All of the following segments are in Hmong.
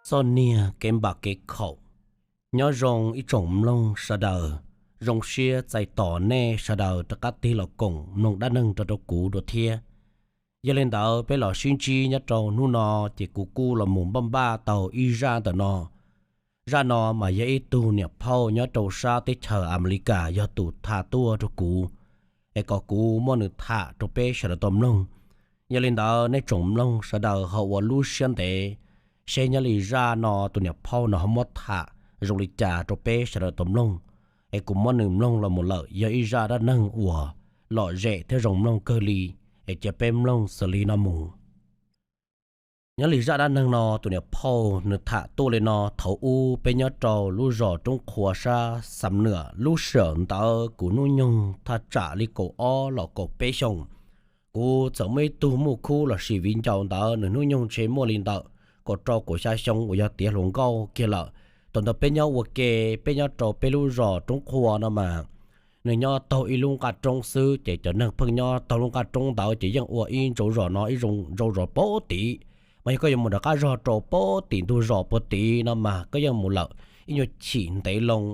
Txoj niag kev npam kev khaum. Nyob zoo ib tsoom mloog sawv daws, zoo siab txais tos nej sawv daws rov qab tig los koom mloog dab neeg rau rau kuv dua thiab. Yog li ntawd peb los sib ntsib nyob rau hnub no, ces kuv kuj los mus npaj npaj tau ib zaj ntawm no. Zaj no mas yog ib tug niam phauj nyob rau sab teb chaws Amelikas yog tus tham tuaj rau kuv, es kom kuv muab nws tham rau peb sawv daws tau mloog. Yog li ntawd nej tsoom mloog sawv daws ho ua lub siab ntev, seb nyob li zaj no tus niam phauj no ho muab tham zoo li cas rau peb sawv daws tau mloog. Es kuv muab nws mloog los mus lawm, yog ib zaj dab neeg uas lom zem thiab zoo mloog kawg li, es cia peb mloog xws li no mus. Nyob li zaj dab neeg no tus niam phauj nws tham tuaj li no: Thaum ub peb nyob rau lub zos Roob Qhua sab Xam Nuam, lub sij hawm ntawd kuv hnub nyoog thaj tsam li kaum ob los kaum peb xyoos. Kuv txawm muaj ib tug muaj khub los sis viv ncaus ntawd, nws hnub nyoog ntshe muaj li ntawm kaum rau kaum xya xyoo uas yog tiav hluas nkauj kiag lawm. Thaum ntawd peb nyob ua ke, peb nyob rau peb lub zos Roob Qhua no mas nws nyob taug ib lub nqaj roob xwb, ces cov neeg pheej nyob taug lub nqaj roob ntawd ces yeej ua ib ntsauv zos no ib ntsauv zos puag tim. Mas yog koj yuav mus rov qab zog rau puag tim ntug zos puag tim no mas koj yeej mus lawm ib nyuag chim ntev loo.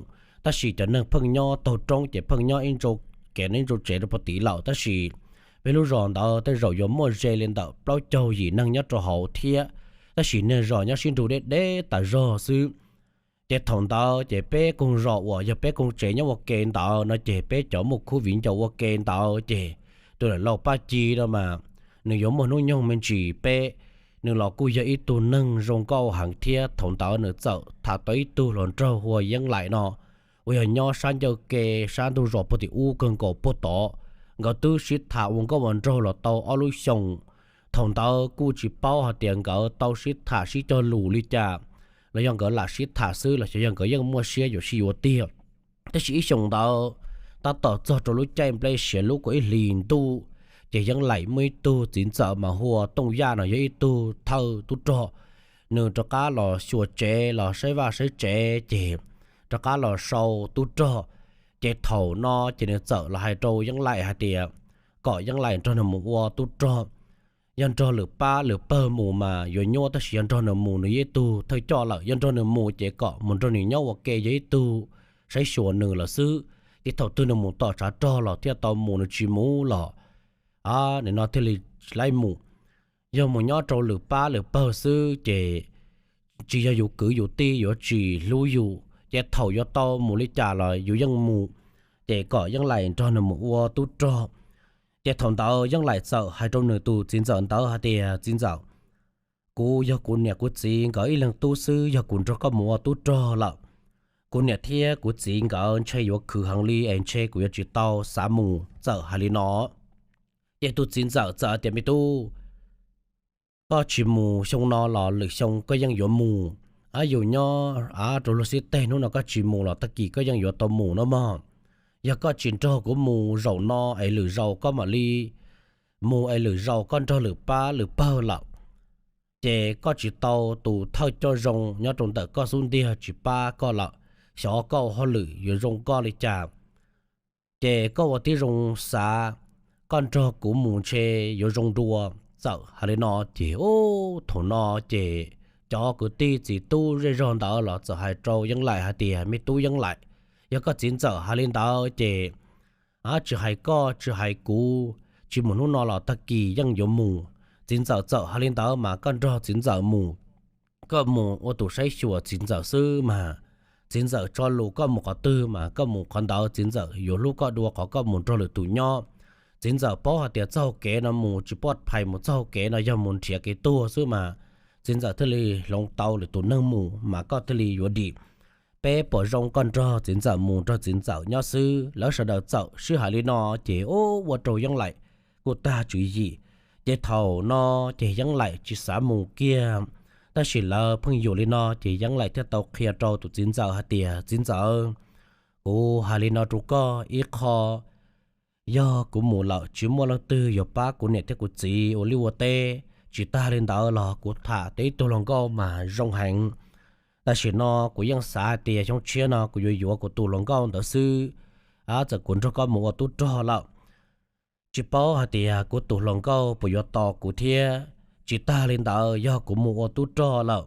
Tab sis cov neeg pheej nyob taug roob ces pheej nyob ib ntsauv kev ib ntsauv tsev rau puag tim lawm, tab sis peb lub zos ntawd tej zaum yuav muaj ze li ntawm plaub caug yim neeg nyob rau hauv thiab, tab sis niag zos nyob sib nrug deb deb tas zog xwb. Ces thaum ntawd ces peb koog zos uas yog peb koog tsev nyob ua ke ntawd no ces peb cov muaj khub viv ncaus ua ke ntawd ces tus lam laus Paj Ci no mas nws yuav muaj hnub nyoog me ntsis peb, nws los kuj yog ib tug neeg zoo nkauj heev thiab. Thaum ntawd nws txawm tham tau ib tug hluas nraug hu ua Yeeb Laim no, uas yog nyob sab ncauj ke sab ntug zos puag tim ub kawg nkaus puag tod. Nkawd twb sib tham ua nkauj ua nraug los tau ob lub xyoos. Thaum ntawd kuj tsis paub hais tias nkawd tau sib tham sib cog lus li cas, los yog nkawd lam sib tham xwb los xyov yog nkawd yeej muaj siab yuav sib yuav tiag. Tab sis ib xyoos ntawd, tab tom txog rau lub caij nplej siav lub kaum ib hlis ntuj, ces Yeeb Laim muaj ib tug txiv ntxawm mas hu ua Tooj Yaj no yog ib tug thawj tub rog, nws rov qab los xyuas tsev los saib vaj saib tsev ces rov qab los sau tub rog. Ces thaum no ces nws txawm los hais rau Yeeb Laim hais tias kom Yeeb Laim nrog nws mus ua tub rog. Yog nrog lwm pab lwm pawg mus mas yuav nyuaj, tab sis yog nrog nws mus nws yog ib tug thawj coj lawm, yog nrog nws mus ces kom mus nrog nws nyob ua ke yog ib tug saib xyuas nws lawm xwb. Ces thaum twg nws mus tom tshav rog los thiaj tau mus, nws tsis mus los nim no thiaj li tsis laib mus. Yog mus nyob rau lwm pab lwm pawg xwb ces tsis yog yus kwv yus tij yuav tsis hlub yus, ces thaum yuav tau mus li cas los yus yeej mus, ces kom Yeeb Laim nrog nws mus ua tub rog. Ces thaum ntawd Yeeb Laim txawm hais rau nws tus txiv ntxawm ntawd hais tias, Txiv ntxawm, kuv yog kuv niam kuv txiv nkawd ib leeg tub xwb, yog kuv nrog koj mus ua tub rog lawm, kuv niam thiab kuv txiv nkawd ntshe yuav khwv heev li es ntshe kuv yuav tsis tau xav mus. Txawm hais li no, ces tus txiv ntxawm txawm hais tias, Me tub, koj tsis mus xyoo no los lwm xyoo koj yeej yuav mus. Yus nyob rau luag xib teg, hnub no koj tsis mus los tag kis koj yeej yuav tau mus no mog. Yog koj tsis nrog kuv mus zaum no es lwm zaus koj mam li mus, es lwm zaus koj nrog lwm pab lwm pawg lawm, ces koj tsis tau tus thawj coj zoo nyob rau ntawm koj xub ntiag tsis pab koj lawm, xyov koj ua hauj lwm yuav zoo nkauj li cas. Ces koj ua tib zoo xav, koj nrog kuv mus ntshe yuav zoo dua. Txawm hais li no ces, ub, thaum no ces cov kwv tij txiv tub zej zog ntawd los txawm hais rau Yeeb Laim hais tias, Me tub Yeeb Laim, yog koj txiv ntxawm hais li ntawd ces tsis hais koj tsis hais kuv, tsis mus hnub no los tag kis yeej yuav mus. Txiv ntxawm txawm hais li ntawd mas koj nrog txiv ntxawm mus, koj mus ua tus saib xyuas txiv ntxawm xwb mas, txiv ntxawm tso lus koj mus qhov twg mas koj mus qhov ntawd, txiv ntxawm yuav hlub koj dua qhov koj mus nrog lwm tus nyob. Txiv ntxawm paub hais tias txoj hau kev no mus tsis poj phais, mus txoj hau kev no yog mus nrhiav kev tuag xwb mas, txiv ntxawm thiaj li hloov tau lwm tus neeg mus mas koj thiaj li yuav dim. Peb pom zoo koj nrog txiv ntxawm mus, nrog txiv ntxawm nyob xwb. Lawv sawv daws txawm sib hais li no ces ub, ua rau Yeeb Laim kuj tag tswv yim. Ces thaum no ces Yeeb Laim tsis xav mus kiag, tab sis lawv pheej yuam li no ces Yeeb Laim thiaj tau qhia rau tus txiv ntxawm hais tias, Txiv ntxawm, kuv hais li no rau koj ib qho, yog kuv mus lawm tsis muaj leej twg yuav pab kuv niam thiab kuv txiv ua liaj ua teb. Tsis tag li ntawd los kuv tham tau ib tug hluas nkauj mas zoo heev. Tam sim no kuv yeej xav hais tias xyoo tshiab no kuv yuav yuav kuv tus hluas nkauj ntawd xwb, txawm kuv nrog koj mus ua tub rog lawm, tsis paub hais tias kuv tus hluas nkauj puas yuav tos kuv thiab. Tsis tag li ntawd, yog kuv mus ua tub rog lawm,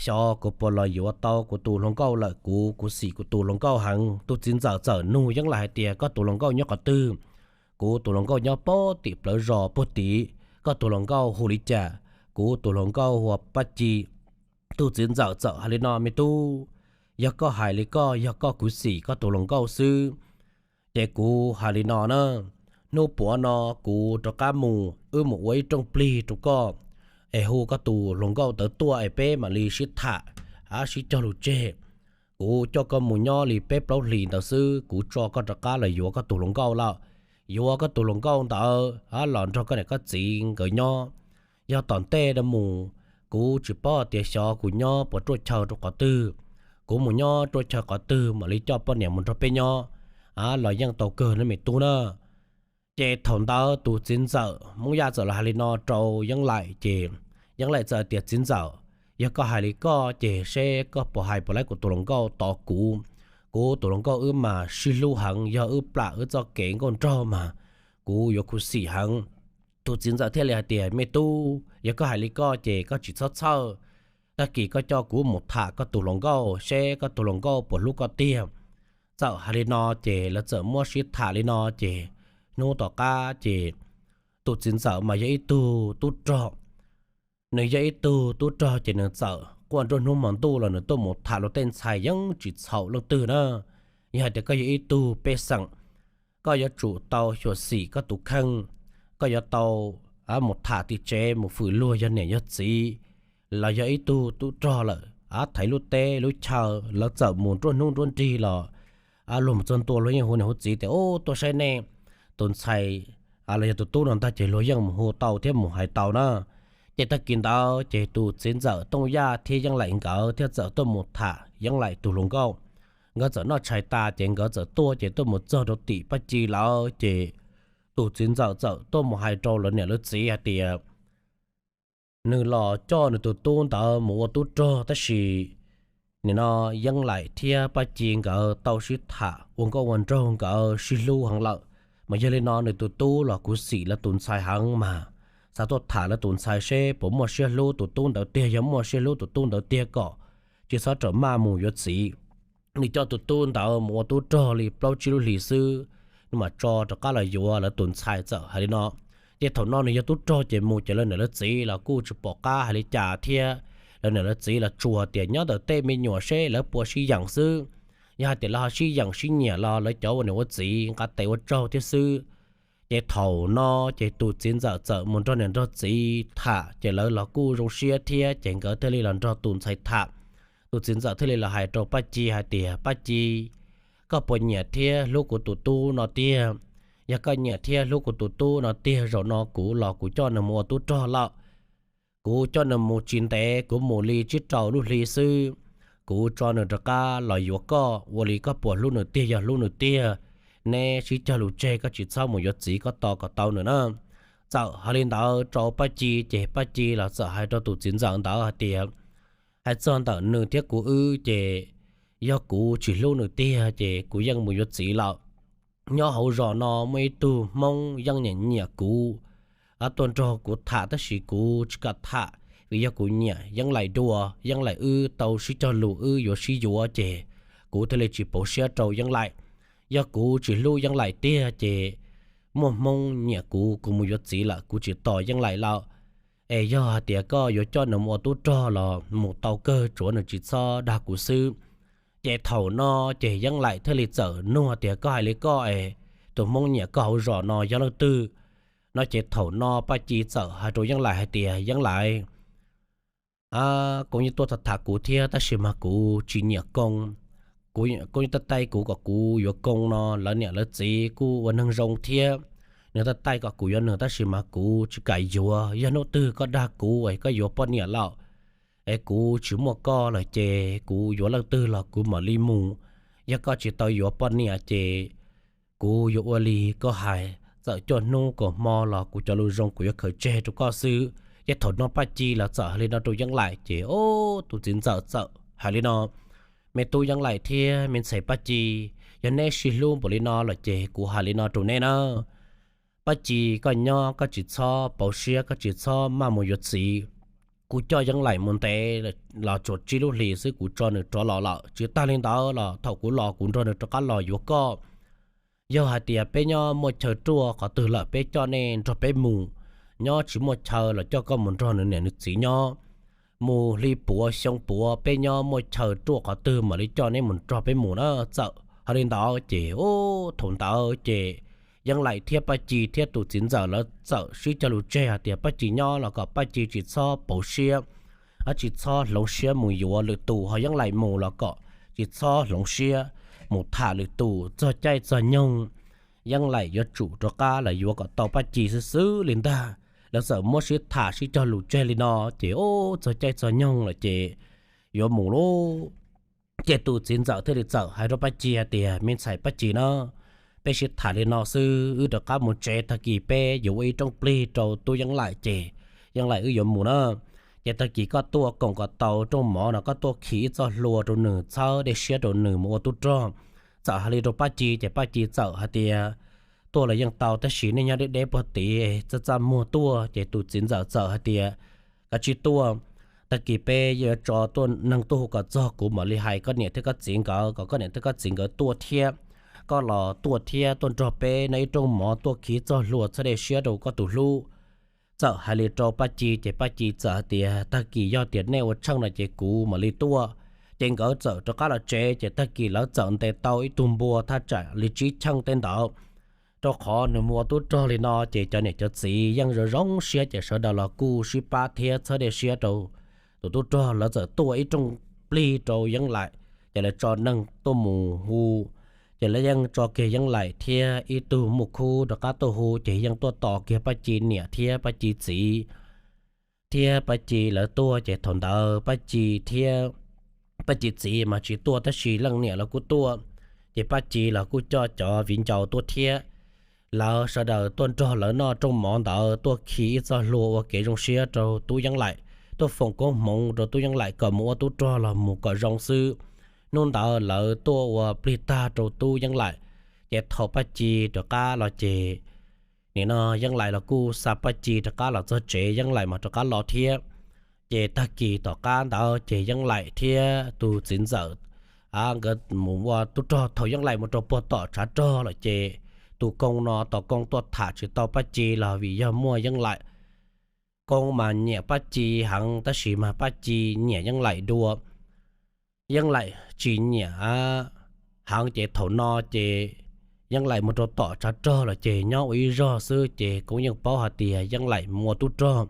xyov kuv puas los yuav tau kuv tus hluas nkauj lawm, kuv, kuv xim kuv tus hluas nkauj heev. Tus txiv ntxawm txawm nug Yeeb Laim hais tias, koj tus hluas nkauj nyob qhov twg? Kuv tus hluas nkauj nyob puag tim plawv zos puag tim. Koj tus hluas nkauj hu li cas? Kuv tus hluas nkauj hu ua Paj Ci. Tus txiv ntxawm txawm hais li no, me tub, yog koj hais li koj, yog koj kuv xim koj tus hluas nkauj xwb, ces kuv hais li no na, hnub puav no kuv rov qab mus, wb mus ua ib rooj plig rau koj, es hu koj tus hluas nkauj ntawd tuaj es peb mam li sib tham, sib cog lus tseg. Kuv coj koj mus nyob li peb plaub hlis ntawd xwb, kuv tso koj rov qab los yuav koj tus hluas nkauj lawm. Yuav koj tus hluas nkauj ntawd los nrog koj niam koj txiv nkawd nyob. Yog tom ntej no mus, kuv tsis paub tias xyov kuv nyob puas ruaj chaw rau qhov twg. Kuv mus nyob ruaj chaw qhov twg mam li coj poj niam mus nrog peb nyob, los yeej tau kawg no me tub na. Ces thaum ntawd tus txiv ntxawm Hmoob Yaj txawm los hais li no rau Yeeb Laim ces Yeeb Laim txawm tias, txiv ntxawm, yog koj hais li koj ces seb koj puas hais puas laib kuv tus hluas nkauj tos kuv. Kuv tus hluas nkauj wb mas sib hlub heev, yog wb plam wb txoj kev nkauj nraug mas kuv yuav khuv xim heev. Tus txiv ntxawm thiaj li hais tias, me tub, yog koj hais li koj ces koj tsis txhob txhawj. Tag kis koj coj kuv mus tham koj tus hluas nkauj seb koj tus hluas nkauj puas hlub koj tiag. Txawm hais li no ces lawv txawm muab sib tham li no ces hnub tom qab ces tus txiv ntxawm mas yog ib tug tub rog. Nws yog ib tug tub rog ces nws txawm quaj nruab hnub hmo ntuj los nws tuaj mus tham luag tej ntxhais yeej tsis txhaum leej twg na. Yog hais tias koj yog ib tug pej xeem, koj yuav tsum tau xyuam xim koj tus kheej, koj yuav tau mus tham tim tsev mus fwm luag yog niam yog txiv, los yog ib tug tub rog lawm, thaiv lub teb lub chaw lawv txawm mus nruab hnub nruab nrig los luag mus txog ntua luag yeej hu niam hu txiv tias, ub, tuaj saib nej tus ntxhais los yog tus tub no ntag, ces luag yeej mus hu tau thiab mus hais tau na. Ces tag kis ntawd ces tus txiv ntxawm Tooj Yaj thiab Yeeb Laim nkawd thiaj txawm tuaj mus tham Yeeb Laim tus hluas nkauj. Nkawd txawm noj tshais tas ces nkawd txawm tuaj ces tuaj mus txog rau tim Paj Ci lawm ces tus txiv ntxawm txawm tuaj mus hais rau lawv niam lawv txiv hais tias, nws los coj nws tus tub ntawd mus ua tub rog tab sis nim no Yeeb Laim thiab Paj Ci nkawd tau sib tham ua nkauj ua nraug, nkawd sib hlub heev lawm. Mas yog li no nws tus tub los kuv xim lawv tus ntxhais heev mas xav tuaj tham lawv tus ntxhais seb puas muaj siab hlub tus tub ntawd tiag, yog muaj siab hlub tus tub ntawd tiag kom tsis txhob rawm maj mus yuav txiv. Nws coj tus tub ntawd mus ua tub rog li plaub tsib lub hlis xwb, nws mam tso rov qab los yuav lawv tus ntxhais, txawm hais li no. Ces thaum no nws yog tub rog ces mus ces lawv niam lawv txiv los kuj tsis pom qab hais li cas thiab. Lawv niam lawv txiv los tsuas tias nyob ntawm tej me nyuam seb lawv puas sib yeem xwb. Yog hais tias lawv ho sib yeem sib nyiam los lawv cov ua niam ua txiv nqa tes ua tsaug thiab xwb. Ces thaum no ces tus txiv ntxawm txawm mus nrog niam nrog txiv tham ces lawv los kuj zoo siab thiab ces nkawd thiaj li los nrog tus ntxhais tham. Tus txiv ntxawm thiaj li los hais rau Paj Ci hais tias, Paj Ci, koj puas nyiam thiab hlub kuv tus tub no tiag? Yog koj nyiam thiab hlub kuv tus tub no tiag, zaum no kuv los kuv coj nws mus ua tub rog lawm. Kuv coj nws mus tsis ntev, kuv mus li tsib rau lub hli xwb, kuv tso nws rov qab los yuav koj, ua li koj puas hlub nws tiag? Yog hlub nws tiag, neb sib cog lus tseg, koj tsis txhob mus yuav txiv, koj tos kom tau nws na. Txawm hais li ntawd rau Paj Ci ces Paj Ci los txawm hais rau tus txiv ntxawm ntawd hais tias, hais txog ntawm nws thiab kuv wb ces yog kuv tsis hlub nws tiag ces kuv yeej mus yuav txiv lawm. Nyob hauv zos no muaj ib tug Hmoob yeej nyiam nyiam kuv, tuaj nrog kuv tham tab sis kuv tsis kam tham vim yog kuv nyiam Yeeb Laim dua. Yeeb Laim wb tau sib cog lus wb yuav sib yuav ces kuv thiaj li tsis pauv siab rau Yeeb Laim. Yog kuv tsis hlub Yeeb Laim tiag ces muaj Hmoob nyiam kuv, kuv mus yuav txiv lawm, kuv tsis tos Yeeb Laim lawm. Es yog hais tias koj yuav coj nws mus ua tub rog los mus tau kawg, tsuav nws tsis txhob dag kuv xwb. Ces thaum no ces Yeeb Laim thiaj li txawm nug tias, koj hais li koj es tus Hmoob nyiam koj hauv zos no yog leej twg? No ces thaum no Paj Ci txawm hais rau Yeeb Laim hais tias, Yeeb Laim, koj yeej tuaj tham kuv thiab tab sis mas kuv tsis nyiam koj. Koj yeej taij taij kuv kom kuv yuav koj no, lawv niam lawv txiv kuj ua neeg zoo thiab, nws taij taij kom kuv yuav nws tab sis mas kuv tsis kam yuav. Yog hnub twg koj dag kuv es koj yuav poj niam lawm es kuv tsis muaj koj lawm ces kuv yuav leej twg los kuv mam li mus. Yog koj tsis tau yuav poj niam ces kuv yuav ua li koj hais, txawm cuaj hnub kaum hmo los kuv cov lus zoo kuv yuav khaws tseg rau koj xwb. Ces thaum no Paj Ci los txawm hais li no rau Yeeb Laim ces, o, tus txiv ntxawm txawm hais li no, me tub Yeeb Laim thiab me ntxhais Paj Ci, yog neb sib hlub npaum li no lawm ces kuv hais li no rau neb na. Paj Ci, koj nyob koj tsis txhob pauv siab, koj tsis txhob maj mus yuav txiv. kuv coj Yeeb Laim mus ntev los tsuas tsib lub hlis xwb kuv tso nws rov los lawm. Tsis tag li ntawd los thaum kuv los kuv nrog nws rov qab los yuav koj. Yog hais tias peb nyob muaj chaw ruaj qhov twg lawm peb coj nej nrog peb mus, nyob tsis muaj chaw los coj koj mus nrog nws niam nws txiv nyob. Mus hli puav xyoo puav peb nyob muaj chaw ruaj qhov twg mam li coj neb mus nrog peb mus na. Txawm hais li ntawd ces ub thaum ntawd ces Yeeb Laim thiab Paj Ci thiab tus txiv ntxawm lawv txawm sib cog lus tseg hais tias Paj Ci nyob los kom Paj Ci tsis txhob pauv siab, tsis txhob hloov siab mus yuav lwm tus, ho Yeeb Laim mus los kom tsis txhob hloov siab mus tham lwm tus. Txog caij txog nyoog Yeeb Laim yuav tsum rov qab los yuav kom tau Paj Ci xwb xwb li ntag. Lawv txawm muab sib tham sib cog lus tseg li no ces ub txog caij txog nyoog lawm ces yuav mus lauj. Ces tus txiv ntxawm thiaj li txawm hais rau Paj Ci hais tias me ntxhais Paj Ci na, peb sib tham li no xwb wb rov qab mus tsev, tag kis peb yuav ua ib rooj plig rau tub Yeeb Laim ces Yeeb Laim wb yuav mus na. Ces tag kis koj tuaj koom kom tau rooj mov no koj tuaj khi ib txoj hlua rau nws txhawb dej siab rau nws mus ua tub rog. Txawm hais li rau Paj Ci ces Paj Ci txawm hais tias tuaj los yeej tau tab sis nej nyob deb deb puag tid txaj txaj muag tuaj. Ces tus txiv ntxawm txawm hais tias kav tsij tuaj, tag kis peb yuav tso tuaj neeg tuaj hu kom txog kuv mam li hais koj niam thiab koj txiv nkawd kom koj niam thiab koj txiv nkawd tuaj thiab, koj los tuaj thiab tuaj nrog peb noj ib rooj mov tuaj khi txoj hlua txhawb dej siab rau koj tus hlub. Txawm hais li rau Paj Ci ces Paj Ci txawm hais tias tag kis yog tias nej ua tsheej no ces kuv mam li tuaj. Ces nkawd txawm rov qab los tsev ces tag kis lawv txawm ntes tau ib tug npua thaj tsam li tsib cheej tej ntawd, rau qhov nws mus ua tub rog li no ces cov niam cov txiv yeej zoo zoo siab ces sawv daws los kuj sib pab thiab txhawb dej siab rau tus tub rog. Lawv txawm tuaj ib rooj plig rau Yeeb Laim, ces lawv tso neeg tuaj mus hu, ces lawv yeej tso kiag Yeeb Laim thiab ib tug muaj khub rov qab tuaj hu ces yeej tuaj tos kiag Paj Ci niam thiab Paj Ci txiv thiab Paj Ci lawv tuaj. Ces thaum ntawd Paj Ci thiab Paj Ci txiv mas tsis tuaj tab sis leej niam los kuj tuaj, ces Paj Ci los kuj coj cov viv ncaus tuaj thiab. Lawv sawv daws tuaj nrog lawv noj rooj mov ntawd tuaj khi ib txoj hlua ua kev zoo siab rau tub Yeeb Laim, tuaj foom koob hmoov rau tub Yeeb Laim kom mus ua tub rog los mus kom zoo xwb. Hnub ntawd lawv tuaj ua plig tag rau tub Yeeb Laim, ces thaum Paj Ci rov qab los ces nim no Yeeb Laim los kuj xa Paj Ci rov qab los txog tsev, Yeeb Laim mas rov qab los thiab. Ces tag kis tom qab ntawd ces Yeeb Laim thiab tus txiv ntxawm nkawd mus ua tub rog. Thaum Yeeb Laim mus rau puag tom tshav rog lawm ces tus Koob no tos Koob tuaj tham tsis tau Paj Ci los vim yog muaj Yeeb Laim. Koob mas nyiam Paj Ci heev tab sis mas Paj Ci nyiam Yeeb Laim dua. Yeeb Laim tsis nyiam heev ces thaum no ces Yeeb Laim mus rau tom tshav rog lawm ces nyob ua ib zog xwb ces Koob yeej paub hais tias Yeeb Laim mus ua tub rog.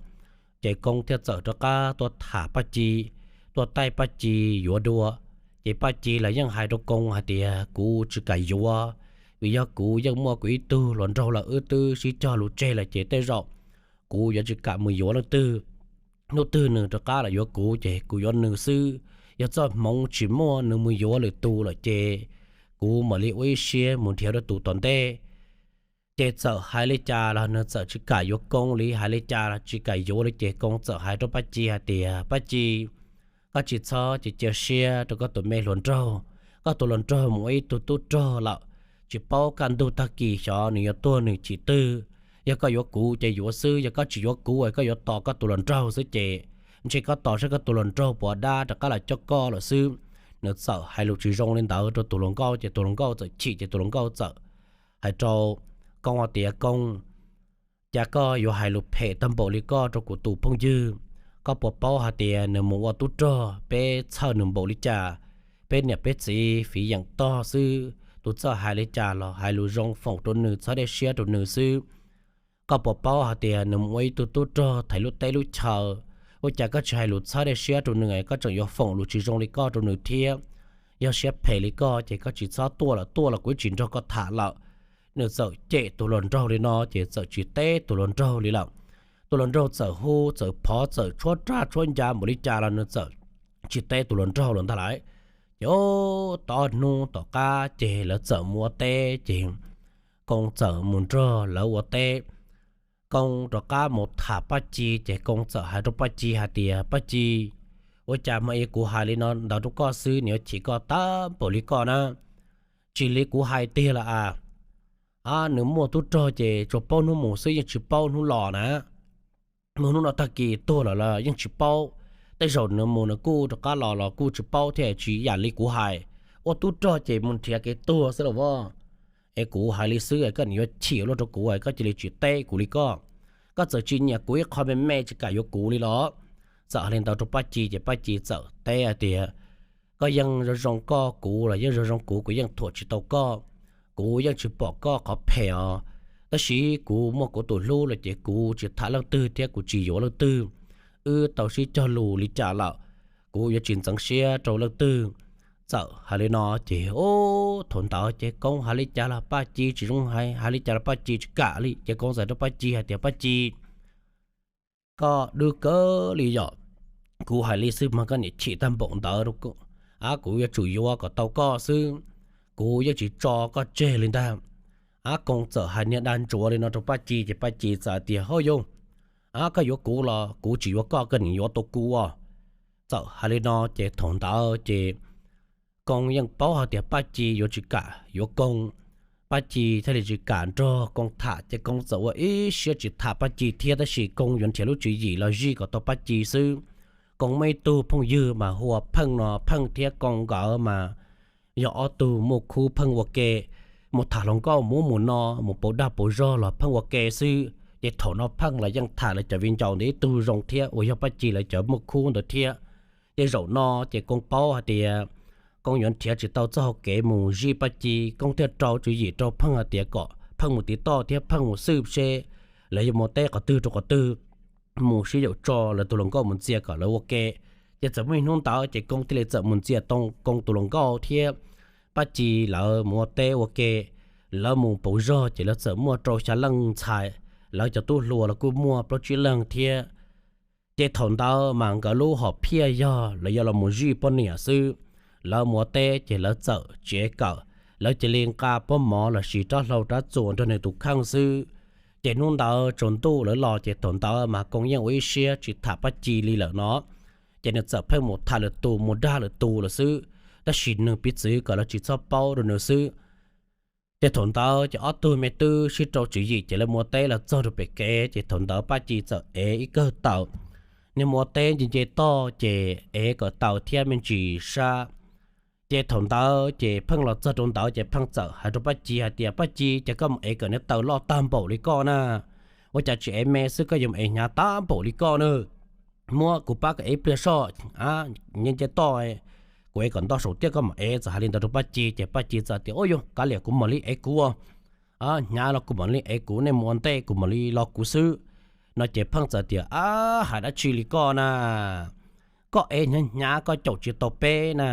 Ces Koob thiaj txawm rov qab tuaj tham Paj Ci, tuaj taij Paj Ci yuav dua. Ces Paj Ci los yeej hais rau Koob hais tias kuv tsis kam yuav, vim yog kuv yeej muaj kuv ib tug hluas nraug lawm, wb twb sib cog lus tseg lawm ces tej zaum kuv yuav tsis kam mus yuav leej twg. Hnub twg nws rov qab los yuav kuv ces kuv yuav nws xwb. Yog txoj hmoov tsis muaj nws mus yuav lwm tus lawm ces kuv mam li ua ib siab mus nrhiav rau tus tom ntej. Ces txawm hais li cas los nws txawm tsis kam yuav Koob li, hais li cas los tsis kam yuav li ces Koob txawm hais rau Paj Ci hais tias Paj Ci, koj tsis txhob cia cia siab rau koj tus me hluas nraug. Koj tus hluas nraug mus ua ib tug tub rog lawm, tsis paub kaj ntug tag kis xyov nws yuav tuag nws chim twg. Yog koj yuav kuv ces yuav xwb, yog koj tsis yuav kuv es koj yuav tos koj tus hluas nraug xwb ces ntshe koj tos saib koj tus hluas nraug puas dab rov qab los coj koj lawm xwb. Nws txawm hais lus tsis zoo li ntawd rau tus hluas nkauj ces tus hluas nkauj txawm chim ces tus hluas nkauj txawm hais rau Koob hais tias Koob, cas koj yuav hais lus phem tag npaum li koj rau kuv tus phooj ywg? Koj puas paub hais tias nws mus ua tub rog peb txhawj nws npaum li cas? Peb niam peb txiv fiv yeem tog xwb, tus txawj hais li cas los hais lus zoo foom rau nws, txhawb dej siab rau nws xwb. Koj puas paub hais tias nws mus ua ib tug tub rog thaiv lub teb lub chaw, ua cas koj tsis hais lus txhawb dej siab rau nws, koj tseem yuav foom lus tsis zoo li koj rau nws thiab? Yog siab phem li koj ces koj tsis txhob tuaj lawm, tuaj los kuv tsis nrog koj tham lawm. Nws txawm cem tus hluas nraug li no ces txawm tsis teb tus hluas nraug li lawm. Tus hluas nraug txawm hu txawm phov txawm tshuab raj tshuab ncas npaum li cas los nws txawm tsis teb tus hluas nraug los ntag lauj. Ces tob hnub tom qab ces lawv txawm mus ua teb ces Koob txawm mus nrog lawv ua teb. Koob rov qab mus tham Paj Ci ces Koob txawm hais rau Paj Ci hais tias Paj Ci, ua cas mas kuv hais li no ntawd rau koj xwb nws yuav chim koj tag npaum li koj na? Tsis li kuv hais tiag los as, nws muaj tub rog ces tsuas paub hnub mus xwb yeej tsis paub hnub los na. mus hnub no tag kis tuag lawm los yeej tsis paub. Tej zaum nws mus nws kuj rov qab los los kuj tsis paub thiab, tsis yam li kuv hais, ua tub rog ces mus nrhiav kev tuag xwb los as. Es kuv hais li xwb, koj nim yuav chim luaj rau kuv, koj cia li tsis teb kuv li koj. Koj txawm tsis nyiam kuv ib qho me me tsis kam yuav kuv li los. Txawm hais li ntawd rau Paj Ci ces Paj Ci txawm teb hais tias, koj yeej zoo zoo koj, kuv los yeej zoo zoo kuv, kuv yeej thuam tsis tau koj. Kuv yeej tsis pom koj qhov phem os, tab sis kuv muaj kuv tus hlub lawm ces kuv tsis tham leej twg thiab kuv tsis yuav leej twg. Wb tau sib cog lus li cas lawm, kuv yuav tsis ntxeev siab rau leej twg. Txawm hais li no ces, ub, thaum ntawd ces Koob hais li cas los Paj Ci tsis zoo hais, hais li cas los Paj Ci tsis kam li. Ces Koob txawm rau Paj Ci hais tias, Paj Ci, koj dub kawg li yom, kuv hais li xwb mas koj niam chim tag npaum ntawd. Ab, kuv yuav tsum yuav kom tau koj xwb, kuv yeej tsis tso koj tseg li ntag. Ab, Koob txawm hais niag dag ntsuav li no rau Paj Ci ces Paj Ci txawm tias, hauj yus, ab, koj yuav kuv los kuv tsis yuav koj, koj nim yuav tau kuv os. Txawm hais li no ces thaum ntawd ces Koob yeej paub hais tias Paj Ci yuav tsis kam yuav Koob. Paj Ci thiaj li tsis kam nrog Koob tham ces Koob txawm ua ib siab tsis tham Paj Ci thiab, tab sis Koob yuav nrhiav lub tswv yim los zij kom tau Paj Ci xwb. Koob muaj ib tug phooj ywg mas hu ua Pheej no, Pheej thiab Koob nkawd mas yog ob tug muaj khub pheej ua ke, mus tham hluas nkauj mus ub mus no, mus pauv dag pauv zog los pheej ua ke xwb. Ces thaum no Pheej los yeej tham lawv cov viv ncaus ntawd ib tug zoo thiab uas yog Paj Ci lawv cov muaj khub ntawd thiab. Ces zaum no ces Koob paub hais tias Koob yuav nrhiav tsis tau txoj hau kev mus zij Paj Ci, Koob thiaj rau tswv yim rau Pheej hais tias kom Pheej mus tiv toj thiab Pheej mus xwb seb lawv yuav mus teb qhov twg rau qhov twg, mus sib yaum tso lawv tus hluas nkauj mus ntxias kom lawv ua ke. Ces txawm muaj ib hnub ntawd ces Koob thiaj li txawm mus ntxias tau Koob tus hluas nkauj thiab Paj Ci lawv mus ua teb ua ke. Lawv mus pauv zog ces lawv txawm muaj rau xya leej ntxhais, lawv cov tub hluas los kuj muaj plaub tsib leeg thiab. Ces thaum ntawd mas nkawd lub hom phiaj yog lawv yuav los mus zij poj niam xwb. Lawv mus ua teb ces lawv txawm tsis ev kawm, lawv cia li nqa pob mov los sis rab hlau rab txuas nrog nws tus kheej xwb. Ces hnub ntawd tsaus ntuj lawv los ces thaum ntawd mas Koob yeej ua ib siab tsis tham Paj Ci li lawm no. Ces nws txawm pheej mus tham lwm tus, mus dag lwm tus lawm xwb, tab sis nws piv txwv kom lawv tsis txhob paub rau nws xwb. Ces thaum ntawd ces ob tug me tub sib rau tswv yim ces lawv mus ua teb los txog rau pem kev ces thaum ntawd Paj Ci txawm ev ib kawm taws. Nws mus ua teb nce nce toj ces ev kawm taws thiab me ntsis sab. Ces thaum ntawd ces Pheej los txog rau ntawd ces Pheej txawm hais rau Paj Ci hais tias, Paj Ci, cas koj mus ev kawm niag taws loj tag npaum li koj na? Ua cas tsis ev me xwb, koj yuav mus ev hnyav tag npaum li koj na? Muab kuv pab koj ev ib pliag soj, nce nce toj, kuv ev kom ntau saum tiaj koj mam ev. Txawm hais li ntawd rau Paj Ci ces Paj Ci txawm tias, Ub yus, kav liam, kuv mam li ev kuv. Hnyav los kuv mam li ev kuv, nej mus ua ntej kuv mam li los kuv xwb. No ces Pheej txawm tias, Ab, hais dab tsi li koj na? Koj ev hnyav hnyav koj caum tsis tau peb na.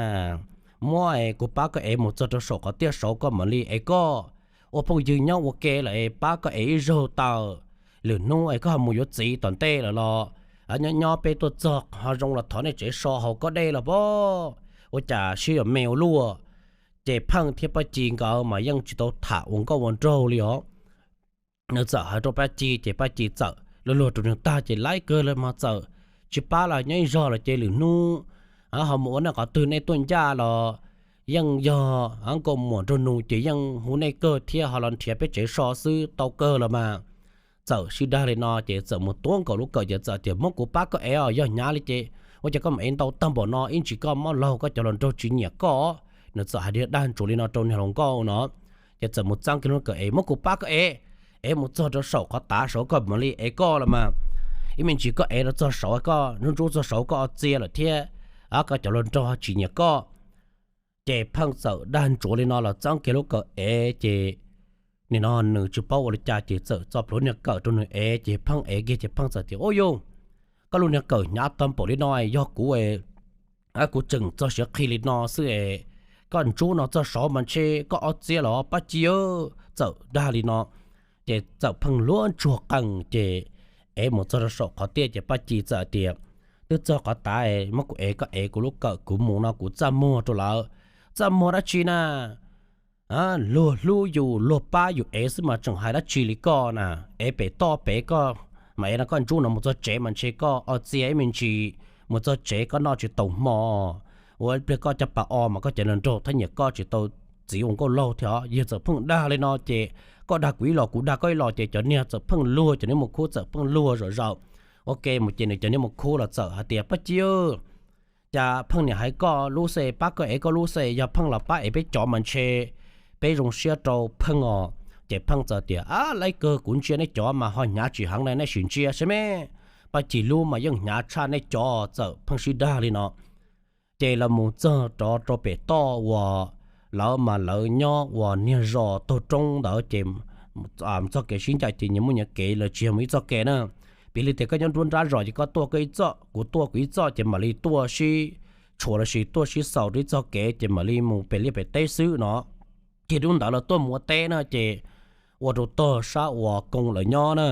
Muab kuv pab koj ev mus txog rau saum qhov tiaj saud koj mam li ev koj. Ua phooj ywg nyob ua ke lawm es pab koj ev ib zaug taws, lwm hnub es koj ho mus yuav txiv tom ntej lawm los nyob nyob peb tuaj txog ho zoo los thov nej tsev so haus koj dej los pob. Ua cas sib yuav me ua luaj. Ces Pheej thiab Paj Ci nkawd mas yeej tsis tau tham ua nkauj ua nraug li os. Nws txawm hais rau Paj Ci ces Paj Ci txawm luag luag rau nws tag ces laib kawg li mas txawm tsis pab los nyob ib zog lawm ces lwm hnub ho mus ua nej qhov twg nej tuaj ncaj los yeej yog nkauj muam nraug nus ces yeej hu nej kawg thiab ho los nrhiav peb tsev so xwb tau kawg los mas. Txawm sib dag li no ces txawm mus tuav nkaus lub kawm ces txawm tias, Muab kuv pab koj ev os, yog hnyav li ces ua cas koj mus ev ntau tag npaum no, ib ntsis koj mob laug koj cov hluas nraug tsis nyiam koj. Nws txawm hais dag ntsuav li no rau niag hluas nkauj no. Ces txawm mus txeeb kiag lub kawm ev, Muab kuv pab koj ev, ev mus txog rau saum qhov tav saud koj mam li ev koj los mas. Ib me ntsis koj ev los txog saud koj ntsub ntsub txog saud koj o txia lawm thiab koj cov hluas nraug tsis nyiam koj. Ces Pheej txawm dag ntsuav li no los txeeb kiag lub kawm ev ces nim no nws tsis paub ua li cas ces txawm txo plhuav niag kawm rau nws ev ces Pheej ev kiag ces Pheej txawm tias, Ub yus, koj lub niag kawm hnyav tag npaum li no, yog kuv, kuv tseem txog siav qhi li no xwb es koj ntsub no txog saud mas ntshe koj o txia los Paj Ci. Txawm dag li no ces txawm Pheej luag ntsuag qees ces ev mus txog rau saum qhov tiaj ces Paj Ci txawm tias, Twb txog qhov tav, muab kuv ev, koj ev kuv lub kawm, kuv mus no kuv txaj muag rau lawm. Txaj muag dab tsi na? Luag hlub yus luag pab yus ev xwb mas tseem hais dab tsi li koj na? Ev pem toj pem koj mas ev no, koj ntsub no mus txog tsev mas ntshe koj o txia ib me ntsis, mus txog tsev koj noj tsis tau hmo. Ua ib pliag koj caj pas o mas koj cov hluas nraug thiaj nyiam koj tsis tau txiv ua nkauj laug thiab. Yawg txawm pheej dag li no ces koj dag kuv ib los kuv dag koj ib los ces cov niag txawm pheej luag, cov niag muaj khub txawm pheej luag zom zaws. ua ke mus ces nws cov niag muaj khub los txawm hais tias, Paj Ci, cas Pheej niam hais koj lub xwb, pab koj ev koj lub xwb, yog Pheej los pab ev peb cov mas ntshe peb zoo siab rau Pheej os. Ces Pheej txawm tias, Ab, laib kawg, kuv ntsia nej cov mas ho hnyav tsis heev na, nej sim ntsia saib me, Paj Ci lub mas yeej hnyav tshaj nej cov. Txawm Pheej sib dag li no. Ces lawv mus txog rov rau pem toj uas lawv mas lawv nyob uas niag zos taug roob ntawd ces txoj kev sib ncaim ces nyias muaj nyias kev, lawv tsis yog mus ib txoj kev na. Piv li tias koj nyob nruab nrab zos ces koj tuaj koj ib txoj, kuv tuaj kuv ib txoj ces mam li tuaj sib tshuam lossis tuaj sib xaus rau ib txoj kev ces mam li mus pem liaj pem teb xwb no. Ces hnub ntawd lawv tuaj mus ua teb na ces ua rau tog sab uas Koo lawv nyob na,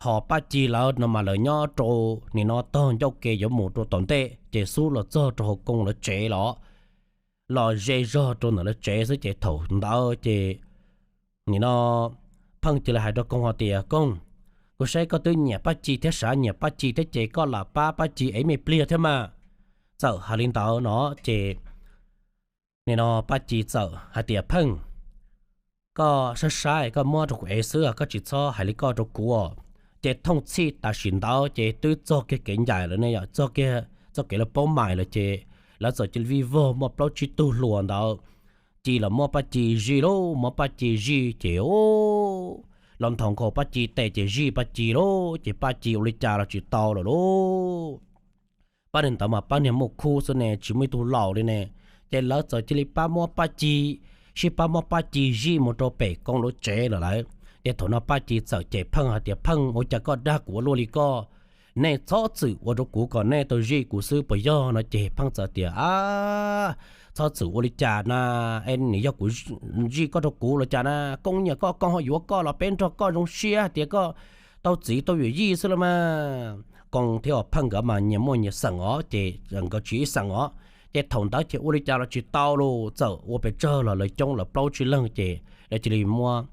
ho Paj Ci lawv no mas lawv nyob rau nim no tog ncauj ke yuav mus rau tom ntej ces xub los txog rau hauv Koo lawv tsev los, los ze zog rau ntawm lawv tsev xwb ces thaum ntawd ces nim no Pheej cia li hais rau Koo hais tias, Koo, kuv saib koj twb nyiam Paj Ci thiab, sav nyiam Paj Ci thiab ces koj lam pab Paj Ci ev me pliag thiab mas. Txawm hais li ntawd no ces nim no Paj Ci txawm hais tias, Pheej, koj saib saib, koj muab rau kuv ev xwb, koj tsis txhob hais li koj rau kuv. Ces thooj txhij tam sim ntawd ces twb txog kiag kev ncaim lawm ne, yog txog kiag txoj kev lawv paub mais lawm ces lawv txawm cia li vij vog muaj plaub tsib tug hluas ntawd cia li los muab Paj Ci zij lauj, muab Paj Ci zij ces los nthos nkaus Paj Ci tes ces zij Paj Ci lauj, ces Paj Ci ua li cas los tsis tau lawm lauj. Pab niag ntawd mas pab niag muaj khub xwb ne, tsis muaj ib tug laus li ne. Ces lawv txawm cia li pab muab Paj Ci, sib pab muab Paj Ci zij mus rau pem Koo lawv tsev lawm lauj. Ces thaum no Paj Ci txawm cem Pheej hais tias, Pheej, ua cas koj dag kuv ua luaj li koj? Nej txhob txwm ua rau kuv kom nej tau zij kuv xwb puas yog? No ces Pheej txawm tias, Ab, txhob txwm ua li cas na, es nws yog kuv zij koj rau kuv los cas na, Koo nyiam koj, Koo ho yuav koj los peb nrog koj zoo siab hais tias koj tau txiv tau yuam yij xwb los mas. Koo thiab Pheej nkawd mas nyias muaj nyias xeem os, ces nkawd tsis ib xeem os. Ces thaum ntawd ces ua li cas los tsis tau los txawm ua pes tsawg los lawv coob lawv plaub tsib leeg ces lawv cia li muab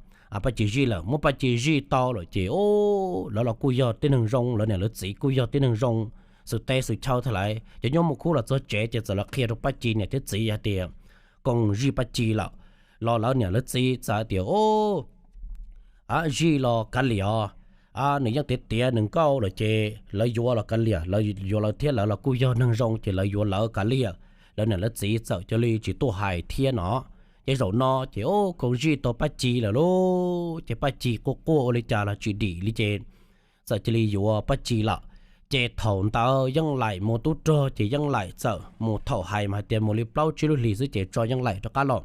Paj Ci zij lawm, muab Paj Ci zij tau lawm ces lawv los kuj yog tib neeg zoo, lawv niam lawv txiv kuj yog tib neeg zoo, xwm teb xwm chaw thiab lawm. Cov nyuj muaj khub los txog tsev ces txawm los qhia rau Paj Ci niam thiab txiv hais tias Koo zij Paj Ci lawm, los lawv niam lawv txiv txawm hais tias, Ub, zij los kav liam os, nws yeej tiav tiav nws nkauj lawm ces lawv yuav los kav liam, lawv yuav lawv thiab, lawv los kuj yog neeg zoo ces lawv yuav lawv kav liam. Lawv niam lawv txiv txawm cia li tsis tuaj hais thiab no. Ces zaum no ces Koo zij tau Paj Ci lawm lauj, ces Paj Ci quaj quaj ua li cas los tsis dim li ces txawm cia li yuav Paj Ci lawm. Ces thaum ntawd Yeej Laim mus tub rog ces Yeej Laim txawm mus thaum hais mas hais tias mus li plaub tsib lub hlis xwb ces tso Yeej Laim rov qab los.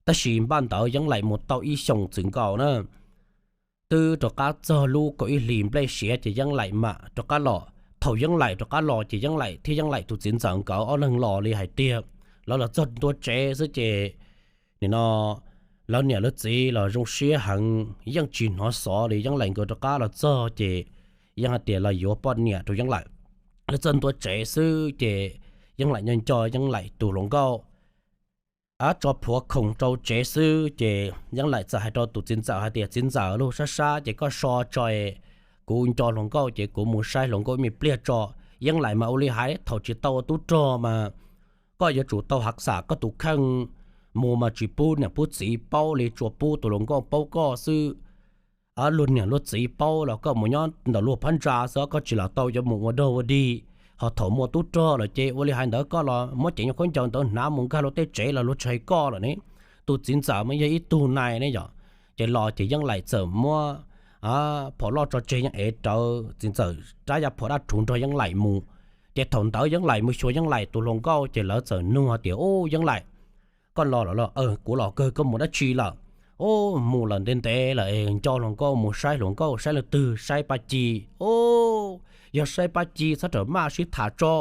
Tab sis npaj ntawd Yeej Laim mus tau ib xyoos txwm nkaus na, twb rov qab txog lub kaum ib hlis nplej siav ces Yeej Laim mam rov qab los. Thaum Yeej Laim rov qab los ces Yeej Laim thiab Yeej Laim tus txiv ntxawm nkawd ob leeg los li hais tias lawv los txog ntua tsev xwb ces nim no lawv niam lawv txiv los zoo siab heev, yeej tsis hnov xov li. Yeej Laim nkawd rov qab los txog ces yeej hais tias los yuav poj niam rau Yeej Laim. Lawv txog ntua tsev xwb ces Yeej Laim nco nco Yeej Laim tus hluas nkauj tso plhuav khoom rau tsev xwb ces Yeej Laim txawm hais rau tus txiv ntxawm hais tias, Txiv ntxawm, lub sab sab ces koj so tso, kuv nco hluas nkauj ces kuv mus saib hluas nkauj ib me pliag tso. Yeej Laim mas ua li hais, thaum tsis tau ua tub rog mas koj yuav tsum tau hav xam koj tus kheej, mus mas tsis pub niam pub txiv paub li, tsuas pub tus hluas nkauj paub koj xwb. Luag niam luag txiv paub los koj mus nyob ntawm luag phab ntsa xwb, koj tsis los tau yuav mus ua dog ua dig. Ho thaum muaj tub rog lawm ces ua li hais ntawd koj los muab cev nyuag khaub ncaws ntawd hnav mus nkag luag tej tsev los luag tsis hais koj lawm ne. Tus txiv ntxawm mas yog ib tug nai ne yom. Ces los ces Yeej Laim txawm muab phom loj tso tseg, Yeej Ev rawv txiv ntxawm rab yaj phom dab rhuv nrog Yeej Laim mus. Ces thaum ntawd Yeej Laim mus xyuas Yeej Laim tus hluas nkauj ces lawv txawm nug hais tias, Ub, Yeej Laim, koj los lawm los? Kuv los kawg, koj mus dab tsi lawm? Ub, mus lawm ntev ntev lawm, nco hluas nkauj, mus saib hluas nkauj, saib leej twg, saib Paj Ci. Ub, yog saib Paj Ci txhob rawm maj sib tham tso.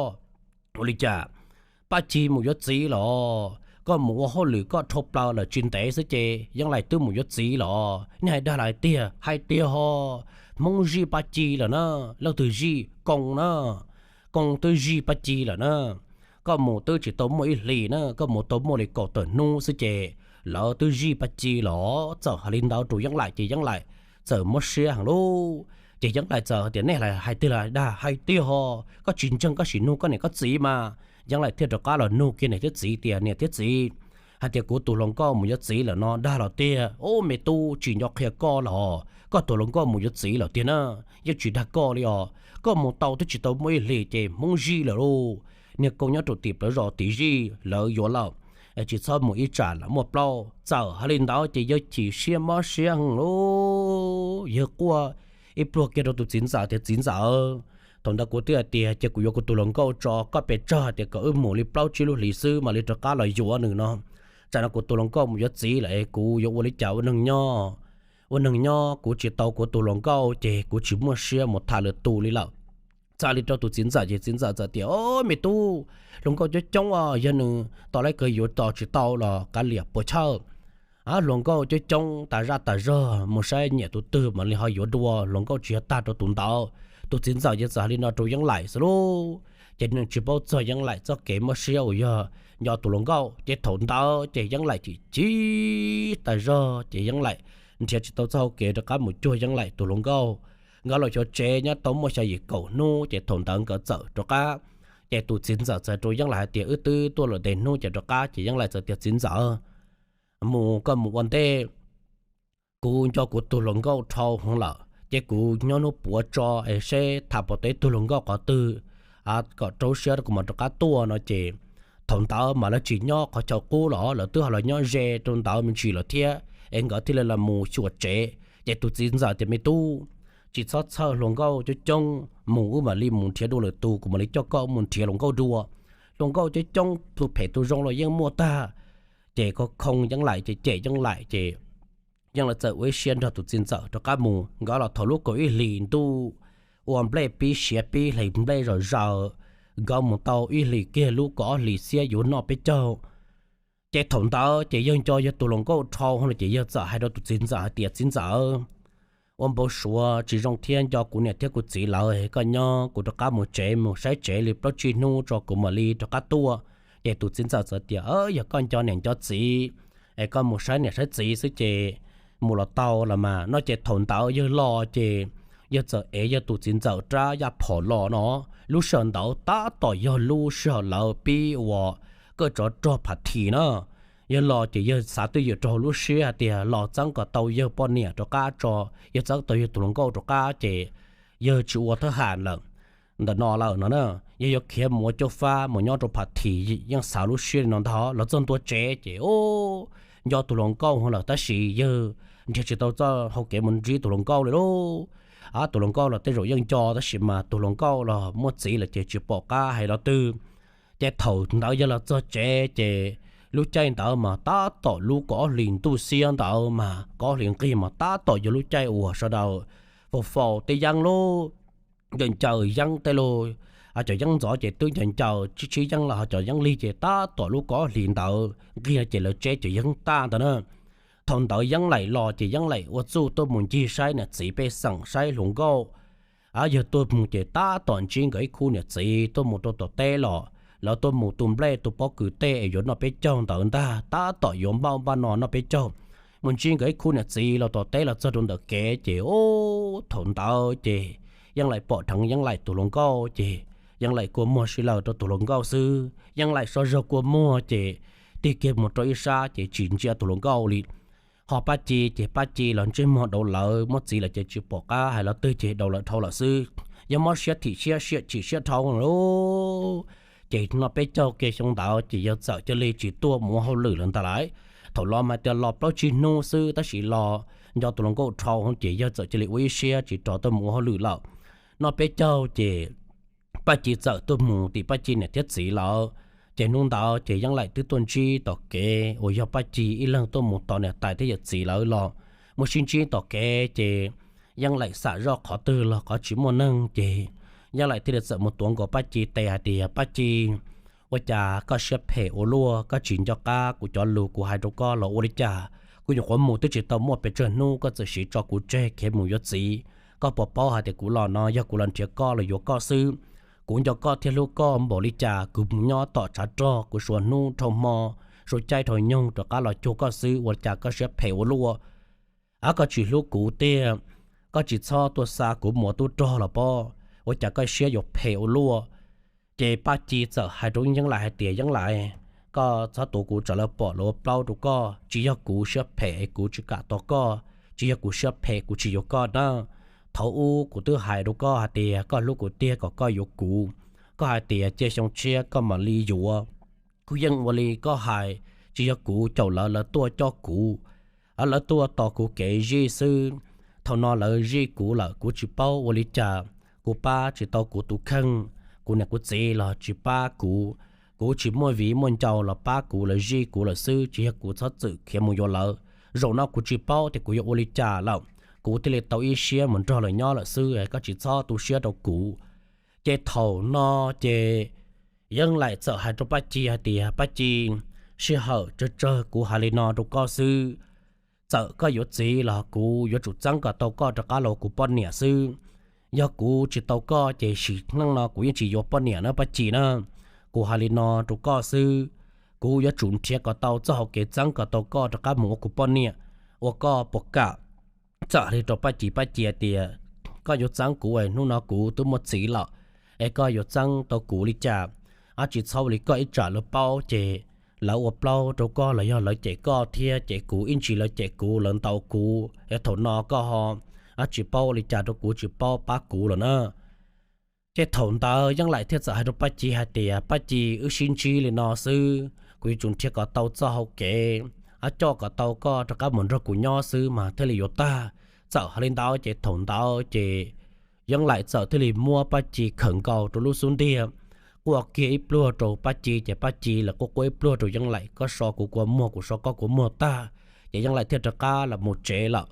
Ua li cas? Paj Ci mus yuav txiv los? Koj mus ua hauj lwm koj dhau plaws lawm tsis ntev xwb ces Yeej Laim twb mus yuav txiv los. Nej hais dag los hais tiag? Hais tiag ho. Hmoob zij Paj Ci lawm na. Leej twg zij? Koos na. Koos twb zij Paj Ci lawm na. Koj mus twb tsis tau muaj ib hlis na, koj mus tau muaj li kaum tawm hnub xwb ces lawv twb zij Paj Ci los. Txawm hais li ntawd rau Yeej Laim ces Yeej Laim txawm mob siab heev lauj. Ces Yeej Laim txawm hais tias, Nej hais tiag los dag? Hais tiag ho. Koj tsis ntseeg koj sim nug koj niam koj txiv mas. Yeej Laim thiaj rov qab los nug kiag niam thiab txiv tias, Niam thiab txiv, hais tias kuv tus hluas nkauj mus yuav txiv lawm no dag los tiag? Ub, me tub, tsis nco qhia koj los? Koj tus hluas nkauj mus yuav txiv lawm tiag na, yeej tsis dag koj li os. koj mus tau twb tsis tau muaj ib hlis ces Hmoob zij lawm lauj. Niag koob nyob rau tim plawv zos tim zij lawv yuav lawm, tsis txhob mus ib tsam lawm muaj plaub. Txawm hais li ntawd ces yawg chim siab mob siab heev lauj. Yawg quaj ib pluag kiag rau tus txiv ntxawm tias, Txiv ntxawm, thaum ntawd kuv twb hais tias cia kuv yuav kuv tus hluas nkauj tso koj pes tsawg tias kom wb mus li plaub tsib lub hlis xwb mam li rov qab los yuav nws no. Tsam no kuv tus hluas nkauj mus yuav txiv lawm es kuv yuav ua li cas ua neeg nyob? Ua neeg nyob kuv tsis tau kuv tus hluas nkauj ces kuv tsis muaj siab mus tham lwm tus li lawm. Txawm li rau tus txiv ntxawm ces txiv ntxawm txawm tias, Au, me tub, hluas nkauj coob coob os, yog nws tos laib kawg yuav tos tsis tau los kav liam puas chawj. Hluas nkauj coob coob tas zaj tas zog, mus saib nyiam tus twg mam li ho yuav dua, hluas nkauj tsis yog tag rau tus ntawd. Tus txiv ntxawm ces txawm hais li no rau Yeeb Laim xwb lauj. Ces nws tsis paub txog Yeeb Laim txoj kev mob siab uas yog nco tus hluas nkauj. Ces thaum ntawd ces Yeeb Laim chim chim tas zog ces Yeeb Laim nrhiav tsis tau txoj hau kev rov qab mus cuag Yeeb Laim tus hluas nkauj. Nkawd los xyuas tsev nyob tau muaj xya yim kaum hnub ces thaum ntawd nkawd txawm rov qab. Ces tus txiv ntxawm txawm rau Yeeb Laim hais tias, Wb twb tuaj lawm ntev hnub ces rov qab. Ces Yeeb Laim txawm tias, Txiv ntxawm, mus koj mus ua ntej, kuv nco kuv tus hluas nkauj dhau heev lawm ces kuv nyob hnub puav tso es seb tham pom tau ib tug hluas nkauj qhov twg kom rau siab rau kuv mam rov qab tuaj no. Ces thaum ntawd mas lawv tsis nyob qhov chaw qub los lawv twb ho los nyob ze rau ntawd me ntsis lawm thiab es nkawd thiaj li los mus xyuas tsev. Ces tus txiv ntxawm tias, Me tub, tsis txhob txhawj hluas nkauj coob coob, mus wb mam li mus nrhiav dua lwm tus, kuv mam li coj koj mus nrhiav hluas nkauj dua. Hluas nkauj coob coob tus phem tus zoo los yeej muaj tag. Ces khoo khoo Yeeb Laim ces cem Yeeb Laim ces Yeeb Laim txawm ua ib siab nrog tus txiv ntxawm rov qab mus. Nkawd los thaum lub kaum ib hlis ntuj ua nplej pib siav pib hlis nplej zom zaws, nkawd mus tau ib hlis kiag lub kaum ob hlis xiab yuav noj peb caug. Ces thaum ntawd ces yawg nco yawg tus hluas nkauj dhau no ces yawg txawm hais rau tus txiv ntxawm hais tias, Txiv ntxawm, ua npau suav tsis zoo thiab nco kuv niam thiab kuv txiv lawv, koj nyob kuv rov qab mus tsev mus saib tsev li plaub tsib hnub tso kuv mam li rov qab tuaj. Ces tus txiv ntxawm txawm tias, Yog koj nco niam nco txiv es koj mus saib niam saib txiv xwb ces mus los tau los mas no. Ces thaum ntawd yawg los ces yawg txawm ev yawg tus txiv ntxawm rab yaj phom los no. Lub sij hawm ntawd tab tom yog lub sij hawm lawv pib ua kawj tsov rog phav thim na. Yawg los ces yawg xav twj ywm rau hauv lub siab hais tias los txeeb kom tau yawg poj niam rov qab tso, yawg txeeb tau yawg tus hluas nkauj rov qab ces yawg tsis ua thab ham lawm ntawm no lawm no na. Yawg yuav khiav mus ua cov fab mus nyob rau phav thim, yeej xav lub siab li no ntag. Los txog ntua tsev ces nco tus hluas nkauj lawm tab sis yawg nrhiav tsis tau txoj hau kev mus ntsib tus hluas nkauj li lauj. Tus hluas nkauj los tej zaum yeej nco tab sis mas tus hluas nkauj los muaj txiv lawm ces tsis pom qab hais lo twg. Ces thaum ntawd yawg los txog tsev ces lub caij ntawd mas tab tom lub kaum ob hlis ntuj xiab ntawd mas kaum ob hlis nqig mas tab tom yog lub caij uas sawv daws faus faus tej yeeb lub ncaws ncaws yeeb tej lub, cov yeeb ntxov ces twb ncaws ncaws tsib tsib yeeb los ho cov yeeb lig ces tab tom lub kaum ob hlis ntawd nqig ces lawv tseb cov yeeb tag ntawd na. Thaum ntawd Yeeb Laim los ces Yeeb Laim ua txuj tuaj mus ncig saib niam txiv pej xeem saib hluas nkauj. Yawg tuaj mus ces tab tom ntsib nkawd ib khub niam txiv tuaj mus rau tom teb los lawv tuaj mus tu nplej tu pob kws tej es yuav noj peb caug ntawd ntag, tab tom yuav npauj npaj no noj peb caug. Mus ntsib nkawd ib khub niam txiv los tom teb los txog rau ntawm kev ces ub thaum ntawd ces Yeeb Laim pom dheev Yeeb Laim tus hluas nkauj ces Yeeb Laim kua muag sib law rau tus hluas nkauj xwb. Yeeb Laim so zog kua muag ces tig kiag mus rau ib sab ces tsis ntsia tus hluas nkauj li. Ho Paj Ci ces Paj Ci los ntsej muag daus lawm, muaj txiv lawm ces tsis pom qab hais lo twg ces daus lawm dhau lawm xwb. Yawg mob siab thim siab siab chim siab dhau lawm. Ces noj peb caug kiag xyoo ntawd ces yawg txawm cia li tsis tuaj mus ua hauj lwm lawm ntag lauj. Thaum los mas tias los plaub tsib hnub xwb tab sis los nco tus hluas nkauj dhau ces yawg txawm cia li ua ib siab tsis rov tuaj mus ua hauj lwm lawm. Noj peb caug ces Paj Ci txawm tuaj mus tim Paj Ci niam thiab txiv lawm. Ces hnub ntawd ces Yeeb Laim twb tuaj ntsib tom kev uas yog Paj Ci ib leeg tuaj mus tos niam tais thiab yawm txiv lawv los mus sib ntsib tom kev ces Yeeb Laim xam zoj qhov twg los qhov tsis muaj neeg ces Yeeb Laim thiaj li txawm mus tuav nkaus Paj Ci tes hais tias, Paj Ci, ua cas koj siab phem ua luaj, koj tsis nco qab kuv cov lus kuv hais rau koj los ua li cas? Kuv nyuam qhuav mus twb tsis tau muaj pes tsawg hnub koj txawm siv tso kuv tseg khiav mus yuav txiv. Koj puas paub hais tias kuv los no yog kuv los nrhiav koj los yuav koj xwb. Kuv nco koj thiab hlub koj npaum li cas, kuv mus nyob tom tshav rog kuv suav hnub dhau hmo, suav caij dhau nyoog rov qab los cuag koj xwb, ua li cas koj siab phem ua luaj? Ab, koj tsis hlub kuv tiag, koj tsis txhob tuaj xa kuv mus ua tub rog los pob, ua cas koj siab yuav phem ua luaj? Ces Paj Ci txawm hais rau Yeeb Laim hais tias, Yeeb Laim, koj txhob tuav kuv tsam lawv pom lawv ua plaub rau koj. Tsis yog kuv siab phem es kuv tsis kam tos koj, tsis yog kuv siab phem kuv tsis yuav koj nawb. Thaum ub kuv twb hais rau koj hais tias koj hlub kuv tiag kom koj yuav kuv. Koj hais tias cia xyoo tshiab koj mam li yuav. Kuv yeej ua li koj hais, tsis yog kuv caum lawv, lawv tuaj coj kuv, lawv tuaj tos kuv kev zij xwb. Thaum no lawv zij kuv lawm kuv tsis paub ua li cas, kuv pab tsis tau kuv tus kheej, kuv niam kuv txiv los tsis pab kuv, kuv tsis muaj viv muaj ncaus los pab kuv, lawv zij kuv lawm xwb, tsis yog kuv txhob txwm khiav mus yuav lawv. Zaum no kuv tsis paub tias kuv yuav ua li cas lawm, kuv thiaj li tau ib siab mus nrog lawv nyob lawm xwb, koj tsis txhob tu siab rau kuv. Ces thaum no ces Yeej Laim txawm hais rau Paj Ci hais tias, Paj Ci, sij hawm tsawg tsawg kuv hais li no rau koj xwb, txawm koj yuav txiv los kuv yuav tsum txeeb kom tau koj rov qab los ua kuv poj niam xwb. Yog kuv tsis tau koj ces sim neej no kuv yeej tsis yuav poj niam na Paj Ci na. Kuv hais li no rau koj xwb, kuv yuav tsum nrhiav kom tau txoj hau kev txeeb kom tau koj rov qab mus ua kuv poj niam, ua koj puas kam? Txawm hais li rau Paj Ci, Paj Ci tias, Koj yuav txeeb kuv es hnub no kuv twb muaj txiv lawm, es koj yuav txeeb tau kuv li cas? Ab, tsis txhob ua li koj ib tsam lawv paub ces lawv ua plaub rau koj los yog lawv cem koj thiab, ces kuv ib ntsis lawv cem kuv lawv ntaus kuv es thaum no koj ho, ab, tsis paub ua li cas rau kuv, tsis paub pab kuv lawm na. Ces thaum ntawd Yeej Laim thiaj txawm hais rau Paj Ci hais tias, Paj Ci, wb sib ntsib li no xwb, kuv yuav tsum nrhiav kom tau txoj hau kev, ab, coj kom tau koj rov qab mus nrog kuv nyob xwb mas thiaj li yuav tag. Txawm hais li ntawd ces thaum ntawd ces Yeej Laim txawm thiaj li muab Paj Ci khawm nkaus rau lub xub ntiag, quaj kiag ib pluag rau Paj Ci ces Paj Ci los quaj quaj ib pluag rau Yeej Laim, koj so kuv kua muag, kuv so koj kua muag tag, ces Yeej Laim thiaj rov qab los mus tsev lawm.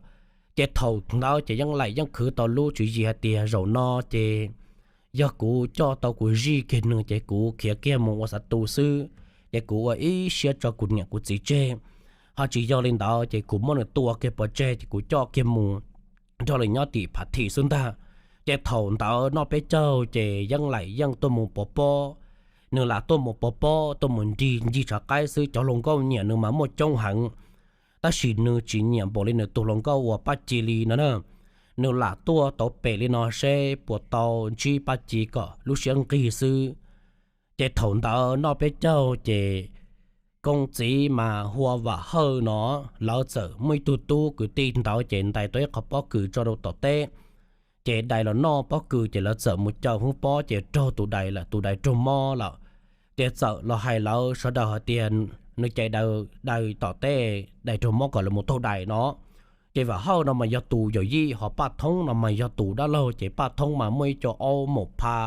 Ces thaum ntawd ces Yeej Laim yeej khwv tau lub tswv yim hais tias, zaum no ces yog kuv coj tau kuv zij kiag nws ces kuv khiav kiag mus ua xav tu xwb, ces kuv ua ib siab tso kuv niam kuv txiv tseg. Ho tsis yog li ntawd ces kuv muab nws tua kiag pov tseg ces kuv coj kiag mus nrog lawv nyob tim phav thim xwb ntag. Ces thaum ntawd noj peb caug ces Yeej Laim yeej tuaj mus pov pob. Nws lam tuaj mus pov pob, tuaj mus nrig ncig tshav qaib xwb, cov hluas nkauj nyiam nws mas muaj coob heev. Tab sis nws tsis nyiam npaum li nws tus hluas nkauj uas Paj Ci li no na. Nws lam tuaj tau pem li no seb puas tau ntsib Paj Ci kom lub siab nqig xwb. Ces thaum ntawd noj peb caug ces Koob txiv mas hu ua Vam Hawj no, lawv txawm muaj ib tug tub kwv tij ntawd ces ntais tau ib qho pob kws tso rau tom teb. Ces dais los noj pob kws ces lawv txawm mus caw hoob pob ces raug tus dais lawm, tus dais raug mob lawm. Ces txawm los hais lawv sawv daws hais tias, nws ces dais tom teb, dais raug mob kom lawv mus taug dais no. Ces Vam Hawj no mas yog tus yawm yij, ho Paj Thoob no mas yog tus dab laug. Ces Paj Thoob mas muaj ib co aub maum pha,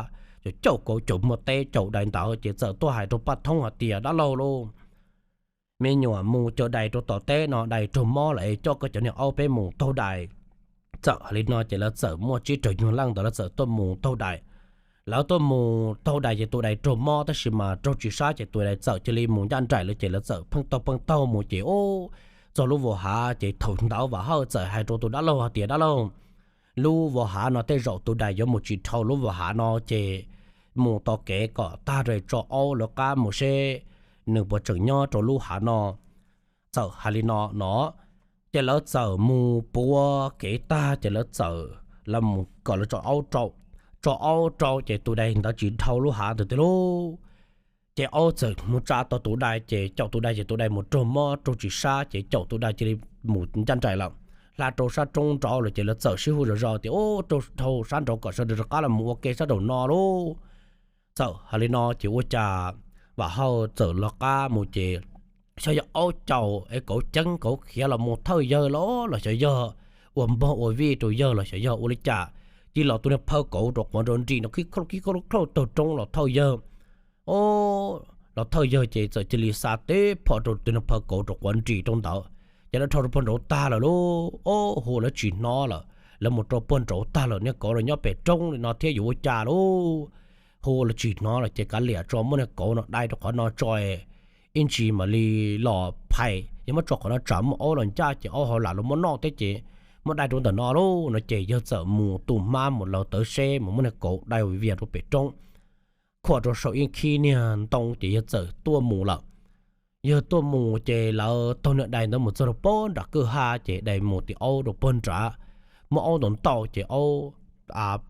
caum caum kauv caum muag teb caum dais ntawd, ces txawm tuaj hais rau Paj Thoob hais tias, dab laug lauj, me nyuam mus caw dais rau tom teb no dais raug mob lawm es coj koj cov niag aub peb mus taug dais. Txawm hais li no ces lawv txawm muaj tsib rau nyuag leej ntawd lawv txawm tuaj mus taug dais. Lawv tuaj mus taug dais ces tus dais raug mob tab sis mas raug tsis sab ces tus dais txawm cia li mus ncaj nraim lawm ces lawv txawm pheej taug pheej taug mus ces ub, txog lub vos hav ces thaum ntawd Vam Hawj txawm hais rau tus dab laug hais tias, dab laug, lub vos hav no tej zaum tus dais yuav mus tsis dhau lub vos hav no ces mus tos kev kom tag ras tso aub lawv qab mus seb nws puas tseem nyob rau lub hav no. Txawm hais li no no, ces lawv txawm mus puav kev tag ces lawv txawm los mus kom lawv tso aub rau. Tso aub rau ces tus dais ntawd tsis dhau lub hav ntawd tiag lauj. Ces aub txawm mus tsa tau tus dais ces caum tus dais ces tus dais mus raug mob raug tsis sab ces caum tus dais cia li mus ncaj nraim lawm, hla rau sab roob nraud lawm ces lawv txawm sib hu zom zaws tias, ub, raug dhau sab nraud kom sawv daws rov qab los mus ua ke sab nraum no lauj. Txawm hais li no ces ua cas Vam Hawj txawm los qab mus ces xyov yog aub caum es kauv ceeb kauv khiav los mus thawj yawg los los xyov yog ua npog ua vij rau yawg los xyov yog ua li cas, cia los tus niag phaw kauv rau quav nroo nris no khib khauj khib khauj taug roob los thawj yawg. Ub, los thawj yawg ces txawm cia li xa teb phom rau tus niag phaw kauv rau quav nris rau ntawd, ces lawv dhau rau puag nraud tag lawm lauj. Ub, hu lawv tsis hnov lawm, lawv mus rau puag nraud tag lawm, niag kauv los nyob pem roob li no thiab yuav ua cas lauj. Hu lawv tsis hnov lawm ces kav liam tso muab niag kauv no dai rau qhov no tso, ib ntsis mam li los phais, yog muab tso qhov no tsam muaj aub los ncaj ces aub ho lam los muab noj thiab ces muab dai rau ntawm no lauj no ces yawg txawm mus tu hmab mus laws tawv seb mus muab niag kauv dai vias rau pem roob, khuam rau saum ib khib niag ntoo ces yawg txawm tuaj mus lawm. Yawg tuaj mus ces lawv taug niag dais ntawd mus txog rau puag nram kwj ha ces dais mus tim aub rau puag nrad, muab aub ntaus ntaus ces aub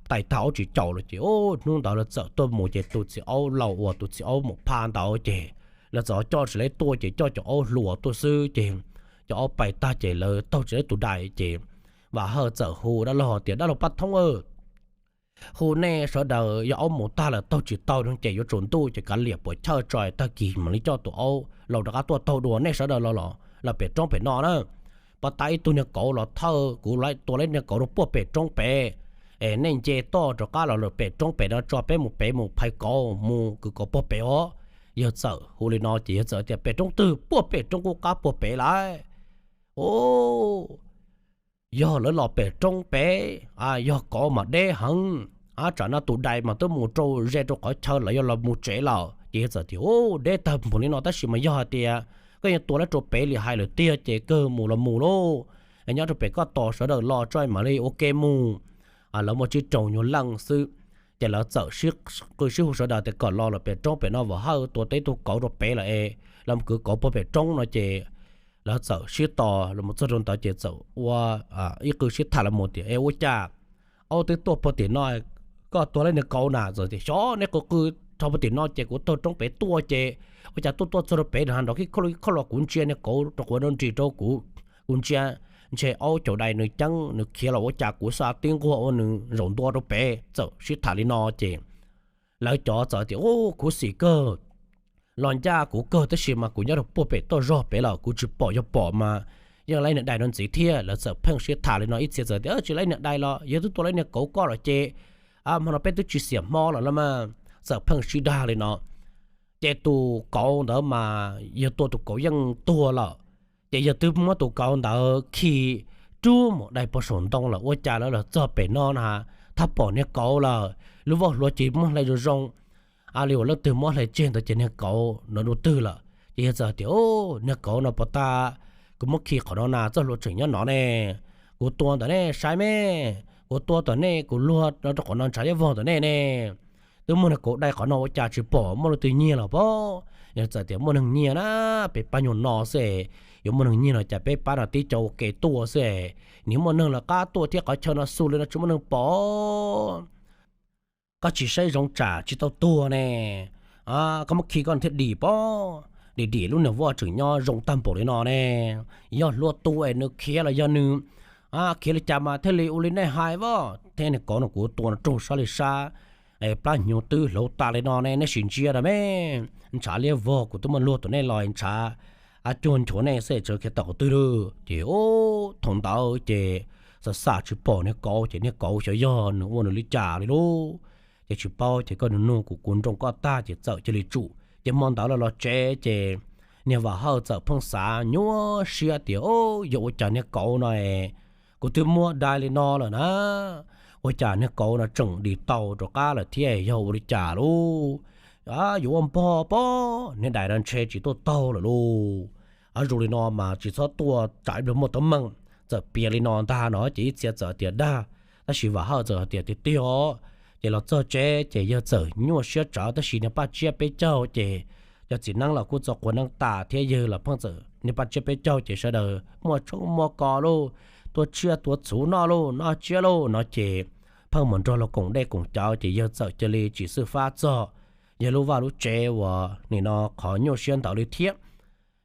tais tag aub tsis caum lawm ces hnub ntawd lawv txawm tuaj mus ces tus txiv aub laus uas tus txiv aub maum pha ntawd ces lawv txawm coj tsis leb tuaj ces coj cov aub hluas tuaj xwb ces cov aub pais tag ces lawv taug tsis leb tus dais ces Vam Hawj txawm hu dab laug tias, Dab laug Paj Thoob aw, hu nej sawv daws yog aub mus tag lawm taug tsis tau no ces yuav tsaus ntuj ces kav liam puas chawj tso tag kis mam li coj tus aub laus rov qab tuaj taug dua nej sawv daws los los pem roob pem no na. Pab tab ib tug niag kauv los thawj, kuv tua tau niag kauv rau puag pem roob pem, es nej nce toj rov qab los pem roob pem no tso peb mus pem mus phais kauv mus kwv kauv puag pem os. Yawg txawm hu li no ces yawg txawm tias, Pem roob twg? Puag pem roob qub qab puag pem lawm. Yog lawv los pem roob pem, yog kauv mas deb heev, tsam no tus dais mas twb mus rau ze rau qhov chaw lawv yuav los mus tsev lawm. Ces yawg txawm tias, Deb tag npaum li no tab sis mas yog hais tias koj yuav tua lawv rau pem li hais lawm tiag ces kawg mus los mus lauj. Nyob rau pem koj tos sawv daws los tso mam li ua ke mus. Lawv muaj tsib rau nyuag leej xwb, ces lawv txawm sib qw sib hu sawv daws tias kom los lawm pem roob pem no, Vam Hawj tua tau ib tug kauv rau pem lawm es los kwv kauv puag pem roob no ces lawv txawm sib tos los txog rau ntawd ces txawm ua ib qw sib tham los mus tias, Es ua cas aub twb tuaj puag tim no, koj tua tau niag kauv na? Txawm tias, Xyov, nej qw qw dhau puag tim no ces kuv taug roob pem tuaj ces ua cas tuaj tuaj txog rau pem no nrov kib khauj kib khauj los kuv ntsia niag kauv rau quav rau nris rau kuv, kuv ntsia ntshe aub caum dais nws ceeb nws khiav los ua cas kuv xa tib nquag ua nws zaum ntua rau pem. Txawm sib tham li no ces lawv cov txawm tias, Ub, khuv xim kawg, los ncaj kuv kawg tab sis mas kuv nyob rau puag pem toj zog pem lawm kuv tsis pom, yog pom mas yeej laib niag dais no ntxiv thiab. Lawv txawm pheej sib tham li no, ib txhia txawm tias, Tsis laib niag dais los yawg twb tua laib niag kauv koj lawm ces hmo no peb twb tsis xiam hmo lawm los mas. Txawm pheej sib dag li no. Ces tus kauv ntawd mas yawg tua tus kauv yeej tuag lawm. Ces yawg twb muab tus kauv ntawd khi rub mus dai puag saum ntoo lawm, ua cas lawv los txog pem no na, thaj pom niag kauv lawm, lub voj hlua ces muab hle zoo zoo li uas leej twg muab hle tseg ntawd ces niag kauv no dua twg lawm. Ces yawg txawm tias, Niag kauv no puas tas, kuv muab khi qhov no na, txoj hlua tseem nyob no ne. Kuv tua ntawm nej saib me, kuv tua tom nej, kuv luag no rau qhov no ntshav liab vog tom nej ne. Twb muaj niag kauv dai qhov no ua cas tsis pom muaj leej twg nyiag los pob? Yawg txawm tias, Muaj neeg nyiag na, peb pab nyuag no xwb, yuav muaj neeg nyiag no cas peb pab no tib co ua ke tuaj xwb, nim muaj neeg lawv qab tuaj thiab qhov chaw no xu li no tsis muaj neeg pom. Koj tsis saib zoo tsam tsis tau tuag ne. Koj muab khi koj thiaj dim pob, dim dim lub niag voj tseem nyob zoo tag npaum li no ne. Yog hlua tu es nws khiav los yog nws khiav li cas mas thiaj li ua li nej hais voj. Thiab niag kauv no kuv tua no raug sab li sab, plab hnyuv twb hlauv tas li no ne, nej sim ntsia na me. Ntshav liab vog, kuv twb muab luag tom nej los ntshav cuag nchuav nej xwb, tseem khiav tawm qhov twg lawm. Ces thaum ntawd ces xam xam tsis pom niag kauv, ces niag kauv xyov yog nws ua nws li cas li lauj. Ces tsis paub, ces koj nug nug kuv, kuv nroo koj tag ces txawm cia li tsum. Ces hmo ntawd los los tsev ces niag Vam Hawj txawm pheej xav nyuaj siab tias, Yog ua cas niag kauv no es kuv twb muab dai li no lawm na, ua cas niag kauv no tseem dim tau rov qab lawm thiab, yog ua li cas lauj? Yuav ua npog pob, niag dais no ntshe tsis tuaj taug lawm lauj. Zoo li no mas tsis txhob tuaj tsam ib pliag muaj teeb meem. Txawm piav li no ntag no ces ib txhia txawm tias dag, tab sis Vam Hawj txawm hais tias tiag tiag os. Ces los txog tsev ces yawg txawm nyuaj siab tsawv, tab sis niag paj tsiab peb caug ces cov txiv neeb los kuj txo quav neeb tas thiab, yawg los pheej txawm niag paj tsiab peb caug ces sawv daws muaj tshoob muaj kos lauj, tua tsiaj tua txhuv noj lauj, noj tsiab lauj no ces pheej mus nrog luag koom dej koom cawv, ces yawg txawm cia li tsis xwb fab txog yawg lub vaj lub tsev uas nim no qhov nyuaj siab ntawd li thiab.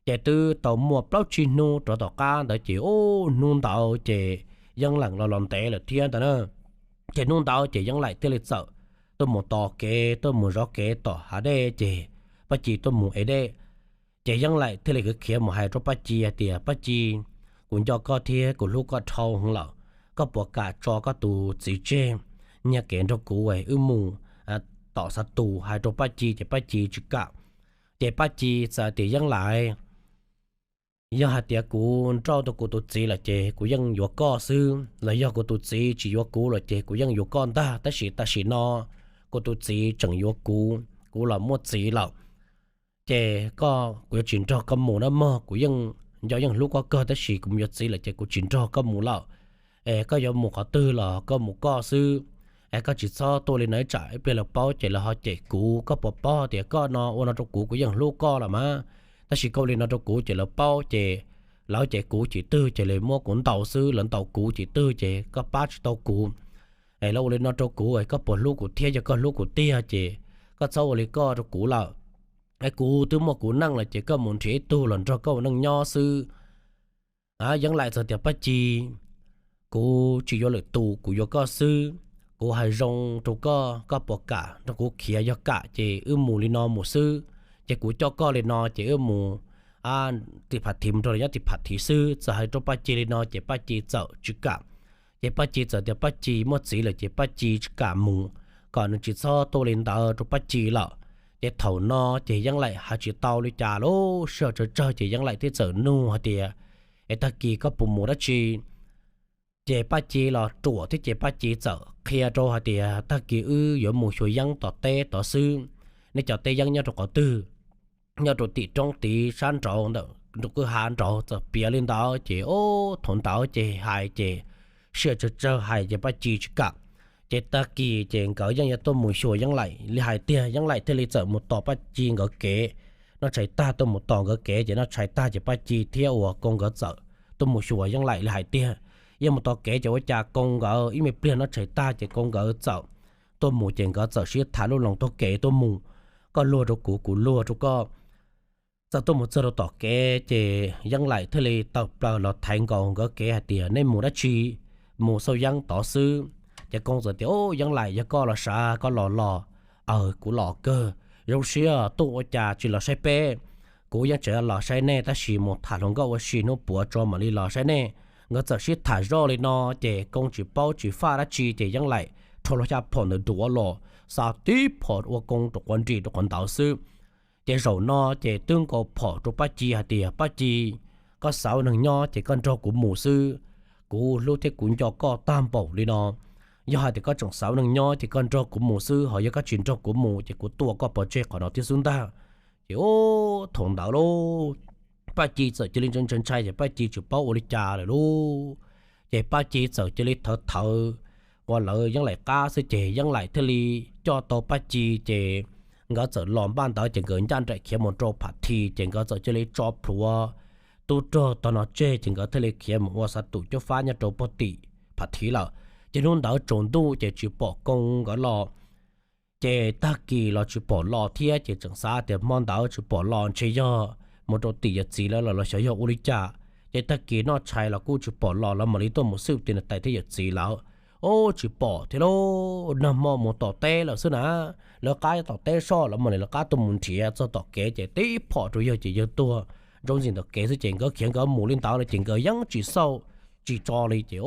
Ces twb tau muaj plaub tsib hnub rov tom qab ntawd ces ub, hnub ntawd ces Yeeb Laim los los ntev lawm thiab ntag na. Ces hnub ntawd ces Yeeb Laim thiaj li txawm tuaj mus tos kev, tuaj mus zov kev tom hav dej ces Paj Ci tuaj mus ev dej. Ces Yeeb Laim thiaj li khiav khiav mus hais rau Paj Ci hais tias, Paj Ci, kuv nco koj thiab kuv hlub koj dhau heev lawm, koj puas kam tso koj tus txiv tseg nyiag kev nrog kuv wb mus tom Xav Tus? Hais rau Paj Ci ces Paj Ci tsis kam. Ces Paj Ci txawm tias, Yeeb Laim, yog hais tias kuv nrauj tau kuv tus txiv lawm ces kuv yeej yuav koj xwb, los yog kuv tus txiv tsis yuav kuv lawm ces kuv yeej yuav koj ntag, tab sis tam sim no kuv tus txiv tseem yuav kuv, kuv los muaj txiv lawm. Ces koj, kuv yuav tsis nrog koj mus na mog, kuv yeej nco yeej hlub koj kawg tab sis kuv mus yuav txiv lawm ces kuv tsis nrog koj mus lawm. Es koj yuav mus qhov twg los koj mus koj xwb. Es koj tsis txhob tuaj li no ib tsam ib pliag lawv paub ces lawv ho cem kuv. Koj puas paub tias koj no ua no rau kuv, kuv yeej hlub koj los mas, tab sis koj ua li no rau kuv ces lawv paub ces lawv cem kuv ces twg ces lawv muab kuv ntaus xwb, lawv ntaus kuv ces twg ces koj pab tsis tau kuv. Es lawv ua li no rau kuv, koj puas hlub kuv thiab? Yog koj hlub kuv tiag ces koj txhob ua li koj rau kuv lawm. Es kuv twb muaj kuv neej lawm ces koj mus nrhiav ib tug los nrog koj ua neej nyob xwb. Yeeb Laim txawm tias, Paj Ci, kuv tsis yuav lwm tus, kuv yuav koj xwb. Kuv hais zoo rau koj, koj puas kam nrog kuv khiav? Yog kam ces wb mus li no mus xwb. Ces kuv coj koj li no ces wb mus tim Phav Thiv, mus nrog lawv nyob tim Phav Thiv xwb. Txawm hais rau Paj Ci li no ces Paj Ci txawm tsis kam. Ces Paj Ci txawm tias Paj Ci muaj txiv lawm ces Paj Ci tsis kam mus, kom nws tsis txhob tuaj li ntawd rau Paj Ci lawm. Ces thaum no ces Yeeb Laim hais tsis tau li cas lub sij hawm tsawg tsawg ces Yeeb Laim thiaj txawm nug hais tias, Es tag kis koj puas mus dab tsi? Ces Paj Ci los ruam thiab ces Paj Ci txawm qhia rau hais tias, Tag kis wb yuav mus xyuas yeeb tom teb tod xwb. Nej cov teb yeeb nyob rau qhov twg? Nyob rau tim roob tid sab nraud ntawm nraum kwj ha nraud. Txawm piav li ntawd ces, o, thaum ntawd ces hais ces sij hawm tsawg tsawg hais ces Paj Ci tsis kam. Ces tag kis ces nkawd yeej yuav tuaj mus xyuas Yeeb Laim li hais tiag. Yeeb Laim thiaj li txawm mus tos Paj Ci nkawd kev. Noj tshais tag tuaj mus tos nkawd kev ces noj tshais tag ces Paj Ci thiab uas Koo nkawd txawm tuaj mus xyuas Yeeb Laim li hais tiag. Yeej mus tos kev ces ua cas Koo nkawd ib me pliag noj tshais tag ces Koo nkawd txawm tuaj mus ces nkawd txawm sib tham lub loo taug kev tuaj mus, koj luag rau kuv, kuv luag rau koj. Txawm tuaj mus txog rau tom kev ces Yeeb Laim thiaj li tawm plaws los thaiv nkaus nkawd kev hais tias, Nej mus dab tsi? Mus xauj yeeb tod xwb. Ces Koo txawm tias, O, Yeeb Laim, yog koj los sav, koj los los. Aws, kuv los kawg. Zoo siab tuaj ua cas tsis los saib peb? Kuv yeej tseem los saib nej tab sis mus tham hluas nkauj ua si hnub puav tso mam li los saib nej. Nkawd txawm sib tham zoj li no ces Koo tsis paub tsis faj dab tsi ces Yeeb Laim rho lub xya phom ntawd duav los, xa tib phom ua Koo rau quav nrim rau qhov ntawd xwb. Ces zaum no ces twb nkaus phom rau Paj Ci hais tias, Paj Ci, koj xav ua neeg nyob ces koj nrog kuv mus xwb. Kuv hlub thiab kuv nco koj tag npaum li no. Yog hais tias koj tseem xav ua neeg nyob ces koj nrog kuv mus xwb, ho yog koj tsis nrog kuv mus ces kuv tua koj pov tseg qhov no thiab xwb ntag. Ces thaum ntawd lauj, Paj Ci txawm cia li ntshai ntshai ntshai ces Paj Ci tsis paub ua li cas lawm lauj. Ces Paj Ci txawm cia li thawv thawv ua lawv Yeeb Laim qab xwb ces Yeeb Laim thiaj li coj tau Paj Ci ces nkawd txawm los npaj ntawd ces nkawd ncaj nraim khiav mus rau Pham Thi ces nkawd txawm cia li tso plhuav tub rog tog no tseg ces nkawd thiaj li khiav mus ua xav tus cuab fab nyob rau pog tim Pham Thi lawm. Ces hnub ntawd tsaus ntuj ces tsis pom Koo nkawd los. Ces tag kis los tsis pom los thiab ces tseem xav tias hmo ntawd tsis pom los ntshe yog mus rau tim yawm txiv lawv los xyov yog ua li cas. Ces tag kis noj tshais los kuj tsis pom los, lawv mam li tuaj mus xwb tim niam tais thiab yawm txiv lawv. Ub, tsis pom thiab lauj, nag hmo mus tom teb lawm xwb na. Lawv qab tom teb soj, lawv mam li lawv qab tuaj mus nrhiav txog tom kev ces tib phom rau yawg ces yawg tuag ntsoov ntxim tom kev xwb ces nkawd khiav nkawd mus li ntawd lawm ces nkawd yeej tsis xauj tsis tso li ces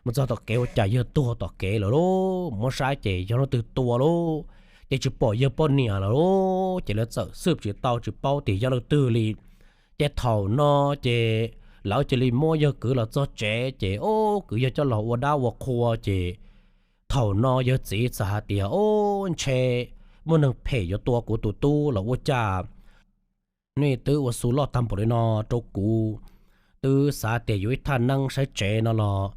mus txog tom kev ua cas yawg tuag tom kev lawm lauj. Muab saib ces yog leej twg tua lauj, ces tsis pom yawg poj niam lawm lauj. Ces lawv txawm xwb tsis tau tsis paub tias yog leej twg li. Ces thaum no ces lawv cia li muab yawg kwv los txog tsev ces ub, kwv yawg coj los ua dab ua qhua ces thaum no yawg txiv txawm hais tias, Ub, ntshe muaj neeg phem yuav tua kuv tus tub los ua cas. Nej twb ua xu loj tag npaum li no rau kuv, twb xav tias yuav ib thaj neeb saib tsev no los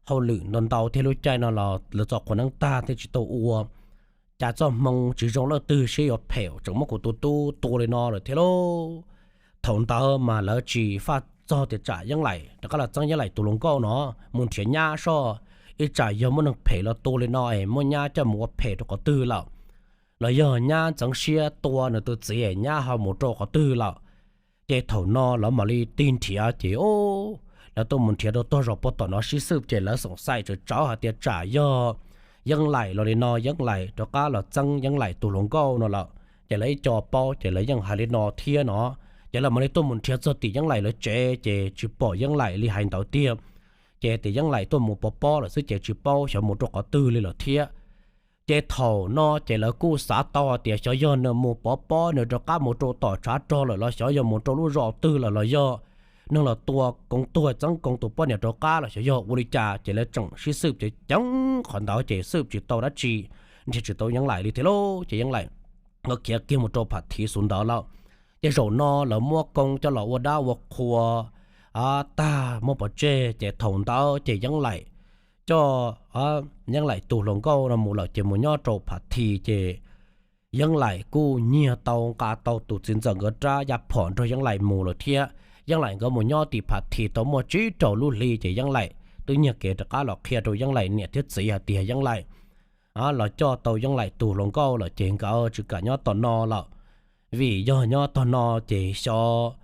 hauj lwm ntau ntau thiab lub caij no los lawv txo qhua neeb tag thiaj tsis tau ua. Cas txoj hmoo tsis zoo leej twg siab yuav phem tseem muab kuv tus tub tua li no lawm thiab lauj. Thaum ntawd mas lawv tsis faj txog tias tsam Yeeb Laim rov qab los txeeb Yeeb Laim tus hluas nkauj no mus nrhiav nyab soj, ib tsam yog muaj neeg phem los tua li no es muab nyab coj mus ua phem rau qhov twg lawm, los yog nyab ntxeev siab tua nws tus txiv es nyab ho mus rau qhov twg lawm. Ces thaum no lawv mam li tig nrhiav ces lawv tuaj mus nrhiav rau tog zos pog tom no sib xwb ces lawv xoom xaim tsawv tsawv hais tias tsam yog Yeeb Laim los li no, Yeeb Laim rov qab los txeeb Yeeb Laim tus hluas nkauj no lawm. Ces lawv ib co paub ces lawv yeej hais li no thiab no. Ces lawv mam li tuaj mus nrhiav txog tim Yeeb Laim lawv tsev ces tsis pom Yeeb Laim li hais ntawd tiag. Ces tias Yeeb Laim tuaj mus pov pob lawm xwb ces tsis paub xyov mus rau qhov twg li lawm thiab. Ces thaum no ces lawv kuj xav tau hais tias xyov yog nws mus pov pob nws rov qab mus rau tom tshav rog lawm los xyov yog mus rau lub zos twg lawm los yog neeg los tua Koo tuag txeeb Koo tus poj niam rov qab los xyov yog ua li cas ces lawv tseem sib xwb ces ceev qhov ntawd ces xwb tsis tau dab tsi, nrhiav tsis tau Yeeb Laim li thiab lauj. Ces Yeeb Laim nkawd khiav kiag mus rau Pham Thi xus ntawd lawm. Ces zaum no lawv muab Koo coj los ua dab ua qhua tag muab pov tseg ces thaum ntawd ces Yeeb Laim coj Yeeb Laim tus hluas nkauj no mus lawm ces mus nyob rau Pham Thi ces Yeeb Laim kuj nyiag tau nqa tau tus txiv ntxawm nkawd rab ya phom nrog Yeeb Laim mus lawm thiab. Yeeb Laim nkawd mus nyob tim Pham Thi tau muaj tsib rau lub hli ces Yeeb Laim twb nyiag kev rov qab los qhia rau Yeeb Laim niam thiab txiv hais tias Yeeb Laim los coj tau Yeeb Laim tus hluas nkauj lawm ces nkawd tsis kam nyob tom no lawm, vim yog nyob tom no ces xyov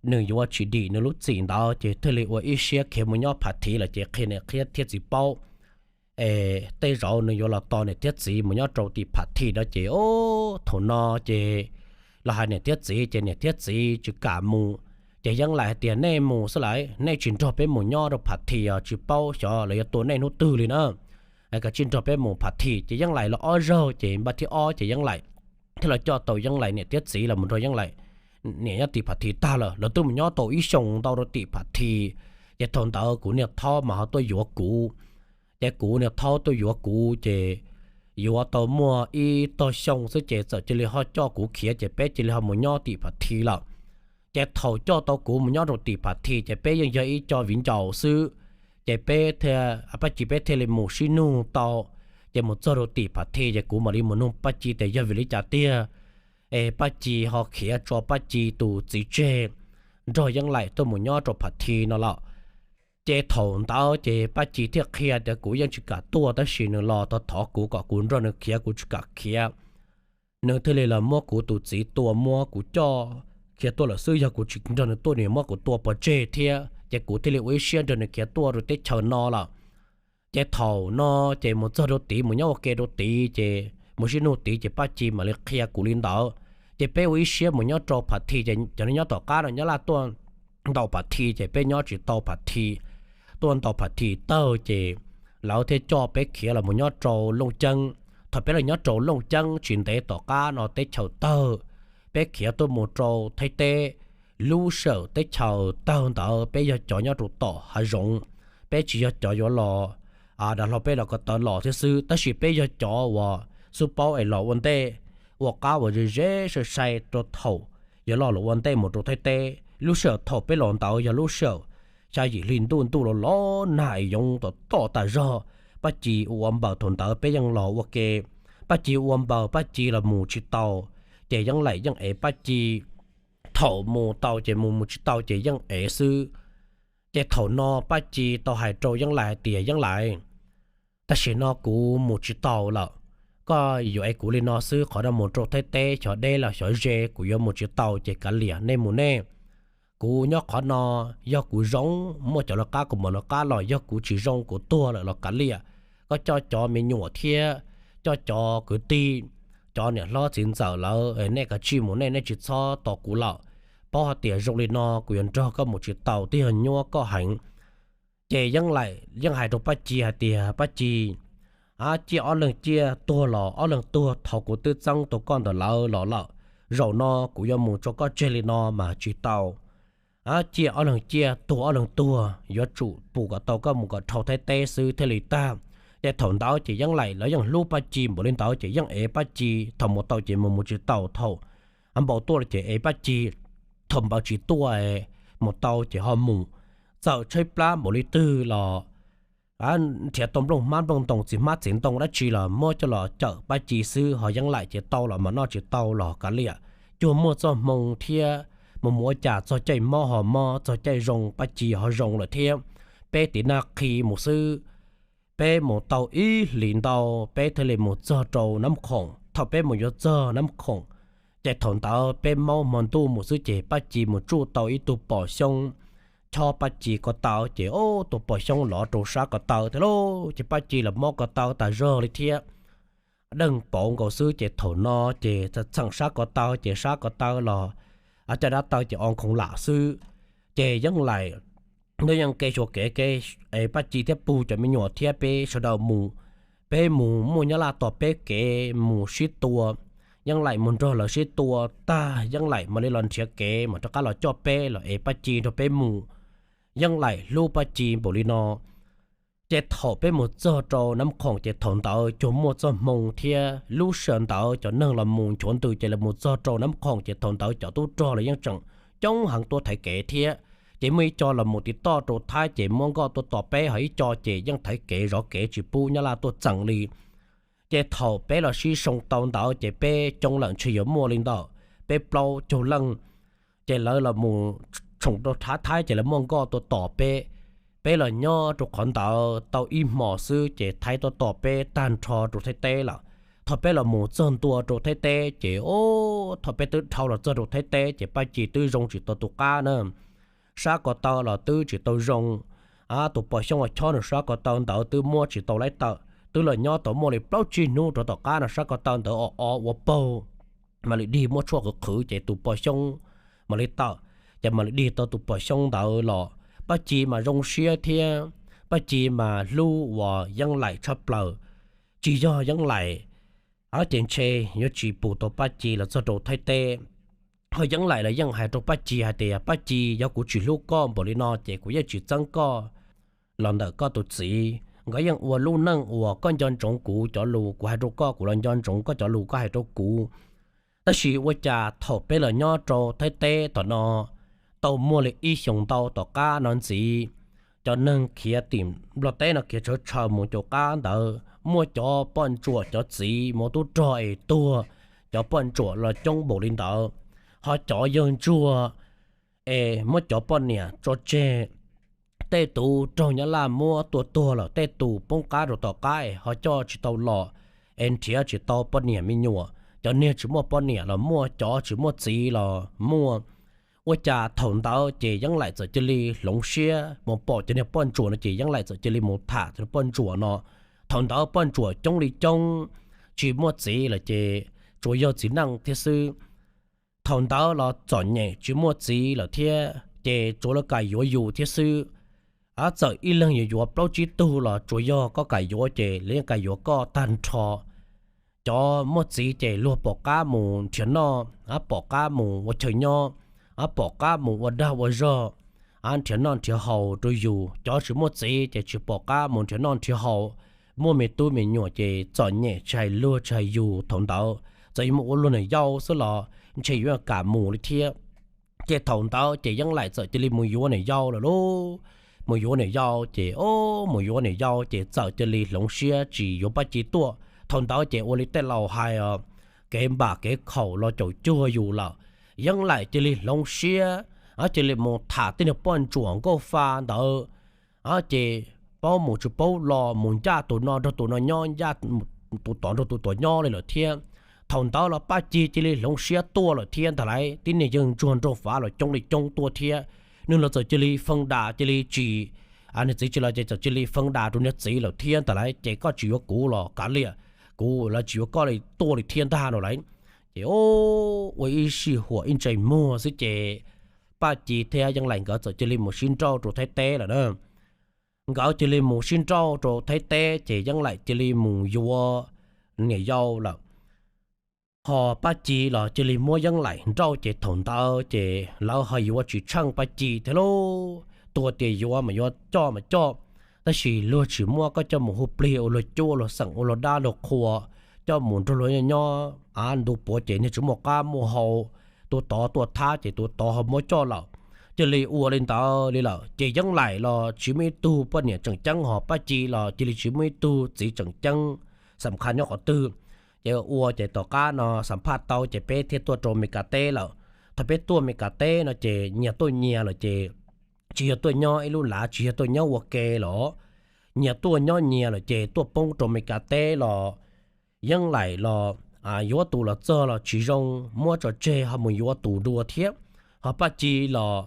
nws yuav tsis dim nws lub txim ntawd ces thiaj li ua ib siab khiav mus nyob Phav Thi lawm ces qhia niam qhia thiab txiv paub. Es tej zaum nws yuav los tos niam thiab txiv mus nyob rau tim Phav Thi no ces, o, thaum no ces los hais niam thiab txiv ces niam thiab txiv tsis kam mus. Ces Yeeb Laim hais tias nej mus xwb las, nej tsis nrog peb mus nyob rau Phav Thi os, tsis paub xyov lawv yuav tua nej hnub twg li na. Kav tsij nrog peb mus Phav Thi. Ces Yeeb Laim los ob zaug ces npaj thib ob ces Yeeb Laim thiaj los coj tau Yeeb Laim niam thiab txiv los mus nrog Yeeb Laim niam nyob tim Phav Thi tag lawm, lawv twb mus nyob tau ib xyoos ntau rau tim Phav Thi. Ces thaum ntawd kuv niag thaub mas ho tuaj yuav kuv. Ces kuv niag thaub tuaj yuav kuv ces yuav tau muaj ib tog xyoo xwb ces txawm cia li ho coj kuv khiav ces peb cia li ho mus nyob tim Phav Thi lawm. Ces thaum coj tau kuv mus nyob rau tim Phav Thi ces peb yeej yog ib co viv ncaus xwb. Ces peb thiaj, Paj Ci peb thiaj li mus sib nug tau. Ces mus txog rau tim Phav Thi ces kuv mam li mus nug Paj Ci tias yog vim li cas tiag es Paj Ci ho khiav tso Paj Ci tus txiv tseg nrog Yeeb Laim tuaj mus nyob rau Phav Thi no lawm. Ces thaum ntawd ces Paj Ci thiaj qhia tias kuv yeej tsis kam tuaj tab sis nws los thov kuv kom kuv nrog nws khiav, kuv tsis kam khiav. Nws thiaj li los muab kuv tus txiv tua, muab kuv coj khiav tuaj lawm xwb, yog kuv tsis nrog nws tuaj nws muab kuv tua pov tseg thiab. Ces kuv thiaj li ua ib siab nrog nws khiav tuaj rau teb chaws no lawm. Ces thaum no ces mus txog rau tid, mus nyob ua ke rau tid, ces mus sib nug tid ces Paj Ci mam li qhia kuv li ntawd. Ces peb ua ib siab mus nyob rau Phav Thi ces cov neeg nyob tom qab no nyob laj tuaj ntaus Phav Thi ces peb nyob tsis tau Phav Thi. Tuaj ntaus Phav Thi tawg ces lawv thiaj coj peb khiav los mus nyob rau Looj Ceeb. Thaum peb los nyob rau Looj Ceeb tsis ntev tom qab no teb chaws tawg, peb khiav tuaj mus rau Thaib teb. Lub sij hawm teb chaws tawg ntawd peb yog cov nyob rau tom hav zoov, peb tsis yog cov yuav los dav hlau peb los ko taw los thiab xwb, tab sis peb yog cov uas xub paub es los ua ntej, ua qab uas ze ze sai sai rau thaum yuav los los ua ntej mus rau Thaib teb. Lub sij hawm thaum peb los ntawd yog lub sij hawm xya yim hli ntuj, ntuj los los nag es yoov tom tom tas zog. Paj Ci ua ua npaws thaum ntawd peb yeej los ua ke. Paj Ci ua npaws Paj Ci los mus tsis tau, ces Yeeb Laim yeej ev Paj Ci. Thaum mus tau ces mus, mus tsis tau ces yeej ev xwb. Ces thaum no Paj Ci tau hais rau Yeeb Laim hais tias Yeeb Laim, tam sim no kuv mus tsis tau lawm. Koj yuav ev kuv li no xwb, qhov no mus rau Thaib teb xyov deb los xyov ze, kuv yuav mus tsis tau ces kav liam, nej mus nej. Kuv nyob qhov no, yog kuv zoo muaj cov lawv qab kuv mam lawv qab los, yog kuv tsis zoo kuv tuag lawm los kav liam. Koj coj cov me nyuam thiab coj cov kwv tij, cov niam hlob txiv ntxawm lawv, nej kav tsij mus nej, nej tsis txhob tos kuv lawm. Paub hais tias zoo li no kuv yuav nrog koj mus tsis tau, twb yog nyuab koj heev. Ces Yeeb Laim yeej hais rau Paj Ci hais tias Paj Ci, ciaj ob leeg ciaj, tuag los ob leeg tuag, thaum kuv twb txeeb tau koj ntawm lawv los lawm. Zaum no kuv yuav mus tso koj tseg li no mas tsis tau. Ciaj ob leeg ciaj, tuag ob leeg tuag, yuav tsum pum kom tau koj mus kom dhau Thaib teb xwb thiaj li tag. Ces thaum ntawd ces Yeeb Laim lawv yeej hlub Paj Ci npaum li ntawd ces yeej ev Paj Ci, thaum mus tau ces mus, mus tsis tau, thaum npau tuaj ces ev Paj Ci, thaum npau tsis tuaj mus tau ces ho mus. Txawm tshaib plab npaum li twg los nrhiav tau nplooj hmab nplooj ntoo, txiv hmab txiv ntoo dab tsi los muab coj los cawm Paj Ci xwb, ho Yeeb Laim ces tau los mas noj, tsis tau los kav liam. Cuag muaj txoj hmoo thiab mus mus ua cas txog caij mob ho mob, txog caij zoo Paj Ci ho zoo lawm thiab. Peb tiv naj qhi mus xwb. Peb mus tau ib hlis ntau peb thiaj li mus txog rau Nab Khoom. Thaum peb mus yuav txog Nab Khoom, ces thaum ntawd peb maub hmo ntuj mus xwb ces Paj Ci mus tsuj tau ib tug pos xyoob chob Paj Ci ko taw ces, o, tus pos xyoob lov rau sab ko taw thiab lauj. Ces Paj Ci los mob ko taw tas zog li thiab, deeg pauv nkaus xwb. Ces thaum no ces txheem sab ko taw ces sab ko taw los caj dab taw ces o nkhoos lam xwb. Ces Yeeb Laim, nws yeej ke xyuas kev ke, es Paj Ci thiab pug cov me nyuam thiab peb sawv daws mus. Peb mus muaj Nyab Laj tos peb kev mus sib tua. Yeeb Laim mus nrog lawv sib tua tag, Yeeb Laim mam li los nrhiav kev mam rov qab los coj peb los es Paj Ci nrog peb mus. Yeeb Laim hlub Paj Ci npaum li no. Ces thaum peb mus txog rau Nab Khoom ces thaum ntawd cuag muaj txoj hmoo thiab lub sij hawm ntawd cov neeg los mus nchuav ntws ces los mus txog rau Nab Khoom ces thaum ntawd cov tub rog los yeej tseem coob heev tuaj thaiv kev thiab. Ces muaj ib co los mus tiv toj rau Thaib ces muab nkoj tuaj tos peb, ho ib co ces yeej thaiv kev zov kev tsis pub Nyab Laj tuaj txeem li. Ces thaum peb los sib soo tau ntawd ces peb coob lawm ntshe yuav muaj li ntawm peb plaub caug leej. Ces lawv los mus tshoom rau Thaib, Thaib ces lawv muaj nkoj tuaj tos peb. Peb los nyob rau qhov ntawd tau ib hmos xwb ces Thaib tuaj tos peb tag nrho rau Thaib teb lawm. Thaum peb los mus txog ntua rau Thaib teb ces, o, thaum peb twb dhau los txog rau Thaib teb ces Paj Ci twb zoo tsis tau tus qab na. Sab ko taw los twb tsis tau zoo. Tus pog Xyooj uas chob nws sab ko taw ntawd twb muab tsis tau laib tawm, twb los nyob tau muaj li plaub tsib hnub rau tom qab no sab ko taw ntawd o o ua paug, mam li dig muab tshuaj qhwv qhwv ces tus pog Xyooj mam li tawm. Ces mam li dig tau tus pog Xyooj ntawd los Paj Ci mas zoo siab thiab. Paj Ci mas hlub uas Yeeb Laim tshaj plaws. Tsis yog Yeeb Laim, o, ces ntshe yuav tsis pus tau Paj Ci los txog rau Thaib teb. Ho Yeeb Laim los yeej hais rau Paj Ci hais tias, Paj Ci, yog kuv tsis hlub koj npaum li no ces kuv yeej tsis txeeb koj los ntawm koj tus txiv. Nkawd yeej ua lub neej uas koj nco ntsoov kuv cov lus kuv hais rau koj, kuv los nco ntsoov koj cov lus koj hais rau kuv. Tab sis ua cas thaum peb los nyob rau Thaib teb tom no tau muaj li ib xyoos ntau tom qab no ntxiv, cov neeg khiav tim Nplog teb no khiav tshawv tshaws mus caum qab ntawd, muaj cov poj ntsuam cov txiv mus tub rog es tuag, cov poj ntsuam los coob npaum li ntawd. Ho cov yawg ntsuag es muab cov poj niam tso tseg, tej tus raug Nyab Laj muab tua tuag lawm, tej tus poob qab rau tom qab es ho coj tsis tau los, es nrhiav tsis tau poj niam me nyuam, cov niag tsis muaj poj niam los muaj, cov tsis muaj txiv los muaj. Ua cas thaum ntawd ces Yeeb Laim txawm cia li hloov siab mus pom cov niag poj ntsuam no ces Yeeb Laim txawm cia li mus tham cov poj ntsuam no. Thaum ntawd poj ntsuam coob li coob, tsis muaj txiv lawm ces tsuas yog txiv neej thiab xwb. Thaum ntawd los txom nyem tsis muaj txiv lawm thiab ces tsuas lawv kam yuav yus thiab xwb. Txawm ib leeg yuav yuav plaub tsib tug los tsuas yog koj kam yuav ces lawv yeej kam yuav koj tag nrho. Cov muaj txiv ces luag pom qab mus nrhiav noj, pom qab mus ua chaw nyob, pom qab mus ua dag ua zog, nrhiav noj nrhiav haus rau yus. Cov tsis muaj txiv ces tsis pom qab mus nrhiav noj nrhiav haus, muaj me tub me nyuam ces txom nyem tsis hais luag tsis hais yus. Thaum ntawd txawm yuav mus ua luag niam yau xwb los ntshe yuav kam mus li thiab. Ces thaum ntawd ces Yeeb Laim txawm cia li mus yuav niam yau lawm lauj. Mus yuav niam yau ces, o, mus yuav niam yau ces txawm cia li hloov siab tsis yuav Paj Ci tuaj. Thaum ntawd ces ua li tej laus hais os, kev npam kev khaum los caum cuag yus lawm. Yeeb Laim cia li hloov siab, cia li mus tham tej niag poj ntsuam nkauj fa ntawd, ces paub mus tsis paub los, mus ncaj tus no nrog tus no nyob, ncaj tus tod nrog tus tod nyob li lawm thiab. Thaum ntawd los Paj Ci cia li hloov siab tuaj lawm thiab ntag lauj. Tib niag yawg ntsuag nraug fav los coob li coob tuaj thiab. Nws los txawm cia li fee das cia li tsis, nws txiv tsis los ces txawm cia li fee das rau niag txiv lawm thiab ntag lauj. Ces koj tsis yuav kuv los kav liam, kuv los tsis yuav koj li tuaj li thiab ntag no lauj. Ces ua ib sij huam ib ntsais muag xwb ces Paj Ci thiab Yeeb Laim nkawd txawm cia li mus sib nrauj rau Thaib teb lawm na. Nkawd cia li mus sib nrauj rau Thaib teb ces Yeeb Laim cia li mus yuav niam yau lawm. Ho Paj Ci los cia li muab Yeeb Laim nrauj ces thaum ntawd ces lawv ho yuav tsis tsheej Paj Ci thiab lauj. Tus tias yuav mas yuav, coj mas coj, tab sis luag tsis muab koj coj mus hu plig ua luag cuab ua luag xeem ua luag dab luag qhua, coj mus nrog luag nyob nyob av ntu puav ces niag tsis muaj qab muaj hau, tus tod tuaj thab ces tus tod ho muab coj lawm. Cia li ua li ntawd li lawm ces Yeeb Laim los tsis muaj ib tug poj niam tseem ceeb, ho Paj Ci los cia li tsis muaj ib tug txiv tseem ceeb xam khas nyob qhov twg. Ces ua ces tom qab no xam phaj tau ces peb thiaj tuaj rau Mes Kas teb lawm. Thaum peb tuaj Mes Kas teb no ces nyias tuaj nyias lawm ces tsis yog tuaj nyob ib lub lav, tsis yog tuaj nyob ua ke los, nyias tuaj nyob nyias lawm ces tuaj poob rau Mes Kas teb los Yeeb Laim los yuav tus los txog los tsis zoo, muab tso tseg ho mus yuav tus dua thiab. Ho Paj Ci los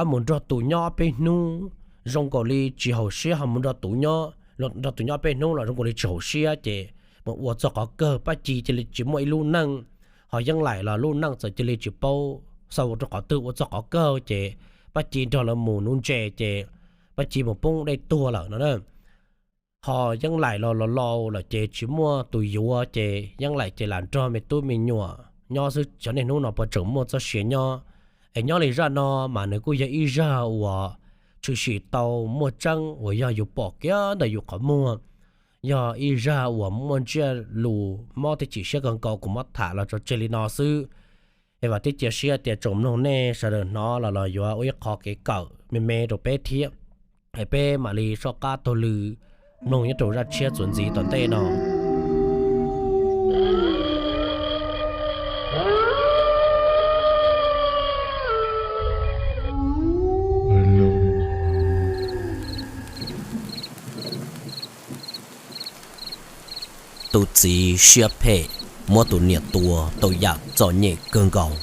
mus nrog tus nyob peb hnub zoo nkaus li tsis haum siab, ho mus nrog tus nyob, nrog tus nyob peb hnub los zoo nkaus li tsis haum siab ces mus ua txog qhov kawg Paj Ci cia li tsis muaj ib lub neej. Ho Yeeb Laim los lub neej txawm cia li tsis paub xaus rau qhov twg, ua txog qhov kawg ces Paj Ci nrog lawv mus nuv ntses ces Paj Ci mus poob dej tuag lawm no na. Ho Yeeb Laim los laus laus lawm ces tsis muaj tus yuav ces Yeeb Laim ces lam nrog me tub me nyuam nyob xwb. Xyov niaj hnub no puas tseem muaj txoj sia nyob. Es nyob li zaj no mas nws kuj yog ib zaj uas tshwm sim tau muaj tseeb uas yog yus pom kiag ntawm yus qhov muag, yog ib zaj uas muaj ntsiab lus mob thiab chim siab kawg nkaus kuv muab tham los tso tseg li no xwb. Es vam thiab cia siab tias tsoom mloog nej sawv daws hnov los los yuav ua ib qho kev kawm me me rau peb thiab. Es peb mam li soj qab taug lw mloog nyob rau zaj tshiab txuas ntxiv tom ntej no. Tus txiv siab phem muab tus niam tua tau yam txom nyem kawg nkaus.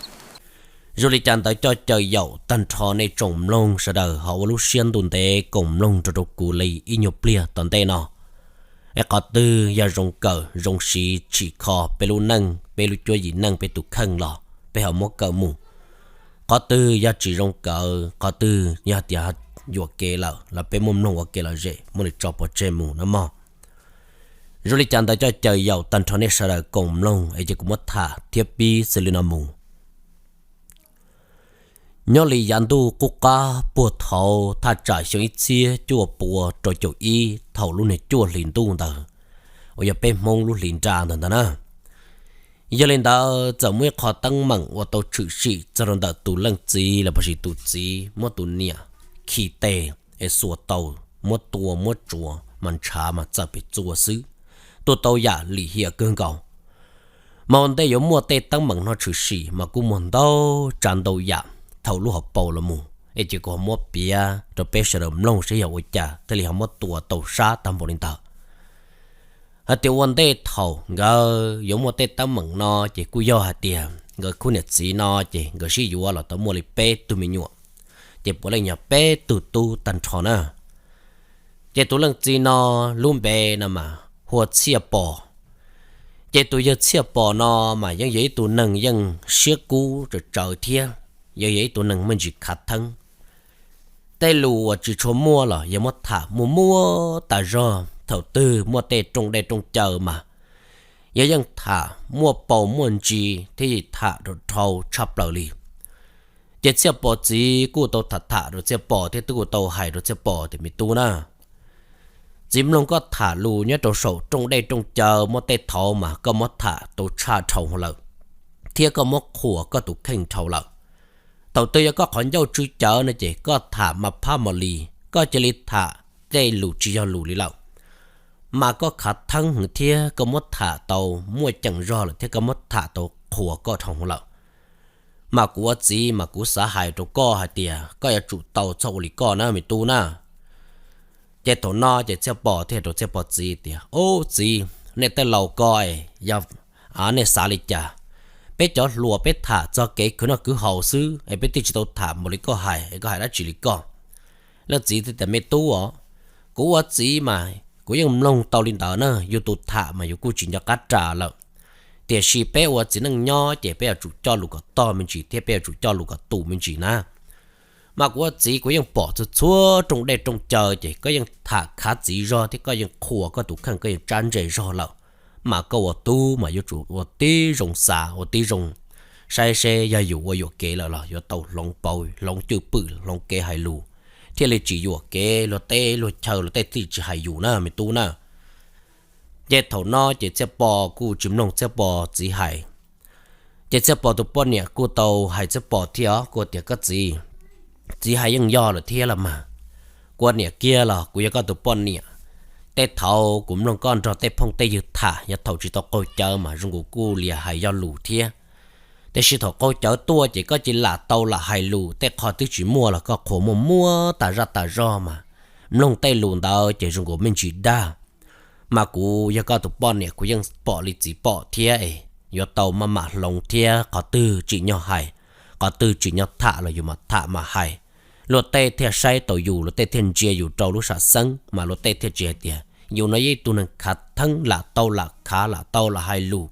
Zoo li cas ntawd coj caw yaum tag nrho nej tsoom mloog sawv daws ho ua lub siab ntuj ntev koom mloog rau rau kuv li ib nyuag pliag tom ntej no. Es qhov twg yog zoo kawm zoo siv tsim kho peb lub neej, peb lub cuab yim neej, peb tus kheej los peb ho muab kawm mus. Qhov twg yog tsis zoo kawm, qhov twg yog tias yuam kev lawm los peb muab mloog ua kev lom zem, muab nws tso pov tseg mus nawb mog. Zoo li cas ntawd coj caw yaum tag nrho nej sawv daws koom mloog es ces kuv muab tham thiab pib xws li no mus. Nyob li yav ntuj qub qab puag thaum thaj tsam xyoo ib txhiab cuaj pua rau caum ib thaum lub niag cuaj hlis ntuj ntawd, uas yog peb Hmoob lub hlis nra ntawd ntag na. Yog li ntawd txawm muaj ib qho teeb meem uas tau tshwm sim txog rau ntawm tus leej txiv los puas sis tus txiv muab tus niam khi tes es xuas taus muab tua muab tsuav mas ntshav mas txawm pes txuas xwb, tuaj tau yam lim hiam kawg nkaus. Mas ua ntej yuav muaj tej teeb meem no tshwm sim mas kuj muaj ntau tsav ntau yam thaum lub hauv paus los mus, es ces kuv ho muab piav rau peb sawv daws mloog seb yog ua cas thiaj li ho muab tua tau sab tag npaum li ntawd. Hais tias ua ntej thaum nkawd yuav muaj tej teeb meem no ces kuj yog hais tias nkawd khub niam txiv no ces nkawd sib yuav los tau muaj li peb tug me nyuam, ces puav leej yog peb tug tub tag nrho na. Ces tus leej txiv no lub npe no mas hu ua Txhiaj Pos. Ces tus yawg Txhiaj Pos no mas yeej yog ib tug neeg yeej siab kub tsawv tsawv thiab, yog yog ib tug neeg me ntsis khav theeb. Tej lus uas tsis tshua muaj los yog muab tham muaj muab tas zog. Thaum twg muaj tej rooj dej rooj cawv mas yog yeej tham muaj paus muaj ntsis thiab tham dhau tshaj plaws li. Ces Txhiaj Pos txiv kuj tau tham tham rau Txhiaj Pos thiab twb kuj tau hais rau Txhiaj Pos tias, me tub na, txiv mloog koj tham lus nyob rau saum rooj dej rooj cawv muaj tej thaum mas koj muab tham tau tshaj dhau lawm, thiab koj muab qhuas koj tus kheej dhau lawm. Thaum twg yog koj qhov ncauj tsw cawv no ces koj tham mas phab mos li, koj cia li tham tej lus tsis yog lus li lawm. Mas koj khav theeb heev thiab koj muab tham tau muaj ceem zog lawm thiab koj muab tham tau qhuas koj dhau lawm. Mas kuv ua txiv mas kuv xav hais rau koj hais tias koj yuav tsum tau txhob ua li koj na me tub na. Ces thaum no ces Txhiaj Pos thiaj rau Txhiaj Pos txiv tias, ob txiv, nej tej laus ko es yog nej xav li cas? Peb cov hluas peb tham txog kev khwv noj khwv haus xwb es peb twb tsis tau tham npaum li koj hais es koj hais dab tsi li koj? Leej txiv thiaj tias, me tub os, kuv ua txiv mas kuv yeej mloog tau li ntawd na, yus tus tham mas yus kuj tsis nco qab ras lawm. Tiam sis peb ua txiv neej nyob ces peb yuav tsum coj lus kom tog me ntsis thiab peb yuav tsum coj lus kom tus me ntsis na. Mas kuv ua txiv kuv yeej pom txhua txhua rooj dej rooj cawv ces koj yeej tham khav txiv zog thiab koj yeej qhuas koj tus kheej, koj yeej tsab ntse zog lawm. Mas koj ua tub mas yuav tsum ua tib zoo xav ua tib zoo saib seb yog yus ua yuam kev lawm los yuav tau hloov pauv hloov cwj pwm hloov kev hais lus, thiaj li tsis yuam kev luag teb luag chaw luag tej thiaj tsis hais yus na me tub na. Ces thaum no ces Txhiaj Pos kuj tsis mloog Txhiaj Pos txiv hais. Ces Txhiaj Pos tus poj niam kuj tau hais Txhiaj Pos thiab os, kuj tias, koj txiv, txiv hais yeej yog lawm thiab los mas. Kuv ua niam kiag los kuv yog koj tus poj niam. Tej thaum kuv mloog koj nrog tej phooj tej ywg tham, yog thaum tsis tau qaug cawv mas zoo nkaus kuj liam hais yog lus thiab. Tiam sis thaum qaug cawv tuaj ces koj cia li lam tau lam hais lus, tej qho twb tsis muaj los koj qhuas muaj muab tas zaj tas zog mas. Mloog tej lus ntawd ces zoo nkaus me ntsis dag. Mas kuv yog koj tus poj niam kuv yeej pom li txiv pom thiab es yuav tau maj mam hloov thiab, qhov twg tsim nyog hais, qhov twg tsim nyog tham los yus mam tham mam hais. Luag tej thiaj saib tau yus, luag tej thiaj ntsia yus rau lub sam xeeb, mas luag tej thiaj tsis hais tias yus no yog ib tug neeg khav theeb, lam tau lam khav lam tau lam hais lus.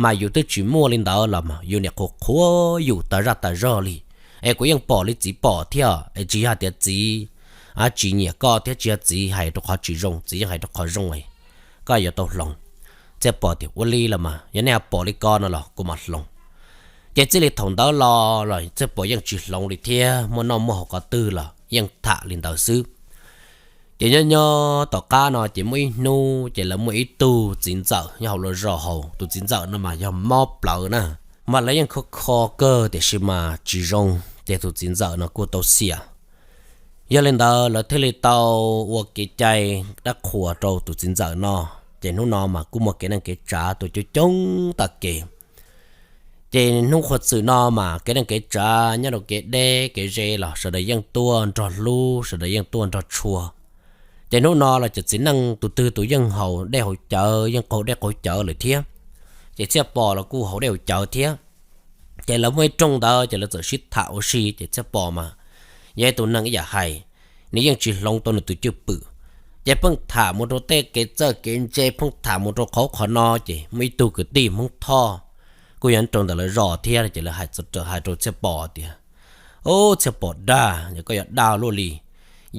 Mas yus twb tsis muaj li ntawd los yus niam qhuas qhuas yus tas zaj tas zog li. Es kuv yeej pom li txiv pom thiab es tsis yog hais tias txiv tsis nyiam koj thiab tsis yog txiv hais rau qhov tsis zoo, txiv yeej hais rau qhov zoo, koj yuav tau hloov. Txhiaj Pos tias, ua li los mas yog nej pom li ko no los kuv mam hloov. Ces txij li thaum ntawd los los Txhiaj Pos yeej tsis hloov li thiab, muaj noj muaj haus qhov twg los yeej tham li ntawd xwb. Ces nyob nyob tom qab no ces muaj ib hnub ces lawv muaj ib tug txiv ntxawm nyob hauv lawv zos haus, tus txiv ntxawm no mas yog mob plawv na, mas lawv yeej kho kho kawg tiam sis mas tsis zoo, ces tus txiv ntxawm no kuj tau xiam. Yog li ntawd lawv thiaj li tau ua kev cai dab qhuas rau tus txiv ntxawm no. Ces hnub no mas kuj muaj kev neej kev tsav tuaj coob coob tag kev. Ces hnub qhuav txwm no mas kev neej kev tsav nyob rau kev deb kev ze los sawv daws yeej tuaj nrog hlub, sawv daws yeej tuaj nrog tshua. Ces hnub no los cov txiv neej tus twg tus yeej haus dej haus cawv, yeej qaug dej qaug cawv lawm thiab. Ces Txhiaj Pom los kuj haus dej haus cawv thiab. Ces lawv muaj ib rooj ntawd ces lawv txawm sib tham ua si, ces Txhiaj Pom mas yog ib tug neeg ib yam hais, nws yeej tsis hloov tau nws tus cwj pwm. Ces pheej tham mus rau tej kev txawj kev ntse, pheej tham mus rau qhov qhov no, ces muaj ib tug kwv tij Hmoob Thoj kuj yog rau ntawm lawv zos thiab, ces lawv hais, hais rau Txhiaj Pom tias, Ub, Txhiaj Pom dag, yog koj yuav dag luaj li.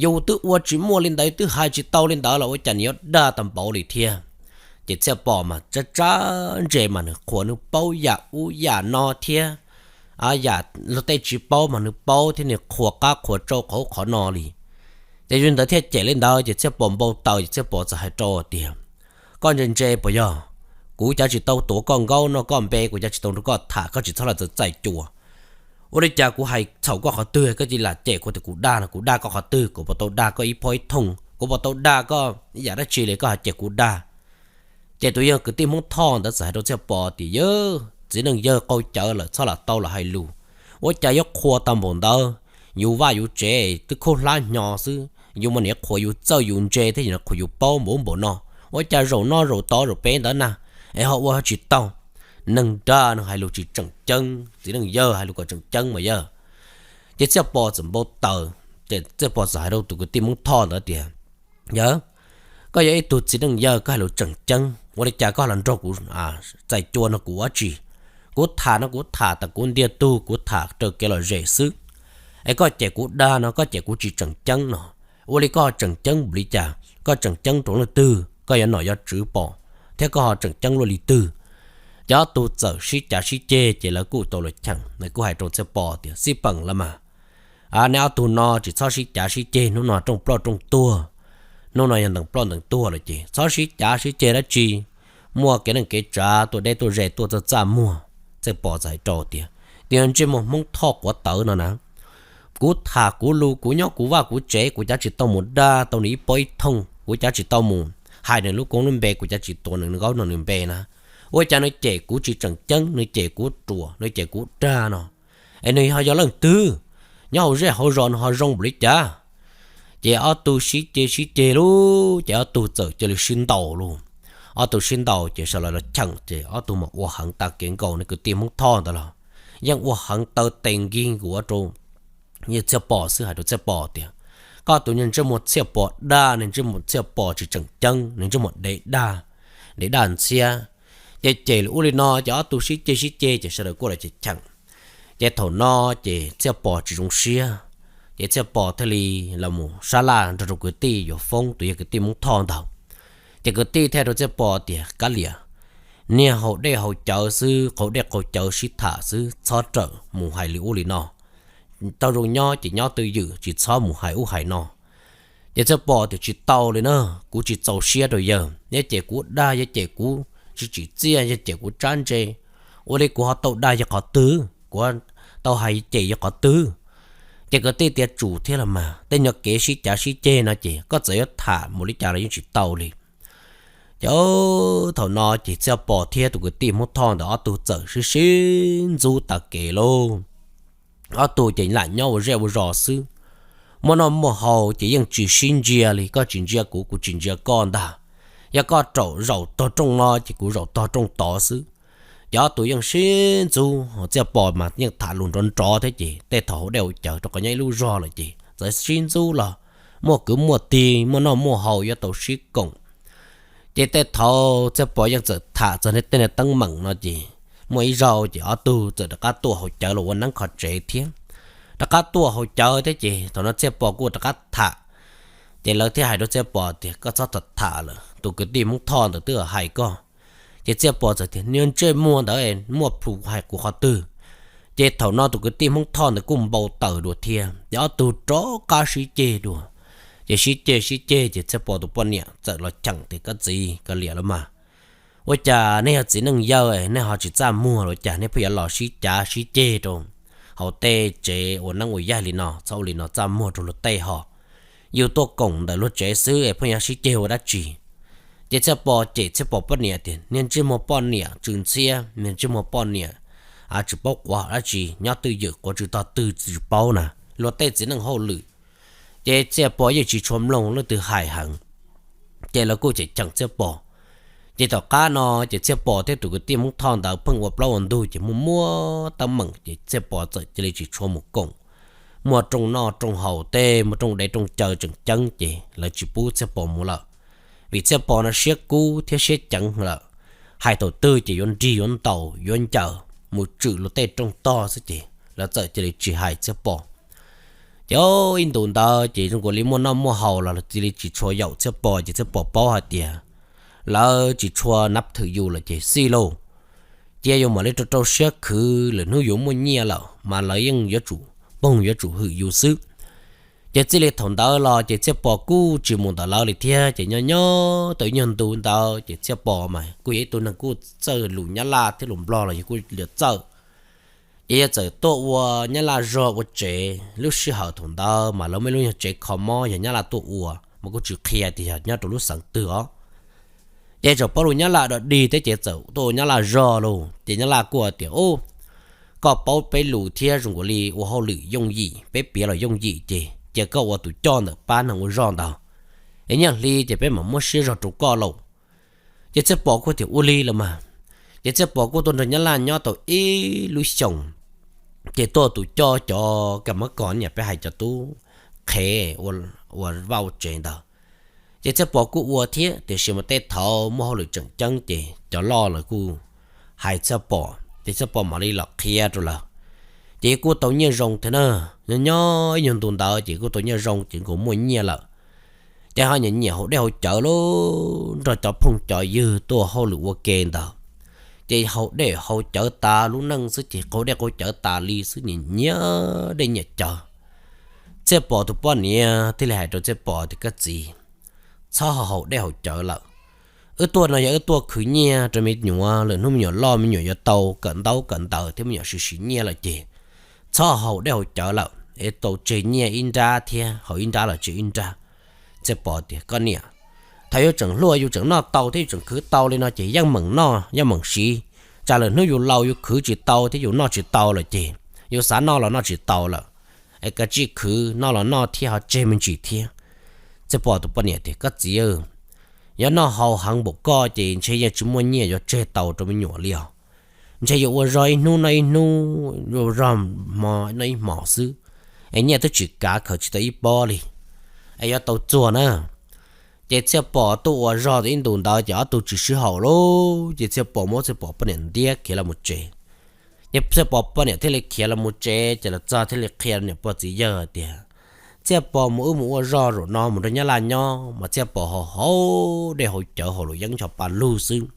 Yus twb ua tsis muaj li ntawd, twb hais tsis tau li ntawd los ua cas nws yuav dag tag npaum li thiab. Ces Txhiaj Pom mas tsab tsab ntse mas nws qhuas nws paub yam ub yam no thiab, yam luag tej tsis paub mas nws paub thiab, nws qhuas qab qhuas tsau qhov ub qhov no li. Ces yog li ntawd thiaj cem li ntawd, ces Txhiaj Pom npau taws, ces Txhiaj Pom txawm hais rau tias, Koj ntse ntse puas yog? Kuv cav tsis tau tuav koj nkaub noj koj npe, kuv cav tsis tau nrog koj tham, koj tsis txhob lam txawj txais cua. Ua li cas kuv hais txhaum koj qhov twg koj cia li lam cem kuv tias kuv dag no? Kuv dag koj qhov twg? Kuv puas tau dag koj ib phob ib thooj? Kuv puas tau dag koj ib yam dab tsi li koj ho cem kuv dag? Ces tus yawg kwv tij Hmoob Thoj ntawd txawm hais rau Txhiaj Pom tias, Yawg, txiv neej yawg qaug cawv lawm, txhob lam tau los hais lus. Ua cas yuav qhuas tau npaum ntawd? Yus vaj yus tsev twb khaub hlab hnyo xwb, yus mas niaj qhuas yus txawj yus ntse thiab, yus qhuas yus paub npaum ub npaum no. Ua cas zaum no zaum tod zaum peb ntawd na, es ho ua tsis tau? Neeg dag neeg hais lus tsis tseem ceeb, txiv neej yawg hais lus kom tseem ceeb mas yawg. Ces Txhiaj Pom txawm npau taws, ces Txhiaj Pom txawm hais rau tus kwv tij Hmoob Thoj ntawd tias, Yawg, koj yog ib tug txiv neej yawg, koj hais lus tseem ceeb, ua li cas koj los nrog kuv txais cua no kuv ua tsi? Kuv tham no kuv tham tas kuv ntiag tug, kuv tham raws kev lom zem xwb. Es koj cem kuv dag no, koj cem kuv tsis tseem ceeb no, ua li koj tseem ceeb npaum li cas? Koj tseem ceeb rau leej twg? Koj yog nom yog tswv pom thiab koj ho tseem ceeb luaj li twg? Ces ob tug txawm sib cav sib ceg, ces lawv kuj tau los cheem, lawv kuj hais rau Txhiaj Pom tias, Xij peem los mas, nej ob tug no tsis txhob sib cav sib ceg, hnub no rooj ploj rooj tuag, hnub no yog ntees ploj ntees tuag lawm ces txhob sib cav sib ceg dab tsi. Muaj kev neej kev tsav tuaj deb tuaj ze tuaj txaj txaj muag. Txhiaj Pom txawm hais rau tias, Tus ntsej muag Hmoob Thoj quav tawv no na, kuv tham kuv lus, kuv nyob kuv vaj kuv tsev, kuv cav tsis tau mus dag tau nws ib pob ib thooj, kuv cav tsis tau mus hais nws lub koob lub npe, kuv cav tsis tuav nws nkaub noj nws npe na. Ua cas nws cem kuv tsis tseem ceeb, nws cem kuv ruam, nws cem kuv dag no? Es nws ho yog leej twg? Nyob hauv zej hauv zos nws ho zoo npaum li cas? Ces ob tug sib ceg sib ceg lauj, ces ob tug txawm cia li sib ntaus lauj. Ob tug sib ntaus ces sawv daws los cheem, ces ob tug mas ua heev tag kev nkaus. Nws kwv tij Hmoob Thoj ntawd los yeej ua heev taw tes nkig nkuav rau Txhiaj Pom xwb, hais rau Txhiaj Pom tias, Koj tus ntsej muag Txhiaj Pom dag, nws ntsej muag Txhiaj Pom tsis tseem ceeb, nws ntsej muag dev dag, dev dag ntxhiab. Ces cem li ub li no, ces ob tug sib ceg sib ceg ces sawv daws kuj los cheem. Ces thaum no ces Txhiaj Pom tsis zoo siab, ces Txhiaj Pom thiaj li los mus sab laj nrog rau kwv tij yuav foob tus yawg kwv tij Hmoob Thoj ntawd. Ces kwv tij thiaj rau Txhiaj Pom tias, Kav liam, niag haus dej haus cawv xwb, qaug dej qaug cawv sib tham xwb, txhob rawm mus hais li ub li no. Tau zoo nyob ces nyob twj ywm, tsis txhob mus hais ub hais no. Ces Txhiaj Pom tias, Tsis tau li na, kuv tsis txaus siab rau yawg, yog cem kuv dag, yog cem kuv tsis tsim txiaj, yog cem kuv tsab ntse, ua li kuv ho tau dag yog qhov twg, kuv tau hais cem yog qhov twg? Ces kwv tij tias, Tsum thiab los mas, tej nyuag kev sib cav sib ceg no ces koj txawm yuav tham mus li cas los yeej tsis tau li. Ces thaum no ces Txhiaj Pom thiab tus kwv tij Hmoob Thoj ntawd ob tug txawm sib sib ntxub tag kev lauj. Ob tug ces lam nyob ua zej ua zos xwb, muaj noj muaj haus ces yeej tsis sib ntsia li, koj tsis ntsia kuv, kuv tsis ntsia koj ntag. Yog koj zaum tog rooj no ces kuv zaum tog rooj tod xwb. Ces ob tug yeej sib ntxub, Txhiaj Pom mas yeej tham lus nrov nrov thiab ces tej thaum haus dej haus cawv rau qhov nyob ib lub zog lawm ces txawm sib ntxub los muaj kwv muaj tij, muaj noj muaj haus yuav tau sib koom. Ces tej thaum Txhiaj Pom yeej txawm tham txog tej teeb meem no ces muaj ib zaug ces ob tug txawm rov qab tuaj haus cawv los ua neeb qhov tsev thiab. Rov qab tuaj haus cawv thiab ces thaum no Txhiaj Pom kuj rov qab tham. Ces lawv thiaj hais rau Txhiaj Pom tias, Koj txhob tham tham lawm, tus kwv tij Hmoob Thoj ntawd twb hais koj. Ces Txhiaj Pom txawm tias, Niag ntsej muag ntawd muaj plhus hais kuv qhov twg? Ces thaum no tus kwv tij Hmoob Thoj ntawd kuj npau taws dua thiab, ces ob tug rov qab sib ceg dua. Ces sib ceg sib ceg ces Txhiaj Pom tus poj niam txawm los cheem tias, Koj txiv, kav liam los mas, ua cas nej yog txiv neej yawg nej ho tsis txaj muag los cas, nej pheej yuav los sib cav sib ceg rau hauv tej tsev ua neeb ua yaig li no, txhob ua li no, txaj muag rau luag tej ho. Yus tuaj koom ntawm luag tsev xwb es pheej yuav sib ceg ua dab tsi? Ces Txhiaj Pom cem Txhiaj Pom poj niam tias, Niag ntsej muag poj niam tsw ntxhiab, niag ntsej muag poj niam tsis paub quav dab tsi, nyob twj ywm quav tsw tog twg tsis paub na, luag tej txiv neej hauj lwm. Ces Txhiaj Pov yeej tsis tshua mloog leej twg hais heev, ces lawv kuj cheem cheem Txhiaj Pov. Ces tom qab no ces Txhiaj Pov thiab tus kwv tij Hmoob Thoj ntawd pheej ua plaub ua ntug ces muaj muaj teeb meem ces Txhiaj Pov txawm cia li tsis tshua mus koom. Muaj rooj noj rooj haus tej, muaj rooj dev rooj cawv tseem ceeb ces lawv tsis pub Txhiaj Pov mus lawm, vim Txhiaj Pov no siab kub thiab siab ceev lawm, hais thaum twg ces yuav nrig yuav ntaus yuav ncaws mus tswm luag tej rooj tog xwb ces lawv txawm cia li tsis hais Txhiaj Pov. Ces ib ntus ntawd ces zoo nkaus li muaj noj muaj haus los cia li tsis tshua yaum Txhiaj Pov ces Txhiaj Pov paub hais tias lawv tsis tshua nab thwm yus lawm ces xij lauj, cia yus mam li rau rau siab khwv, lwm hnub yus muaj nyiaj lawm mas lawv yeej yuav tsum poog yuav tsum hwm yus xwb. Ces txij li thaum ntawd los ces Txhiaj Pov kuj tsis mus ntawm lawv li thiab ces nyob nyob tau ib nyuag ntu ntawd ces Txhiaj Pov mas kuj yog ib tug neeg kuj txawj lus Nyab Laj thiab lus Nplog los yus kuj yuav txawj. Ces yog txawm tuaj ua Nyab Laj zog ua tsev, lub sij hawm thaum ntawd mas lawv muaj ib lub nyuag tsev kho mob yog Nyab Laj tuaj ua mas kuj tsis qhia tias yog nyob rau lub xeev twg os. Ces txawm paub lus Nyab Laj dog dig thiab ces txawm tuaj ua Nyab Laj zog lauj ces Nyab Laj kuj tias, Ub, koj paub peb lus thiab zoo nkaus li ua hauj lwm yooj yim, peb piav los yooj yim ces cia koj ua tus coj ntawm pab neeg ua zog ntawd, es nyiaj hli ces peb mam muab siab zog rau koj lauj. Ces Txhiaj Pov kuj tias ua li los mas. Ces Txhiaj Pov kuj tuaj nrog Nyab Laj nyob tau ib lub xyoos, ces tuaj tus coj cov kam mab kos niam peb hais cov tub qhev ua vaj ua tsev ntawd. Ces Txhiaj Pov kuj ua thiab tiam sis mas tej thaum muaj hauj lwm tseem ceeb ces cov loj lawv kuj hais Txhiaj Pov ces Txhiaj Pov mam li los qhia rau lawv. Ces kuj tau nyiaj zoo thiab na, nyob nyob ib nyuag ntu ntawd ces kuj tau nyiaj zoo ces nkaus muaj nyiaj lawm. Ces ho nyiam nyiam haus dej haus cawv lauj, nrog cov phooj cov ywg tuaj hauj lwm ua ke ntawd, ces haus dej haus cawv tas lub neej xwb ces qaug dej qaug cawv tas li xwb, nyiam nyiam dej nyiam cawv. Txhiaj Pov tus poj niam thiaj li hais rau Txhiaj Pov tias, Koj txiv, txhob haus dej haus cawv lawm. Wb tuaj no yog wb tuaj khwv nyiaj rau me nyuam, lwm hnub me nyuam loj me nyuam yuav tau kawm ntaub kawm ntawv thiab me nyuam siv siv nyiaj lawm ces txhob haus dej haus cawv lawm es tau tseg nyiaj ib nrab thiab haus ib nrab los tseg ib nrab. Txhiaj Pov tias, Koj niam, thaum yus tseem hluas yus tseem noj tau thiab yus tseem khwv tau li no ces yeej meem noj yeej meem siv. Tsam lwm hnub yus laus yus khwv tsis tau thiab yus noj tsis tau lawm ces yus xav noj los noj tsis tau lawm. Es kav tsij khwv, noj los noj thiab ho tseg me ntsis thiab. Txhiaj Pov tus poj niam tias, Koj txiv, yog noj haus heev npaum koj ces ntshe yeej tsis muaj nyiaj yuav tseg tau rau me nyuam li os. Ntshe yuav ua zog ib hnub noj ib hnub, ua zog hmo noj ib hmos xwb, es nyiaj twb tsis kav khaws tsis tau ib pob li, es yuav tau txuag na. Ces Txhiaj Pov tuaj ua zog tau ib ntus ntawd ces ob tug tsis sib haum lauj, ces Txhiaj Pov muab Txhiaj Pov poj niam ntiab khiav los mus tsev. Ces Txhiaj Pov poj niam thiaj li khiav los mus tsev, ces los txog thiaj li qhia niam pog txiv yawg tias, Txhiaj Pov mus wb mus ua zog zaum no mus nrog Nyab Laj nyob mas Txhiaj Pov haus haus dej haus cawv haus luam yeeb ncho pa lug xwb.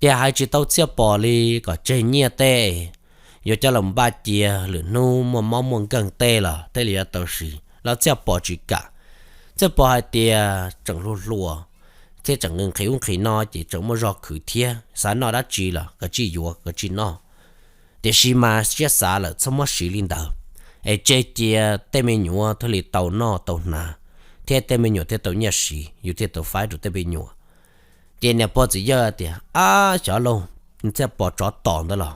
Ces hais tsis tau Txhiaj Pov li, kom tseg nyiaj tej, yuav coj los npaj cia lwm hnub muaj mob muaj nkeeg tej los thiaj li yuav tau siv los Txhiaj Pov tsis kam. Txhiaj Pov hais tias tseem hluas hluas thiab tseem nqhis ub nqhis no ces tseem muaj zog khwv thiab, xav noj dab tsi los kav tsij yuav kav tsij noj. Tiam sis mas siab xav lawm txhob muab siv li ntawd, es tseg cia tej me nyuam thiaj li tau noj tau hnav, thiab tej me nyuam thiaj tau nyiaj siv, yus thiaj tau faib rau tej me nyuam. Ces niam pog txiv yawg tias, Ab, xyov lauj, Txhiaj Pov tsov tom ntawd los,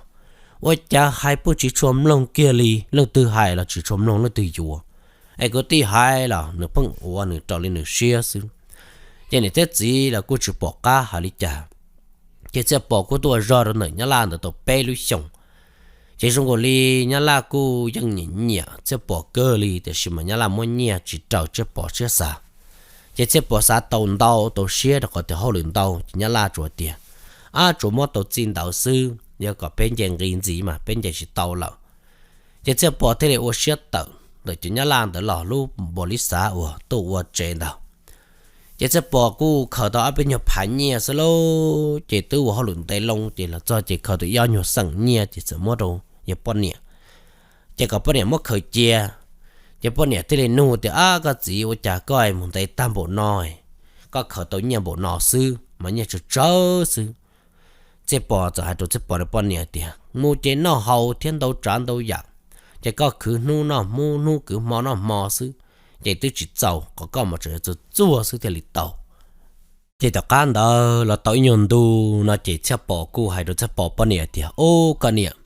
ua cas hais pheej tsis tshua mloog kiag li, leej twg hais los tsis tshua mloog leej twg yuav. Es kwv tij hais los nws pheej ua nws raws li nws siab xwb. Ces niam thiab txiv los kuj tsis pom qab hais li cas. Ces Txhiaj Pov kuj tuaj ua zog rau ntawm Nyab Laj ntawd tau peb lub xyoos. Ces zoo nkaus li Nyab Laj kuj yeej nyiam nyiam Txhiaj Pov kawg li, tiam sis mas Nyab Laj muab nyiaj tsis raws Txhiaj Pov siab xav. Ces Txhiaj Pov xav tau ntau tau siab rau qhov tias hauj lwm ntau, ces Nyab Laj tsuas tias, Ab, tsuas muab tau txij ntawd xwb, yog kom peb nce nqi ntxiv mas peb nce tsis tau lawm. Ces Txhiaj Pov thiaj li ua siab tawm ntawm cov Nyab Laj ntawd los lub npaus li xav uas tuaj ua tsev ntawd. Ces Txhiaj Pov kuj khaws tau ob peb nyuag phav nyiaj xwb lauj, ces twb ua hauj lwm ntev loo, ces los txog ces khaws tau ib ob nyuag xeem nyiaj ces txawm muab rau yawg poj niam, ces kom poj niam muab khaws cia. Ces poj niam thiaj li nug tias, Ab, koj txiv, ua cas koj mus ntev tag npaum no, koj khaws tau nyiaj npaum no xwb mas nyiaj tsawg tsawg xwb? Txhiaj Pov txawm hais rau Txhiaj Pov poj niam tias, Mus ces noj haus thiab ntau tsav ntau yam, ces koj khwv hnub noj hnub, hnub khwv hmo noj hmo xwb, ces twb tsis txaus, qhov koj mas tseem yuav txuag txuag xwb thiaj li tau. Ces tom qab ntawd los tau ib nyuag ntu no ces Txhiaj Pov kuj hais rau Txhiaj Pov poj niam tias, Ub, koj niam,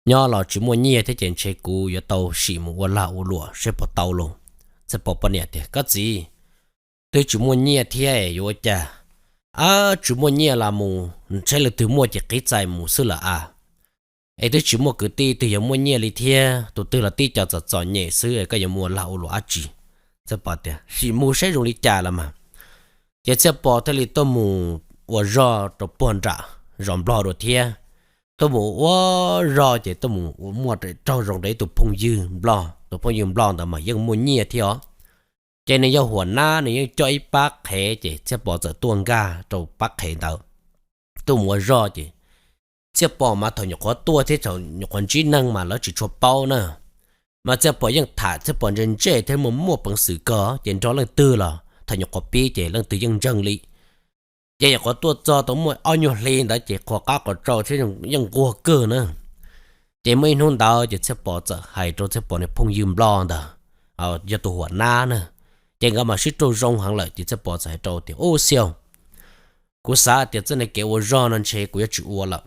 nyob los tsis muaj nyiaj thiab ces ntshe kuv yuav tau sim mus ua lag ua luam seb puas tau lauj. Txhiaj Pov poj niam tias, Koj txiv, twb tsis muaj nyiaj thiab yuav ua cas? Ab, tsis muaj nyiaj los mus saib leej twg muaj ces qiv txais mus xwb lawm a. Es twb tsis muaj kwv tij twg yuav muaj nyiaj li thiab, tus twg los tib co txom txom nyem xwb, koj yuav mus ua lag ua luam dab tsi? Txhiaj Pov tias, Sim mus saib zoo li cas los mas. Ces Txhiaj Pov thiaj li tuaj mus ua zog rau puag nram zos Nplog dua thiab. Tuaj mus ua zog ces tuaj mus ua muaj raug zoo rau ib tug phooj ywg Nplog, tus phooj ywg Nplog ntawd mas yeej muaj nyiaj thiab os. Ces nws yog huam nab, nws yeej coj ib pab qhev, ces Txhiaj Pov txawm tuaj nkag rau pab qhev ntawd tuaj mus ua zog. Ces Txhiaj Pov mas thaum nyuam qhuav tuaj thiab thaum nyuam qhuav ntsib neeg mas lawv tsis tshua paub na. Mas Txhiaj Pov yeej tham, Txhiaj Pov ntse ntse thiab muaj muaj peev xwm kawg, ces nrog leej twg los thaum nyuam qhuav pib ces leej twg yeej ntseeg li. Ces nyuam qhuav tuaj txog tau muaj ob nyuag hli ntawd ces qhuas qab qhuas tsau thiab yeej nquag kawg na. Ces muaj ib hnub ntawd ces Txhiaj Pov txawm hais rau Txhiaj Pov niag phooj ywg Nplog ntawd, yog tus huam nab na, ces nkawd mam sib raug zoo heev lawm ces Txhiaj Pov txawm hais rau tias, Ub, Xiau, kuv xav tias txoj niag kev ua zog no ntshe kuv yuav tsis ua lawm,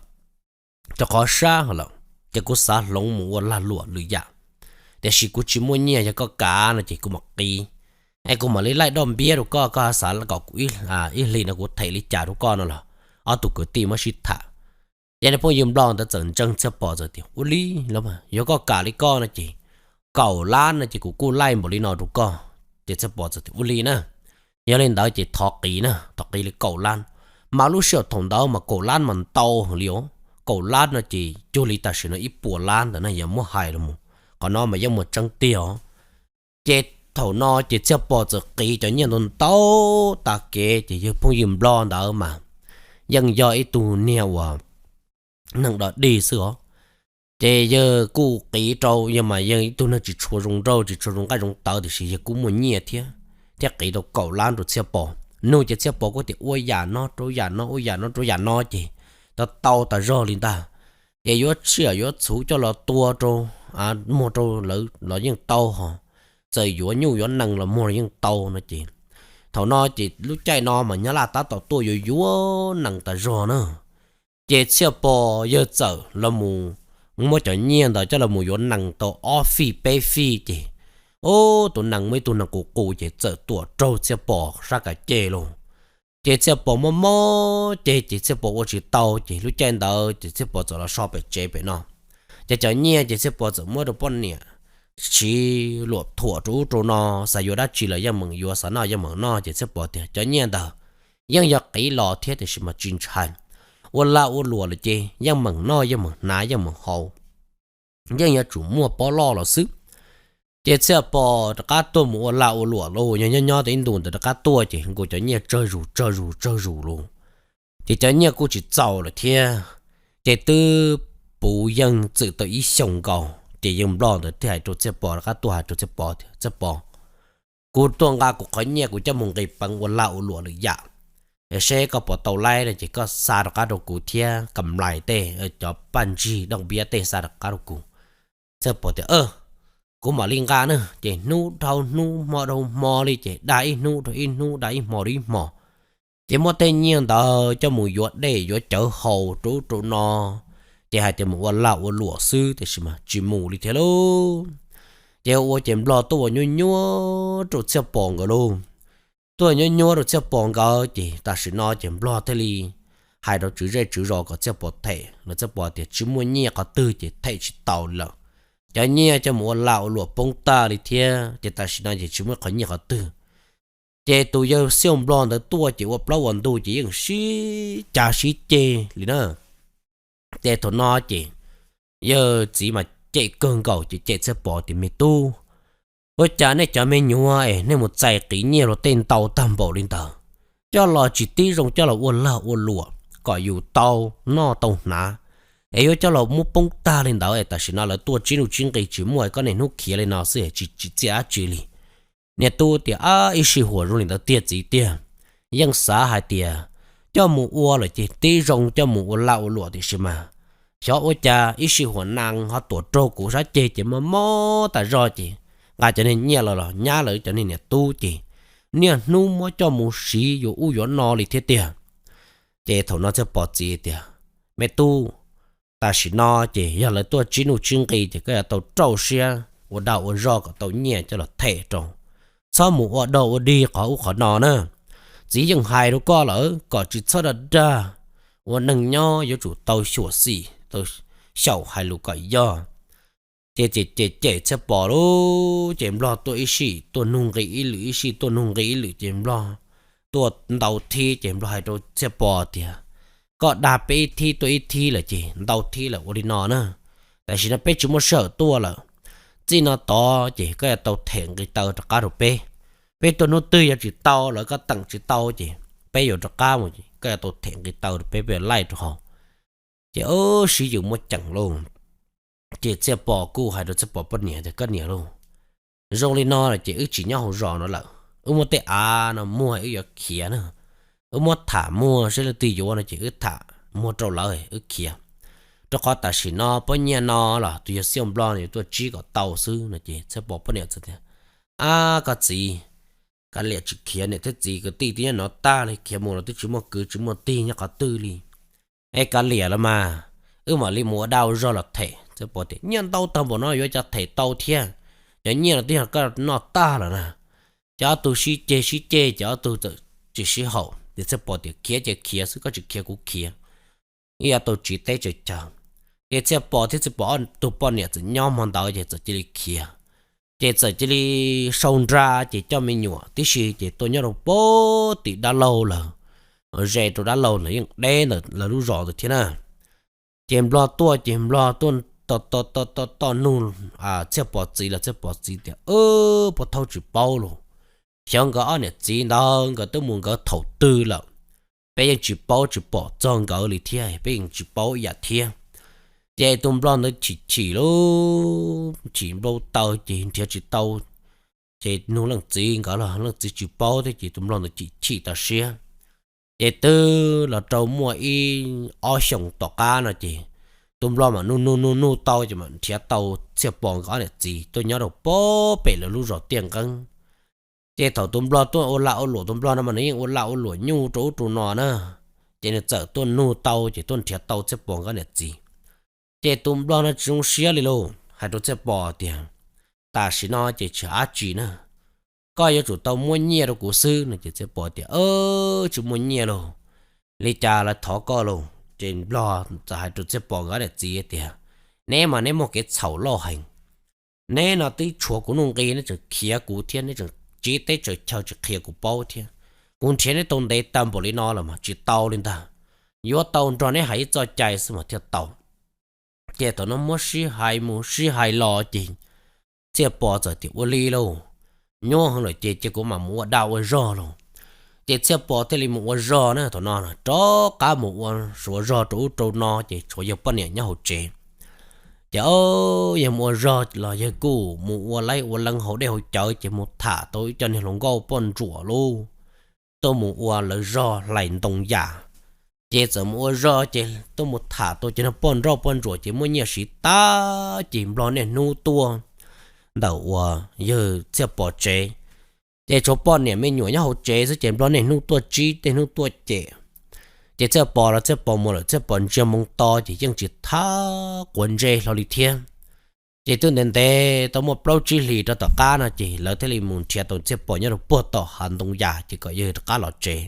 rau qhov sab hov lawm, ces kuv xav hloov mus ua lag luam lwm yam. Tiam sis kuv tsis muaj nyiaj, yog koj kam no ces kuv mam qiv, es kuv mam li laij doj npiab rau koj, koj xav kom kuv ib hlis no kuv them li cas rau koj no los ob tug kwv tij muab sib tham. Ces niag phooj ywg Nplog ntawd txawm ntseeg Txhiaj Pov txawm tias, Ua li los mas, yog koj kam li koj no ces kaum lab no ces kuv kuj laij npaum li no rau koj. Ces Txhiaj Pov txawm tias, Ua li na, yog li ntawd ces thov qiv na, thov qiv li kaum lab. Mas lub sij hawm thaum ntawd mas kaum lab mas ntau heev li os, kaum lab no ces cuag li tam sim no ib puas lab ntawd na, yog muab hais los mus, qhov no mas yeej muaj tseeb tiag os. Ces thaum no ces Txhiaj Pov txawm qiv cov nyiaj ntau ntau tas kev, ces yawg phooj ywg Nplog ntawd mas yeej yog ib tug niag uas neeg dog dig xwb os. Ces yawg kuj qiv rau, yawg mas yawg ib tug neeg tsis tshua zoo nraug, tsis tshua zoo nqaij zoo tawv, tiam sis yawg kuj muaj nyiaj thiab, thiab qiv rau kaum lab rau Txhiaj Pov. Nug ces Txhiaj Pov kuj tias ua yam no rau yam no, ua yam no rau yam no ces tau tau tas zog li ntag. Ces yuav tsiaj yuav txhuv coj los tua rau, muag rau lawv los yeej tau hos, txawm yuav nyuj yuav nees los muag los yeej tau no ces. Thaum no ces lub caij no mas Nyab Laj tab tom tuaj yuav yuav nees tas zog na. Ces Txhiaj Pov yawg txawm los mus muab cov nyiaj ntawd coj los mus yuav nees tau ob fij peb fij ces, ub, tus nees muaj ib tug nees qus qus ces txawm tuam raug Txhiaj Pov sab kav ceg lauj. Ces Txhiaj Pov mob mob ceg ces Txhiaj Pov ua tsis tau ces lub caij ntawd ces Txhiaj Pov txawm los so pem tsev pem no. Ces cov nyiaj ces Txhiaj Pov txawm muab rau poj niam siv luam thuam rau ub rau no, xav yuav dab tsi los yeej meem yuav, xav noj yeej meem noj. Ces Txhiaj Pov tias cov nyiaj ntawd yeej yog qiv los thiab tiam sis mas tsis ntshai, ua lag ua luam lawm ces yeej meem noj yeej meem hnav yeej meem haus, yeej yuav tsum muaj pob loj los xwb. Ces Txhiaj Pov rov qab tuaj mus ua lag ua luam lauj, yog nyob nyob tau ib ntus ntawd rov qab tuaj ces nkaus cov nyiaj tsawg zus tsawg zus tsawg zus lauj. Ces cov nyiaj kuj tsis txaus lawm thiab, ces twb puv yeej txwm tau ib xyoos nkaus ces yawg Nplog ntawd thiaj hais rau Txhiaj Pov, rov qab tuaj hais rau Txhiaj Pov tias, Txhiaj Pov, kuv tuaj nqa kuv qhov nyiaj kuv coj mus nqis peev ua lag ua luam lwm yam, es seb koj puas tau laib no ces koj xa rov qab rau kuv thiab kam nplais tej, cov paj ntsig dooj npiab tej xa rov qab rau kuv. Txhiaj Pov tias, Kuv mam li nqa na. Ces hnub dhau hnub hmo dhau hmo li ces dag ib hnub rau ib hnub, dag ib hmo rau ib hmo. Ces muab tej nyiaj ntawd coj mus yuav dej yuav cawv haus rau ub rau no, ces hais tias mus ua lag ua luam xwb tiam sis mas tsis mus li thiab lauj. Ces ua ces Nplog tuaj ua nyuab nyuab rau Txhiaj Pov nkawd lauj. Tuaj nyuab nyuab rau Txhiaj Pov nkawd ces tam sim no ces Nplog thiaj li hais rau tswv zej tswv zos kom Txhiaj Pov them los Txhiaj Pov tias tsis muaj nyiaj qhov twg ces them tsis tau li lawm. Cov nyiaj coj mus ua lag ua luam poob tag li thiab ces tam sim no ces tsis muaj qhov nyiaj qhov twg. Ces tus yawg Xiaj Nplog ntawd tuaj ces ua plaub ua ntug ces yeej sib cav sib ceg li na. Ces thaum no ces yawg txiv mas cem kawg nkaus ces cem Txhiaj Pov tias, Me tub, ua cas nej cov me nyuam es nej mus txais qiv nyiaj luag tej ntau tag npaum li ntawd, coj los tsis tib zoo coj los ua lag ua luam kom yus tau noj tau hnav, es yuav coj los muab poob tag li ntawd es tam sim no lawv tuaj tsib nuj tsib nqi tsis muaj, koj niaj hnub khiav li no xwb tsis tsim txiaj dab tsi li. Niag tub tias, Ab, ib sij huam zoo li ntawd tiag txiv tiag. Yeej xav hais tias coj mus ua lawm ces tib zoo coj mus ua lag ua luam tiam sis mas xyov ua cas ib sij huam nees ho tuam raug kuv sab ceg ces mob mob tas zog ces nqa cov niag nyiaj los los nyab lawv cov niag niam tub ces niaj hnub muab coj mus siv yuav ub yuav no li thiab tiag. Ces thaum no Txhiaj Pov txiv tias, Me tub, tam sim no ces yog lawv tuaj tsib nuj tsib nqi ces koj yuav tau rau siab ua dag ua zog kom tau nyiaj coj los them rau. txhob mus ua dog ua dig qhov ub qhov no na. Txiv yeej hais rau koj lawm kom tsis txhob dag dag, ua neeg nyob yuav tsum tau xyuam xim, tau xyaum hais lus kom yog. Ces cem cem cem Txhiaj Pom lawm ces Nplog tuaj ib sij tuaj nug nqi ib lwm, ib sij tuaj nug nqi ib lwm ces Nplog tuaj ntau thib ces Nplog hais rau Txhiaj Pom tias, koj dag peb ib thib tuaj ib thib lawm ces ntau thib lawm, ua li no na, tam sim no peb tsis muaj sij hawm tuaj lawm. Txij no tod ces koj yuav tau them nqi taw rov qab rau peb. Peb tuaj hnub twg yog tsis tau lawm, koj teem tsis tau ces peb yuav rov qab mus, koj yuav tau them nqi taw rau peb, peb laij rau hauv. Ces ub, sib yws muaj ceem lauj. Ces Txhiaj Pom kuj hais rau Txhiaj Pom poj niam tias, koj niam lauj, zoo li no lawm ces wb tsis nyob hauv zos no lawm, wb muab tej av no muag wb yuav khiav na. Wb muab tham muag seb leej twg yuav no ces wb tham muag rau lawv wb khiav, rau qhov tam sim no pab nyiaj no los tus yawg Xiaj Nplog no yuav tuaj tsib kom tau xwb no. Ces Txhiaj Pom poj niam txawm tias, ab koj txiv, kav liam tsis khiav, niam thiab txiv kwv tij twb nyob no tag li, khiav mus los twb tsis muaj kwv tsis muaj tij nyob qhov twg li. Es kav liam los mas, wb mam li mus ua dab ua zog los them. Txhiaj Pom tias, nyiaj ntau tag npaum no yuav cas them tau thiab, cov nyiaj no twb yog koj noj tag lawm na. Ces ob tug sib ceg sib ceg ces ob tug txawm tsis sib haum, ces Txhiaj Pom tias, khiav ces khiav xwb, koj tsis khiav kuv khiav, wb yuav tau tsiv teb tsaws chaw. Ces Txhiaj Pom thiab Txhiaj Pom ob tug poj niam txawm nyob hmo ntawd ces txawm cia li khiav. Ces txawm cia li sau nra ces coj me nyuam tib si ces tuaj nyob rau pem tim dab laug lawm, ze rau dab laug lawm, yeej deb ntawm lawv lub zos ntawd thiab na. Ces Nplog tuaj ces Nplog tuaj toj toj toj nug Txhiaj Pom txiv los Txhiaj Pom txiv tias, puag thaub tsis paub los, xyov nkawd ob niam txiv ntawd nkawd twb mus nkawd thaum twg lawm, peb yeej tsis paub tsis pom txog nkawd li thiab, peb yeej tsis paub ib yam thiab. Ces tus Nplog ntawd chim chim lauj, chim npau taws ces nrhiav tsis tau, ces nug leej txiv nkawd los leej txiv tsis paub thiab ces tus Nplog ntawd chim chim tas siab. Ces twb los rau muaj ib ob xyoos tom qab no ces tus Nplog mam nug nug nug nug tau ces mam nrhiav tau Txhiaj Pom nkawd ob niam txiv tuaj nyob rau pem lawv lub zos tiaj nqeeb. Ces thaum tus Nplog tuaj ua lag ua luam, tus Nplog no mas nws yeej ua lag ua luam nyuj rau ub rau no na, ces nws txawm tuaj nug tau ces tuaj nrhiav tau Txhiaj Pom nkawd niam txiv. Ces tus Nplog no tsis zoo siab li lauj, hais rau Txhiaj Pom tias, tam sim no ces tsis hais dab tsi na, koj yuav tsum tau muab nyiaj rau kuv xwb no. Ces Txhiaj Pom tias, tsis muaj nyiaj lauj, li cas los thov koj lauj. Ces Nplog txawm hais rau Txhiaj Pom nkawd niam txiv tias, neb mas neb muaj kev txhaum loj heev, neb no twb tshuav kuv nuj nqi, neb tseem khiav kuv thiab, neb tseem tsiv teb tsaws chaw tsis qhia kuv paub thiab. Kuv nrhiav neb tau ntev tag npaum li no los mas tsis tau li ntag, yuav tau nrog neb hais ib txoj cai xwb mas thiaj tau. Ces thaum no muab sib hais mus sib hais los ces Txhiaj Pom txawm tias, ua li lauj, nyuaj heev lawm ces cia kuv mam mus ua dab ua zog lauj. Ces Txhiaj Pom thiaj li mus ua zog na, thaum no rov qab mus ua suav zog rau ub rau no ces tshuav yawg poj niam nyob hauv tsev. Ces yawg mus ua zog los yawg kuj mus ua laib ua leeb haus dej haus cawv ces mus tham tau ib co niag hluas nkauj poj ntsuam lauj, tuaj mus ua lawv zog hlais ntoo yam. Ces txawm mus ua zog ces tuaj mus tham tau cov niag poj nrauj poj ntsuam ces muaj nyiaj siv tag ces Nplog niaj hnub tuaj ntawm uas yawg Txhiaj Pom tsev. Ces tshuav poj niam me nyuam nyob hauv tsev xwb ces Nplog niaj hnub tuaj tsib tej hnub tuaj cem. Ces Txhiaj Pom los Txhiaj Pom mus lawm Txhiaj Pom ntsia moo to ces yeej tsis thab quav ntsej hlo li thiab. Ces twb ntev ntev tau muaj plaub tsib hlis rau tom qab no ces lawv thiaj li mus nrhiav tau Txhiaj Pom nyob rau puag tom hav ntoo yam ces kom yawg rov qab los tsev,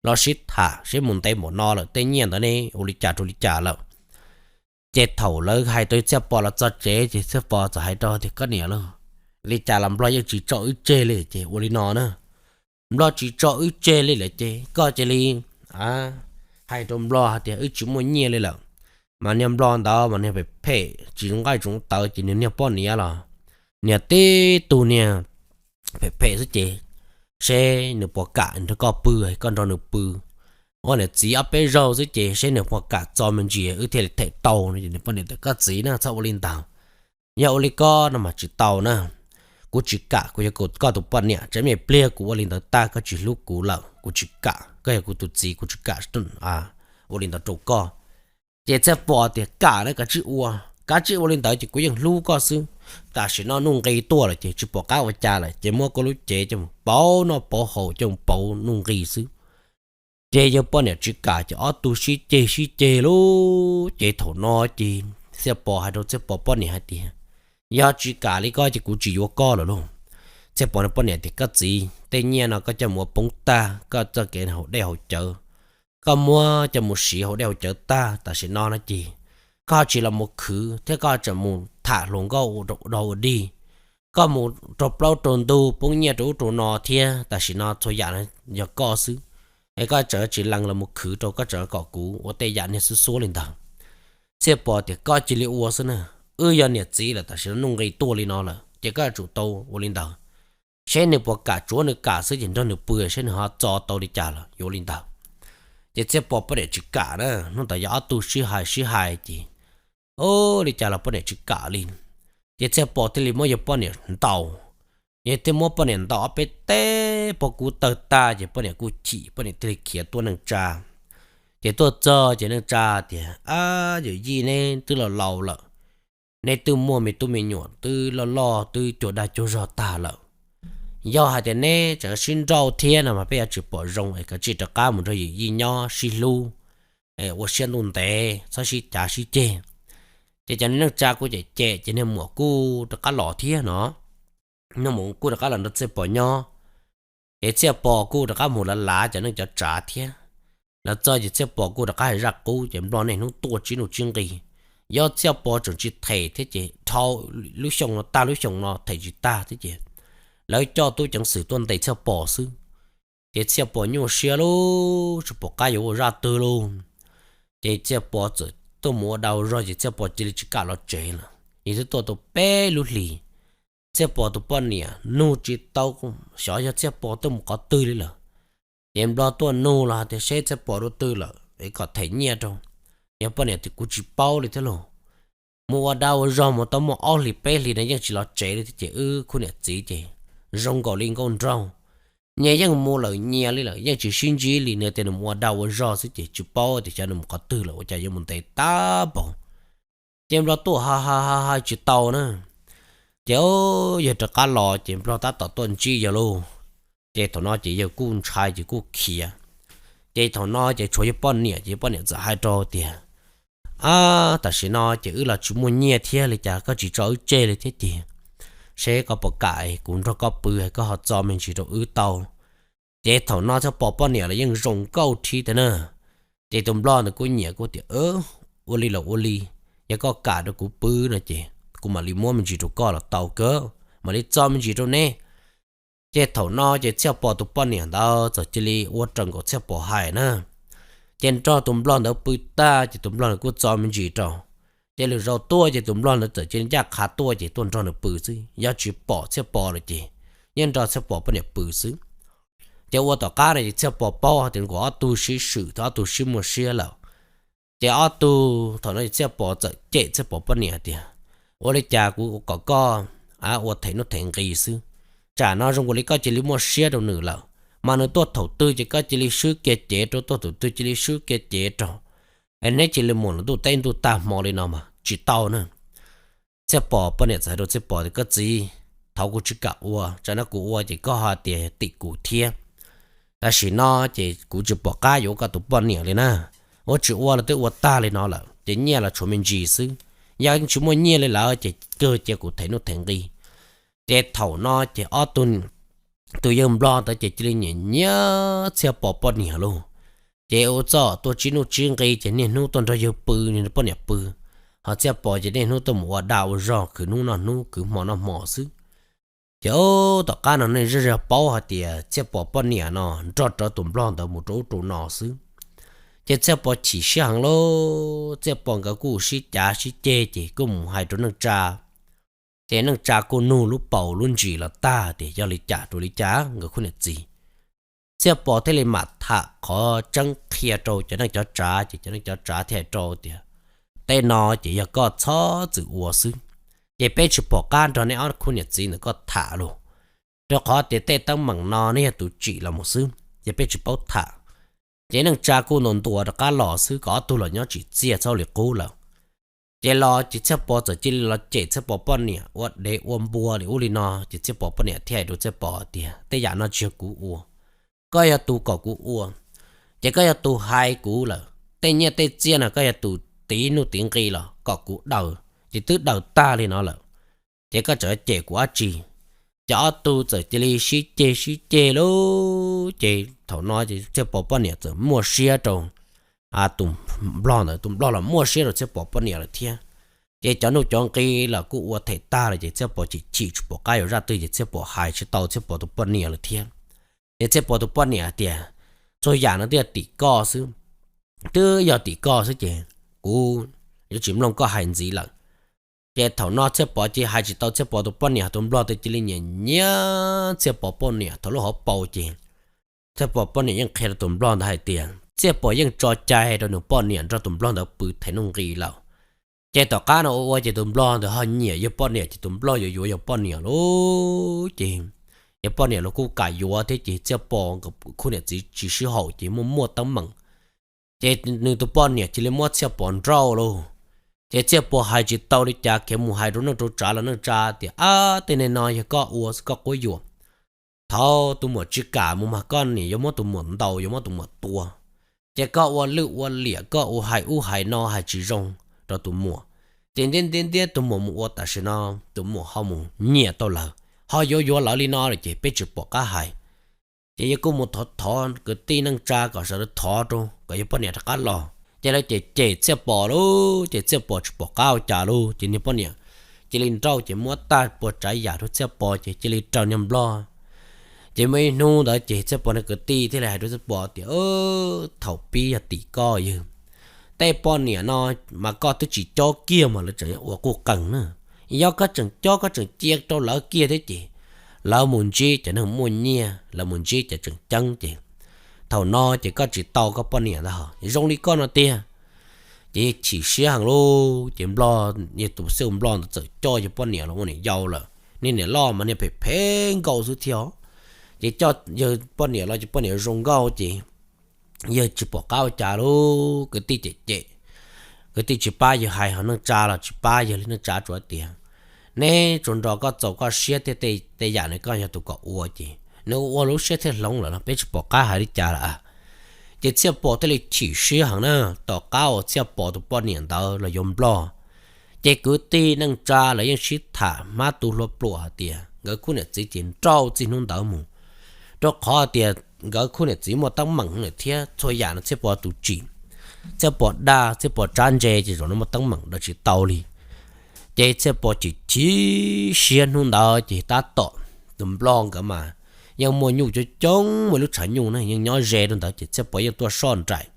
los sib tham seb mus ntev npaum no lawm tej nyiaj ntawd ne ua li cas rau li cas lawm. Ces thaum lawv hais tau Txhiaj Pom los txog tsev ces Txhiaj Pom txawm hais rau tias, koj niam lauj, li cas los Nplog yeej tsis tso wb tseg li ces ua li no na, Nplog tsis tso wb tseg li lawm ces koj cia li hais rau Nplog hais tias wb tsis muaj nyiaj li lawm. Mas niag Nplog ntawd mas niag phem phem tsis zoo nqaij tsis zoo tawv ces nws niag poj niam los niag tib tug niag phem phem xwb ces seb nws puas kam nrog koj pw, koj nrog nws pw. Ua niam txiv ob peb zaug xwb ces seb nws puas kam txo me ntsis wb thiaj li them tau no. Ces nws poj niam tias, koj txiv na, txhob ua li ntawd. Yog ua li koj no mas tsis tau na. Kuv tsis kam, kuv yog koj tus poj niam, tsam me pliag kuv ua li ntawd tag koj tsis hlub kuv lawm kuv tsis kam, koj yog kuv tus txiv kuv tsis kam ua li ntawd rau koj. Ces Txhiaj Pom tias, kam na, kav tsij ua, kav tsij ua li ntawd ces kuv yeej hlub koj xwb. Tam sim no nuj nqi tuaj lawm ces tsis pom qab ua cas lawm ces muab koj lub cev coj mus pauv noj pauv haus coj mus pauv nuj nqi xwb. Ces yawg poj niam tsis kam ces ob tug sib ceg sib ceg lauj. Ces thaum no ces Txhiaj Pom hais rau Txhiaj Pom poj niam hais tias, yog tsis kam li koj ces kuv tsis yuav koj lawm lauj. Txhiaj Pov nws poj niam tias, Koj txiv, tej nyiaj no koj coj mus ua poob tag, koj txoj kev haus dej haus cawv, koj muab coj mus siv haus dej haus cawv tag, tam sim no no ces koj tsis los mus khwv thiab koj tseem mus tham hluas nkauj ua dog ua dig, koj mus rau plaub rau ntug poob nyiaj rau ub rau no thiab, tam sim no txhua yam no yog koj xwb, es koj tseem tsis lees los mus khwv rau, koj tseem kom kuv ua tej yam niag xub xuab li ntawd. Txhiaj Pov tias, Koj cia li ua xwb na, wb yog niam txiv lawm, tam sim no nuj nqis tuaj li no lawm ces koj yuav tsum tau ua li ntawd. Seb nws puas kam, tsuav nws kam xwb ces nrog nws pw, seb nws ho txo tau li cas los yuav ua li ntawd. Ces Txhiaj Pov poj niam tsis kam na, hnub ntawd yog ob tug sib hais sib hais ces, ua li cas los poj niam tsis kam li. Ces Txhiaj Pov thiaj li muab yawg poj niam ntaus, yawg thiaj muab poj niam ntaus ob peb teg, pog kuv tawg tag ces poj niam kuj chim, poj niam thiaj li khiav tuaj neej tsa. Ces tuaj txog ces neej tsa tias, Ab, yawm yij, neb twb laus laus lawm, neb twb muaj me tub me nyuam twb loj loj twb cuag dag cuag zog tag lawm. Yog hais tias neb tseem sib nrauj thiab no mas peb yuav tsis pom zoo, es kav tsij rov qab mus nrog yawm yij nyob sib hlub, ua siab ntuj ntev, txhob sib cav sib ceg. Ces cov neej tsa kuj cem cem ces niag muam kuj rov qab los thiab no, niag muam kuj rov qab los nrog Txhiaj Pov nyob. Ces Txhiaj Pov kuj rov qab mus lav lav cov neej cov tsav thiab. Los txog ces Txhiaj Pov kuj rov qab hais zaj qub ces Nplog niaj hnub tuaj tsis nuj tsis nqis. Yog Txhiaj Pov tseem tsis them thiab ces dhau lub xyoo no tag lub xyoo no them tsis tag thiab ces lawv coj tub ceev xwm tuaj ntes Txhiaj Pov xwb. Ces Txhiaj Pov nyuaj siab lauj, tsis pom qab yuav ua zaj twg lauj. Ces Txhiaj Pov txawm tuaj mus ua dag ua zog ces Txhiaj Pov cia li tsis kam los tsev lawm, yog twb tuaj tau peb lub hlis. Txhiaj Pov tus poj niam nug tsis tau, xyov yog Txhiaj Pov tuaj mus qhov twg li lawm. Ces Nplog tuaj nug los hais tias seb Txhiaj Pov dua twg lawm es kom them nyiaj rau. Yog poj niam tias kuv tsis paub li thiab lauj. Mus ua dag ua zog mus tau muaj ob hlis peb hlis no yeej tsis los tsev li thiab ces wb khub niam txiv ces zoo nkaus li nkauj nraug, nyias yeej mus lawm nyias li lawm yeej tsis sib ntsib li. Nws tias nws mus ua dag ua zog xwb ces tsis paub tias xyov nws mus qhov twg lawm, ua cas yuav mus ntev tag npaum. Ces Nplog tuaj hais hais hais tsis tau na. Ces yawg rov qab los ces Nplog tab tom tuaj ntsib yawg lauj. Ces thaum no ces yawg kuj ntshai ces kuj khiav. Ces thaum no ces tshuav yawg poj niam ces yawg poj niam txawm hais rau tias, Ab, tam sim no ces wb los tsis muaj nyiaj thiab li cas koj tsis tso wb tseg li thiab ces seb koj puas kam kuv nrog koj pw, koj ho txo me ntsis rau wb tau. Ces thaum no Txhiaj Pov poj niam los yeej zoo nkauj thiab tiag na. Ces tus Nplog ntawd kuj nyiam kuj tias, Ua li los ua li, yog koj kam rau kuv pw no ces kuv mam li muab me ntsis rau koj los tau kawg, mam li txo me ntsis rau neb. Ces thaum no ces Txhiaj Pov tus poj niam ntawd txawm cia li ua raws nkaus Txhiaj Pov hais na. Ces nrog tus Nplog ntawd pw tag ces tus Nplog ntawd kuj txo me ntsis rau. Ces lwm zaus tuaj ces tus Nplog ntawd txawm cia li ncaj qha tuaj ces tuaj nrog nws pw xwb, yog tsis pom Txhiaj Pov lawm ces yeej nrog Txhiaj Pov poj niam pw xwb. Ces ua tom qab no ces Txhiaj Pov paub hais tias nkawd ob tug sib swm thiab ob tug sib muaj siab lawm. Ces ob tug thaum no Txhiaj Pov txawm cem Txhiaj Pov poj niam tias, Ua li cas kuv kom koj ua them nuj them nqi xwb, tsam no zoo nkaus li koj cia li muaj siab rau nws lawm, mas nws tuaj thaum twg ces koj cia li swb kiag cev rau, tuaj thaum twg cia li swb kiag cev rau, es neb cia li mus los ntuj teb ntuj tag hmo li no mas tsis tau na. Txhiaj Pov poj niam txawm hais rau Txhiaj Pov tias, Koj txiv, thov kuv tsis kam ua, tsam no kuv ua ces koj ho tias tim kuv thiab. Tam sim no ces kuv tsis pom qab yuav ua koj tus poj niam li na. Ua tsis ua los twb ua tag li no lawm ces nyiaj los tshuav me ntsis xwb, yog tsis muaj nyiaj li lawm ces kawg cia kuv them nuj them nqi. Ces thaum no ces ob tug, tus yawg Nplog ntawd ces cia li nyiam nyiam Txhiaj Pov poj niam lauj. Ces ua txuj tuaj tsib nuj tsib nqi ces niaj hnub tuaj nrog yawg pw, nrog poj niam pw. Ho Txhiaj Pov ces niaj hnub tuaj mus ua dag ua zog khwv hnub noj hnub khwv hmo noj hmo xwb. Ces tom qab no nej zej zog paub hais tias Txhiaj Pov poj niam no nrog rawv tus Nplog ntawd mus rau ub rau no xwb. Ces Txhiaj Pov chim siab heev lauj, Txhiaj Pov nkawd kuj sib cav sib ceg ces kuj mus hais rau neej tsa. Ces neej tsa kuj nug lub paus lub ntsis los tag tias yog li cas rau li cas nkawd khub niam txiv. Txhiaj Pov thiaj li mam tham qhov tseeb qhia rau cov neej cov tsav ces cov neej cov tsav thiaj hais rau tias, Tej no ces yog koj txhob txwm ua xwb, ces peb tsis pom qab nrog neb ob khub niam txiv ntawm koj tham lauj, rau qhov tias tej teeb meem no neb yog tus tsim los mus xwb ces peb tsis paub tham. Ces neej tsa kuj ntuas ntuas rov qab los xwb kom ob tug los nyob tsim txiaj txhob ua li qub lawm. Ces los ces Txhiaj Pov txawm cia li los cem Txhiaj Pov poj niam ua dev ua npua li ub li no ces Txhiaj Pov poj niam thiaj hais rau Txhiaj Pov tias, Tej yam no tsis yog kuv ua, koj yog tus kom kuv ua, ces koj yog tus hais kuv lawm. Tej nyiaj tej txiaj no koj yog tus tiv nuj tiv nqi los kom kuv daws ces twb daws tag li no lawm, ces koj tseem cem kuv dab tsi? Ces ob tug txawm cia li sib ceg sib ceg lauj. Ces thaum no ces Txhiaj Pov poj niam txawm muaj siab rau tus nplog ntawd, tus nplog los muaj siab rau Txhiaj Pov poj niam lawm thiab. Ces cov nuj cov nqi los kuj ua them tag lawm ces Txhiaj Pov chim chim tsis pom qab yuav zaj twg ces Txhiaj Pov hais tsis tau Txhiaj Pov tus poj niam lawm thiab. Ces Txhiaj Pov tus poj niam tias, txhua yam no twb yog tim koj xwb, twb yog tim koj xwb ces kuv yuav tsis mloog koj hais ntxiv lawm. Ces thaum no Txhiaj Pov cia li hais tsis tau Txhiaj Pov tus poj niam, tus nplog twb cia li nyiam nyiam Txhiaj Pov poj niam thaum lub hauv paus ces Txhiaj Pov poj niam yeej qhia rau tus nplog ntawd hais tias Txhiaj Pov yeej tso cai rau nws poj niam nrog tus nplog ntawd pw them nuj nqi lawm. Ces tom qab no ua ua ces tus nplog ntawd ho nyiam yawg poj niam ces tus nplog yuav yuav yawg poj niam lauj. Ces yawg poj niam los kuj kam yuav thiab ces Txhiaj Pov nkawd khub niam txiv tsis sib haum ces muaj muaj teeb meem. Ces nws tus poj niam cia li muab Txhiaj Pov nrauj lauj. Ces Txhiaj Pov hais tsis tau li cas, khiav mus hais rau neej rau tsav los neej tsa tias, Ab, tej neeg no yog koj ua xwb, koj quab yuam. Thov tus muam tsis kam mus mas koj niam yuav muab tus muam ntaus, yuav muab tus muam tua. Ces koj ua lwj ua liam, koj ua hais ub hais no hais tsis zoo rau tus muam. Ces ntiab ntiab ntiab tus muam mus ua tam sim no tus muam ho mus nyiam tau lawv, ho yuav yuav lawv li no lawm ces peb tsis pom qab hais. Ces yawg kuj mus thov thov kwv tij neej tsa kom sawv daws thov rau kom yawg poj niam rov qab los. Ces lawv cem cem Txhiaj Pov lauj, ces Txhiaj Pov tsis pom qab ua cas lauj, ces niag poj niam cia li nrauj ces muab tag puas tsav yam rau Txhiaj Pov ces cia li raws niag nplog. Ces muaj ib hnub ntawd ces Txhiaj Pov niag kwv tij thiaj li hais rau Txhiaj Pov tias, Thaum pib yog tim koj yawg, tej poj niam no mas koj twb tsis cob kiag mas lawv tseem ua quj qees na. Yog koj tseem cob koj tseem cia rau lawv kiag thiab ces lawv mus ntsib cov neeg muaj nyiaj, lawv mus ntsib cov tseem ceeb ces thaum no ces koj tsis tau koj poj niam ntag, zoo li koj no tiag. Ces yawg chim siab heev lauj, ces nplog, yawg tus xib hwb nplog ntawd txawm coj yawg poj niam los ua niam yau lawm. Niag niam loj mas niag phem phem nkauj xwb thiab. Ces coj yawg poj niam los ces poj niam zoo nkauj ces yawg tsis pom qab ua cas lauj, kwv tij cem cem, kwv tij tsis pab yawg hais, ho neej tsa los tsis pab yawg li, neej tsa tsuas tias, Neb tsuas nrog koj txaus koj siab thiab, tej yam no koj yog tus kom ua ces nws ua ua lub siab thiaj hloov lawm los peb tsis pom qab hais li cas lawm. Ces Txhiaj Pov thiaj li chim siab heev na. Tom qab uas Txhiaj Pov tus poj niam ntawd los yuav nplog, ces kwv tij neej tsa lawv yeej sib tham hmab tu hlua pluam hais tias nkawd khub niam txiv ces nrauj txij hnub ntawd mus, rau qhov tias nkawd khub niam txiv muaj teeb meem lawm thiab txhua yam no Txhiaj Pov tus tsim, Txhiaj Pov dag, Txhiaj Pov tsab ntse ces zaum no muaj teeb meem daws tsis tau li. Ces Txhiaj Pov chim chim siab hnub ntawd ces tab tom tus nplog nkawd mas yeej muaj nyuj coob coob, muaj lub tshav nyuj na yeej nyob ze rau ntawd ces Txhiaj Pov yeej tuaj soj nraim.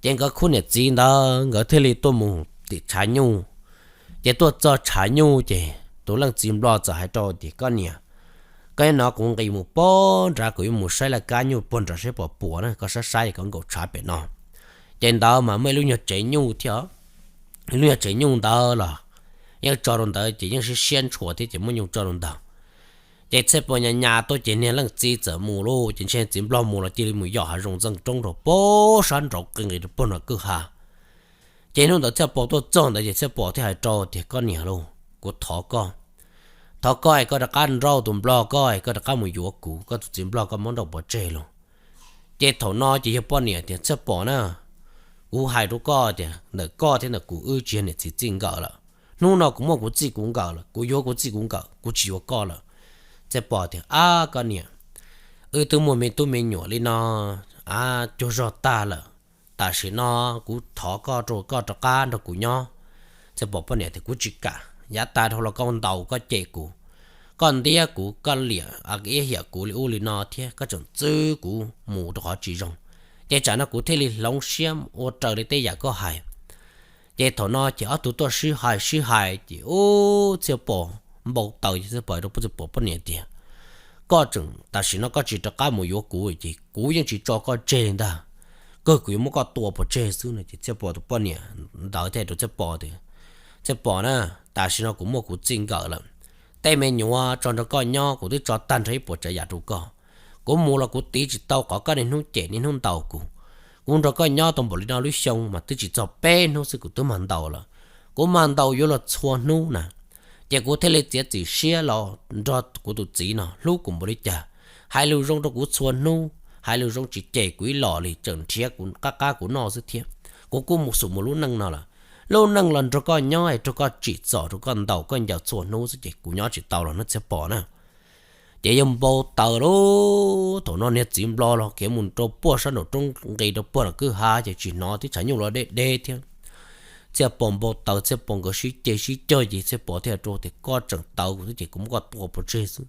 Ces nkawd khub niam txiv ntawd nkawd thiaj li tuaj mus tim tshav nyuj. Ces tuaj txog tshav nyuj ces tus leej txiv nplog txawm hais rau tias, Koj niam, koj nyob no kuv nqis mus pog nrad, kuv yuav mus saib laj kab nyuj pog nrad saib puas puas na, koj saib saib koj nkaum tshav pem no. Ces ntawd mas muaj ib lub nyuag tsev nyuj thiab. Lub nyuag tsev nyuj ntawd los yeej tso rau ntawd ces yeej siab siab ntshua thiab ces muaj nyuj tso rau ntawd. Ces Txhiaj Pov nyas nyas tuaj ces niag leej txiv txawm mus lauj, ces ntshe txiv nplog mus los cia li mus yos hav zoov ntxeej roob rau pog sab nraud qw nqis rau pog nram kwj ha. Ces hnub ntawd Txhiaj Pov tuaj txog ntawd ces Txhiaj Pov thiaj hais rau tias, Koj niam lauj, kuv thov koj, thov koj es koj rov qab nrauj tus nplog koj es koj rov qab mus yuav kuv, koj tus txiv nplog koj muab nrauj pov tseg lauj. Ces thaum no ces yawg poj niam tias, Txhiaj Pov na, kuv hais rau koj tias ntawm koj thiab ntawm kuv wb tsis yog niam txiv txij nkawm lawm. Hnub no kuv muaj kuv txij kuv nkawm lawm, kuv yuav kuv txij kuv nkawm, kuv tsis yuav koj lawm. Txhiaj Pov tias, Ab koj niam, wb twb muaj me tub me nyuam li no, ab, cuag zog tag lawm. Tam sim no kuv thov koj rau koj rov qab nrog kuv nyob. Txhiaj Pov poj niam tias, Kuv tsis kam, yav tas dhau los koj ntaus koj cem kuv, koj ntiab kuv, koj liam iab hiam kuv li ub li no thiab koj tseem txwv kuv mus rau qhov tsis zoo. Ces tsam no kuv thiaj li hloov siab ua raws li tej yam koj hais. Ces thaum no ces ob tug tuaj sib hais sib hais ces ub, Txhiaj Pov npau taws ces Txhiaj Pov rau Txhiaj Pov poj niam tias, Koj tseem tam sim no koj tsis rov qab mus yuav kuv ces kuv yeej tsis tso koj tseg li ntag. Kawg kuv yuav muab koj tua pov tseg xwb no. Ces Txhiaj Pov tus poj niam ntawd thiaj rau Txhiaj Pov tias, Txhiaj Pov na, tam sim no kuv muaj kuv txij nkawm lawm. Tej me nyuam tso nrog koj nyob kuv twb tso tag nrho ib puas tsav yam rau koj. Kuv mus los kuv tiv tsis tau qhov koj niaj hnub cem niaj hnub ntaus kuv. Kuv nrog koj nyob tau npaum li no lub xyoo mas twb tsis txog peb hnub xwb kuv twb mag ntaus lawm. Kuv mag ntaus yuav luag txhua hnub na. Ces kuv thiaj li txiav txim siab los nrog kuv tus txiv no hlub kuv npaum li cas, hais lus zoo rau kuv txhua hnub, hais lus zoo tsis cem kuv ib los li, tseem nrhiav kuv qab qab kuv noj xwb thiab. Kuv kuj mus xub mus lub neej no lawm. Lub neej los nrog koj nyob es nrog koj tsim txom, nrog koj ntaus koj ncaws txhua hnub xwb ces kuv nyob tsis tau los nawb Txhiaj Pov na. Ces yawg npau taws lawm. Thaum no niag txiv nplog los khiav mus rau puag sab nraum roob nqis rau puag nram kwj ha ces tsis hnov tib tshav nyuj los deb deb thiab. Txhiaj Pom npau taws, Txhiaj Pom nkawd sib ceg sib ceg ces Txhiaj Pom thiaj rau tias, Koj tseem taws kuv xwb ces kuv muab koj tua pov tseg xwb.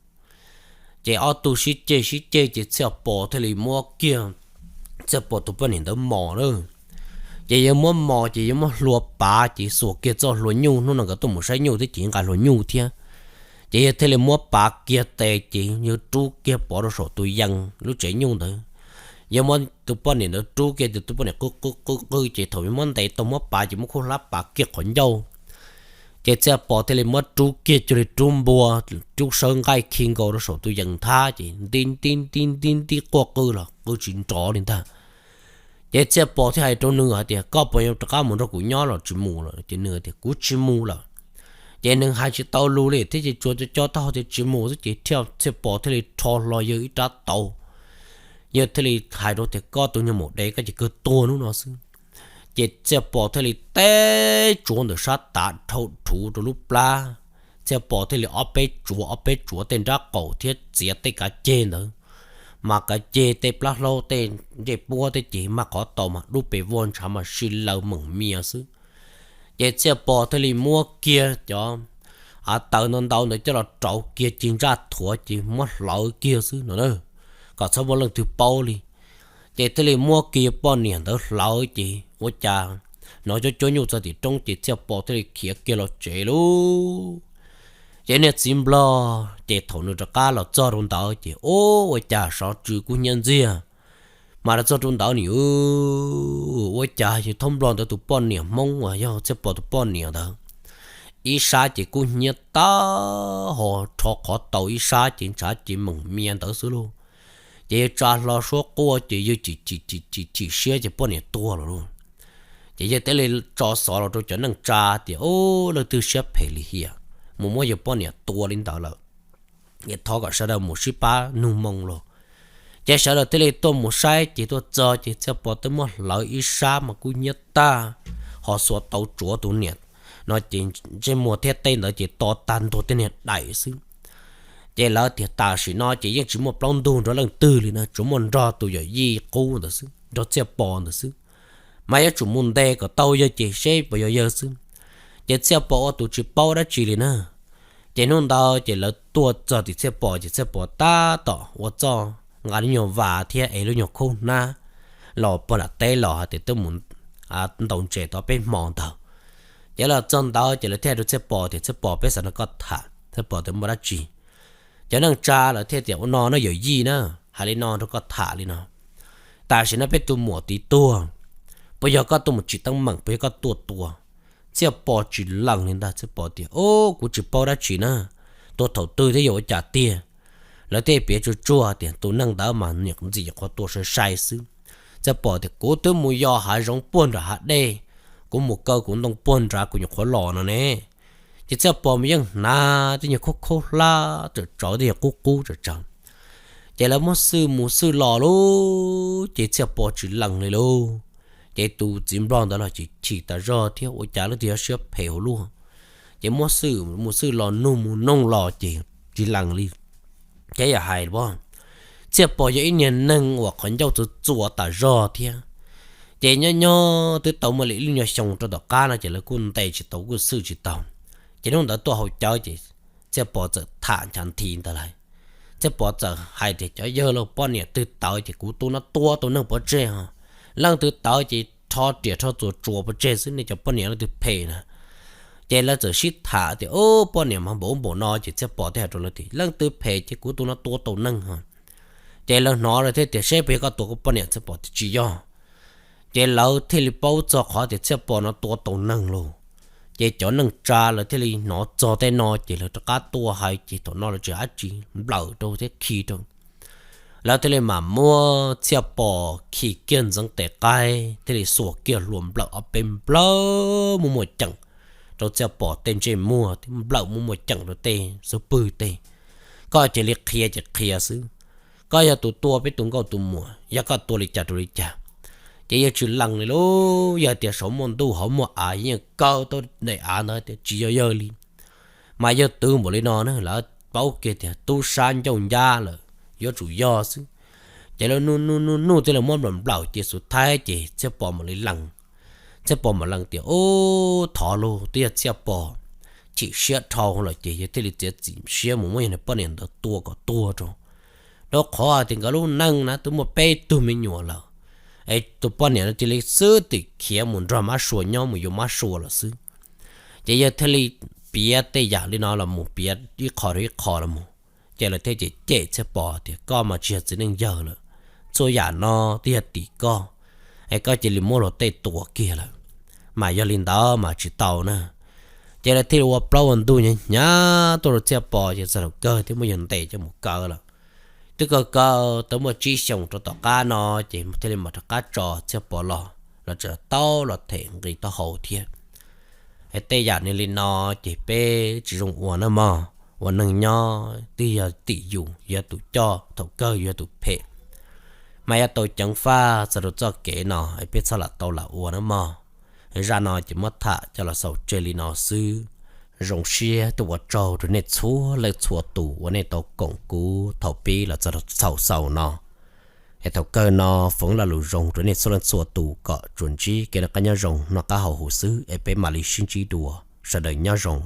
Ces ob tug sib ceg sib ceg ces Txhiaj Pom thiaj li muab kiag Txhiaj Pom tus poj niam ntawd mos lawm. Ces yawg muab mos ces yawg muab hlua pav ces xuas kiag txoj hlua nyuj, hnub no nkawd tuaj mus saib nyuj thiab ces nqa hlua nyuj thiab. Ces yawg thiaj li muab pav kiag tes ces yawg rub kiag pov rau saum tus yees lub tsev nyuj ntawd. Yawg muab tus poj niam ntawd rub kiag ces tus poj niam qw qw qw qw ces thaum yawg muab ntes tau muab pav ces muab khuj hlab pav kiag qhov ncauj. Ces Txhiaj Pom thiaj li muab rub kiag cuag li rub npua, rub sawb nqaij khi nkaus rau saum tus yees nthab ces nti nti nti nti nti quaj qw los qw tsis nrov li ntag. Ces Txhiaj Pom thiaj hais rau nws hais tias, Koj puas yuav rov qab mus nrog kuv nyob los tsis mus lawm? Ces nws tias, Kuv tsis mus lawm. Ces nws hais tsis tau lus li thiab ces tsuas co co taub hau tias tsis mus xwb ces thiaj, Txhiaj Pom thiaj li rho hlo yawg ib rab taus. Yawg thiaj li hais rau tias, Koj tus nyuag maum dev, koj ces kawg tuag hnub no xwb. Ces Txhiaj Pom thiaj li teb tsuav ntawm sab tav dhau rhuv rau lub plab. Txhiaj Pom thiaj li ob peb tsuav ob peb tsuav tej nrab qaum thiab txiav tej kav ceg ntawd, mas kav ceg tej plab hlaub tej ncej puab tej ces maj qhov tau mas dub pes vog ntshav mas si laws meem mias xwb. Ces Txhiaj Pom thiaj li muab kiag cov av taws ntau ntau ntawd coj los rauv kiag ci ntsaj thuav ces muab hlawv kiag xwb no, kom txhob muaj leej twg paub li. Ces thiaj li muab kiag poj niam ntawd hlawv ces ua cas hnov cuab cuab nyuj txog tim roob ces Txhiaj Pom thiaj li khiav kiag los tsev lauj. Ces niag txiv nplog ces thaum nws rov qab los txog rau ntawd ces ua cas sov tsw kub hnyiab ntxiag. Mas los txog rau ntawd nws ua cas yog thab nplog ntawd tus poj niam Hmoob uas yog Txhiaj Pom tus poj niam ntawd, ib sab ces kub hnyiab tag ho rho qhov tau ib sab ces ntshav ces meem mias ntawd xwb lauj. Ces yawg tsa hlo suab quaj ces yawg chim chim chim chim siab ces poj niam tuag lawm lauj. Ces yawg thiaj li tso xov los rau cov neej tsa tias, Ub, leej twg siab phem lim hiam mus muab yawg poj niam tua li ntawd lawm, es thov kom sawv daws mus sib pab nug moo los. Ces sawv daws thiaj li tuaj mus saib ces tuaj txog ces Txhiaj Pom twb muab hlawv ib sab mas kub hnyiab tag, ho xuas tau tsuav tus niam no ces ntsej muag thiab tej ntawd ces to tag ntua tej niag daim xwb. Ces lawv tias tam sim no ces yeej tsis muaj plaub ntug nrog leej twg li na, tsuas muaj nrog tus yawm yij qub ntawd xwb, nrog Txhiaj Pom ntawd xwb. Mas yuav tsum mus ntes kom tau yawg ces seb puas yog yawg xwb. Ces Txhiaj Pom ua tus tsis paub dab tsi li na. Ces hnub ntawd ces lawv tuaj txog tim Txhiaj Pom ces Txhiaj Pom tab tom ua txuj nqa lub nyuag vas thiab ev lub nyuag khaub hnab los puag nram teb los hais tias twb mus ntaus ntses tau peb hmo ntawd. Ces los txog ntawd ces lawv thiaj hais rau Txhiaj Pom tias, Txhiaj Pom, peb xav nrog koj tham. Txhiaj Pom tias, Muaj dab tsi? Cov neej tsa lawv thiaj tias, Ua no no yawm yij na, hais li no nrog koj tham li no, tam sim no peb tus muam tiv tuag, puas yog koj tuaj mus tsim teeb meem, puas yog koj tuaj tua? Txhiaj Pom tsis lees li ntag, Txhiaj Pom tias, Ub, kuv tsis paub dab tsi na, tua thaum twg thiab yog ua cas tiag? Lawv thiaj piav tsuag tsuag tias tus neeg ntawd mas niam ntxim qhuav tua sai sai xwb. Txhiaj Pom tias, Kuv twb mus yos hav zoov puag nram hav dej, kuv mus kaw kuv ntoo puag nrad kuv nyuam qhuav los no ne. Ces Txhiaj Pom mas yeej hnav tej nyuag khaub khaub hlab tsawm tsawv, tej nyuag qub qub tsawm tsawv. Ces lawv muab xwj mus xwj los lauj, ces Txhiaj Pom tsis lees li lauj. Ces tus txiv nplog ntawd los chim chim tas zog thiab, ua cas leej twg yuav siab phem hauv luaj. Ces muab xwj mus xwj los, nug mus nug los ces tsis lees li. Ces yog hais, Txhiaj Pom yog ib niag neeg uas qhov ncauj txuas txuas tas zog thiab. Ces nyob nyob twb tau muaj li ib lub nyuag xyoo rau tom qab no ces lawv kuj ntes tsis tau, kuj xwj tsis tau. Ces hnub ntawd tuaj haus cawv ces Txhiaj Pom txawm tham nchav nthi ntawd lawm. Txhiaj Pom txawm hais tias, Cov yawg laus, poj niam twg tawv ces kuv tus no tua tus neeg pov tseg ho. Leej twg tawv ces rho riam rho txuas tsuas pov tseg xwb, nej cov poj niam leej twg phem na. Ces lawv txawm sib tham tias, Ub, poj niam mas npaum ub npaum no, ces Txhiaj Pom thiaj hais rau lawv tias, Leej twg phem ces kuv tus no tua tus neeg ho. Ces lawv hnov lawv thiaj tias, Seb puas yog koj tua kuv poj niam? Txhiaj Pom tias, Tsis yog. Ces lawv thiaj li paub txog qhov tias Txhiaj Pom no tua tus neeg lauj. Ces cov neej tsa lawv thiaj li hnov txog tej no ces lawv rov qab tuaj hais ces thaum no lawv tsis dab tsi, nplawm rau thiab khi rau. Lawv thiaj li mam muab Txhiaj Pom khi kiag ntxeev tes qaib thiaj li xuas kiag hlua nplawm ob peb nplawm muaj muaj ceem rau Txhiaj Pom tej ntsej muag thiab nplawm muaj muaj ceem rau tej xub pwg tej. Koj cia li qhia ces qhia xwb. Koj yog tus tua peb tus nkauj tus muam, yog koj tua li cas rau li cas, ces yawg tsis lees li lauj. Yog tias saum muaj ntuj hauv muaj av, yeej kaw tau daim av ntawd tias tsis yog yawg li. Mas yawg twv npaum li no na, lawv paub kiag tias tub sab ncauj ncab lawm, yuav tsum yog xwb. Ces lawv nuj nuj nuj nuj thiaj li muab nplaum nplaum ces xus thaib ces Txhiaj Pov mam li lees. Txhiaj Pov mam lees tias, Ub, thov lauj, twb yog Txhiaj Pov chim siab dhau lawm ces yawg thiaj li txiav txim siab mus muab yawg niag poj niam ntawd tua kom tuag rau. Rau qhov hais tias nkawd lub neej na twb muaj peb tug me nyuam lawm, es tus poj niam no cia li xwb tim khiav mus nrog mab sua nyob mus yuav mab sua lawm xwb. Ces yawg thiaj li piav tej yam li no los mus piav ib qho rau ib qho los mus, ces lawv thiaj cem cem Txhiaj Pov tias, Koj mas tsis yog txiv neej yawg lawm, txhua yam no twb yog tim koj, es koj cia li muab luag tej tua kiag lawm. Mas yog li ntawd mas tsis tau na. Ces lawv thiaj li ua plaub ua ntug hnyav hnyav tuaj rau Txhiaj Pov ces txog thaum kawg thiaj muab yawg ntes coj mus kaw lawm. Twb kaw kaw tau muaj tsib xyoos rau tom qab no ces thiaj li mam rov qab tso Txhiaj Pov los, los tseem taub los them nqi taub hau thiab. Es tej yam nws li no ces peb tsis zoo ua na mog, ua neeg nyob twb yog tim yus yog tus coj, thaum kawg yog tus phem. Mas yuav tau ceev faj txog rau txoj kev no es peb txhob lam tau lam ua na mog. Zaj no ces muab tham coj los xaus tseg li no xwb. Zoo siab thiab ua tsaug rau nej txhua leej txhua tus uas nej tau koom kuv thaum pib los txog rau thaum xaus no. Es thaum kawg no foom lo lus zoo rau nej txhua leej txhua tus kom tsuas ntsib kev noj qab nyob zoo noj qab haus huv xwb es peb mam li sib ntsib dua. Sawv daws nyob zoo.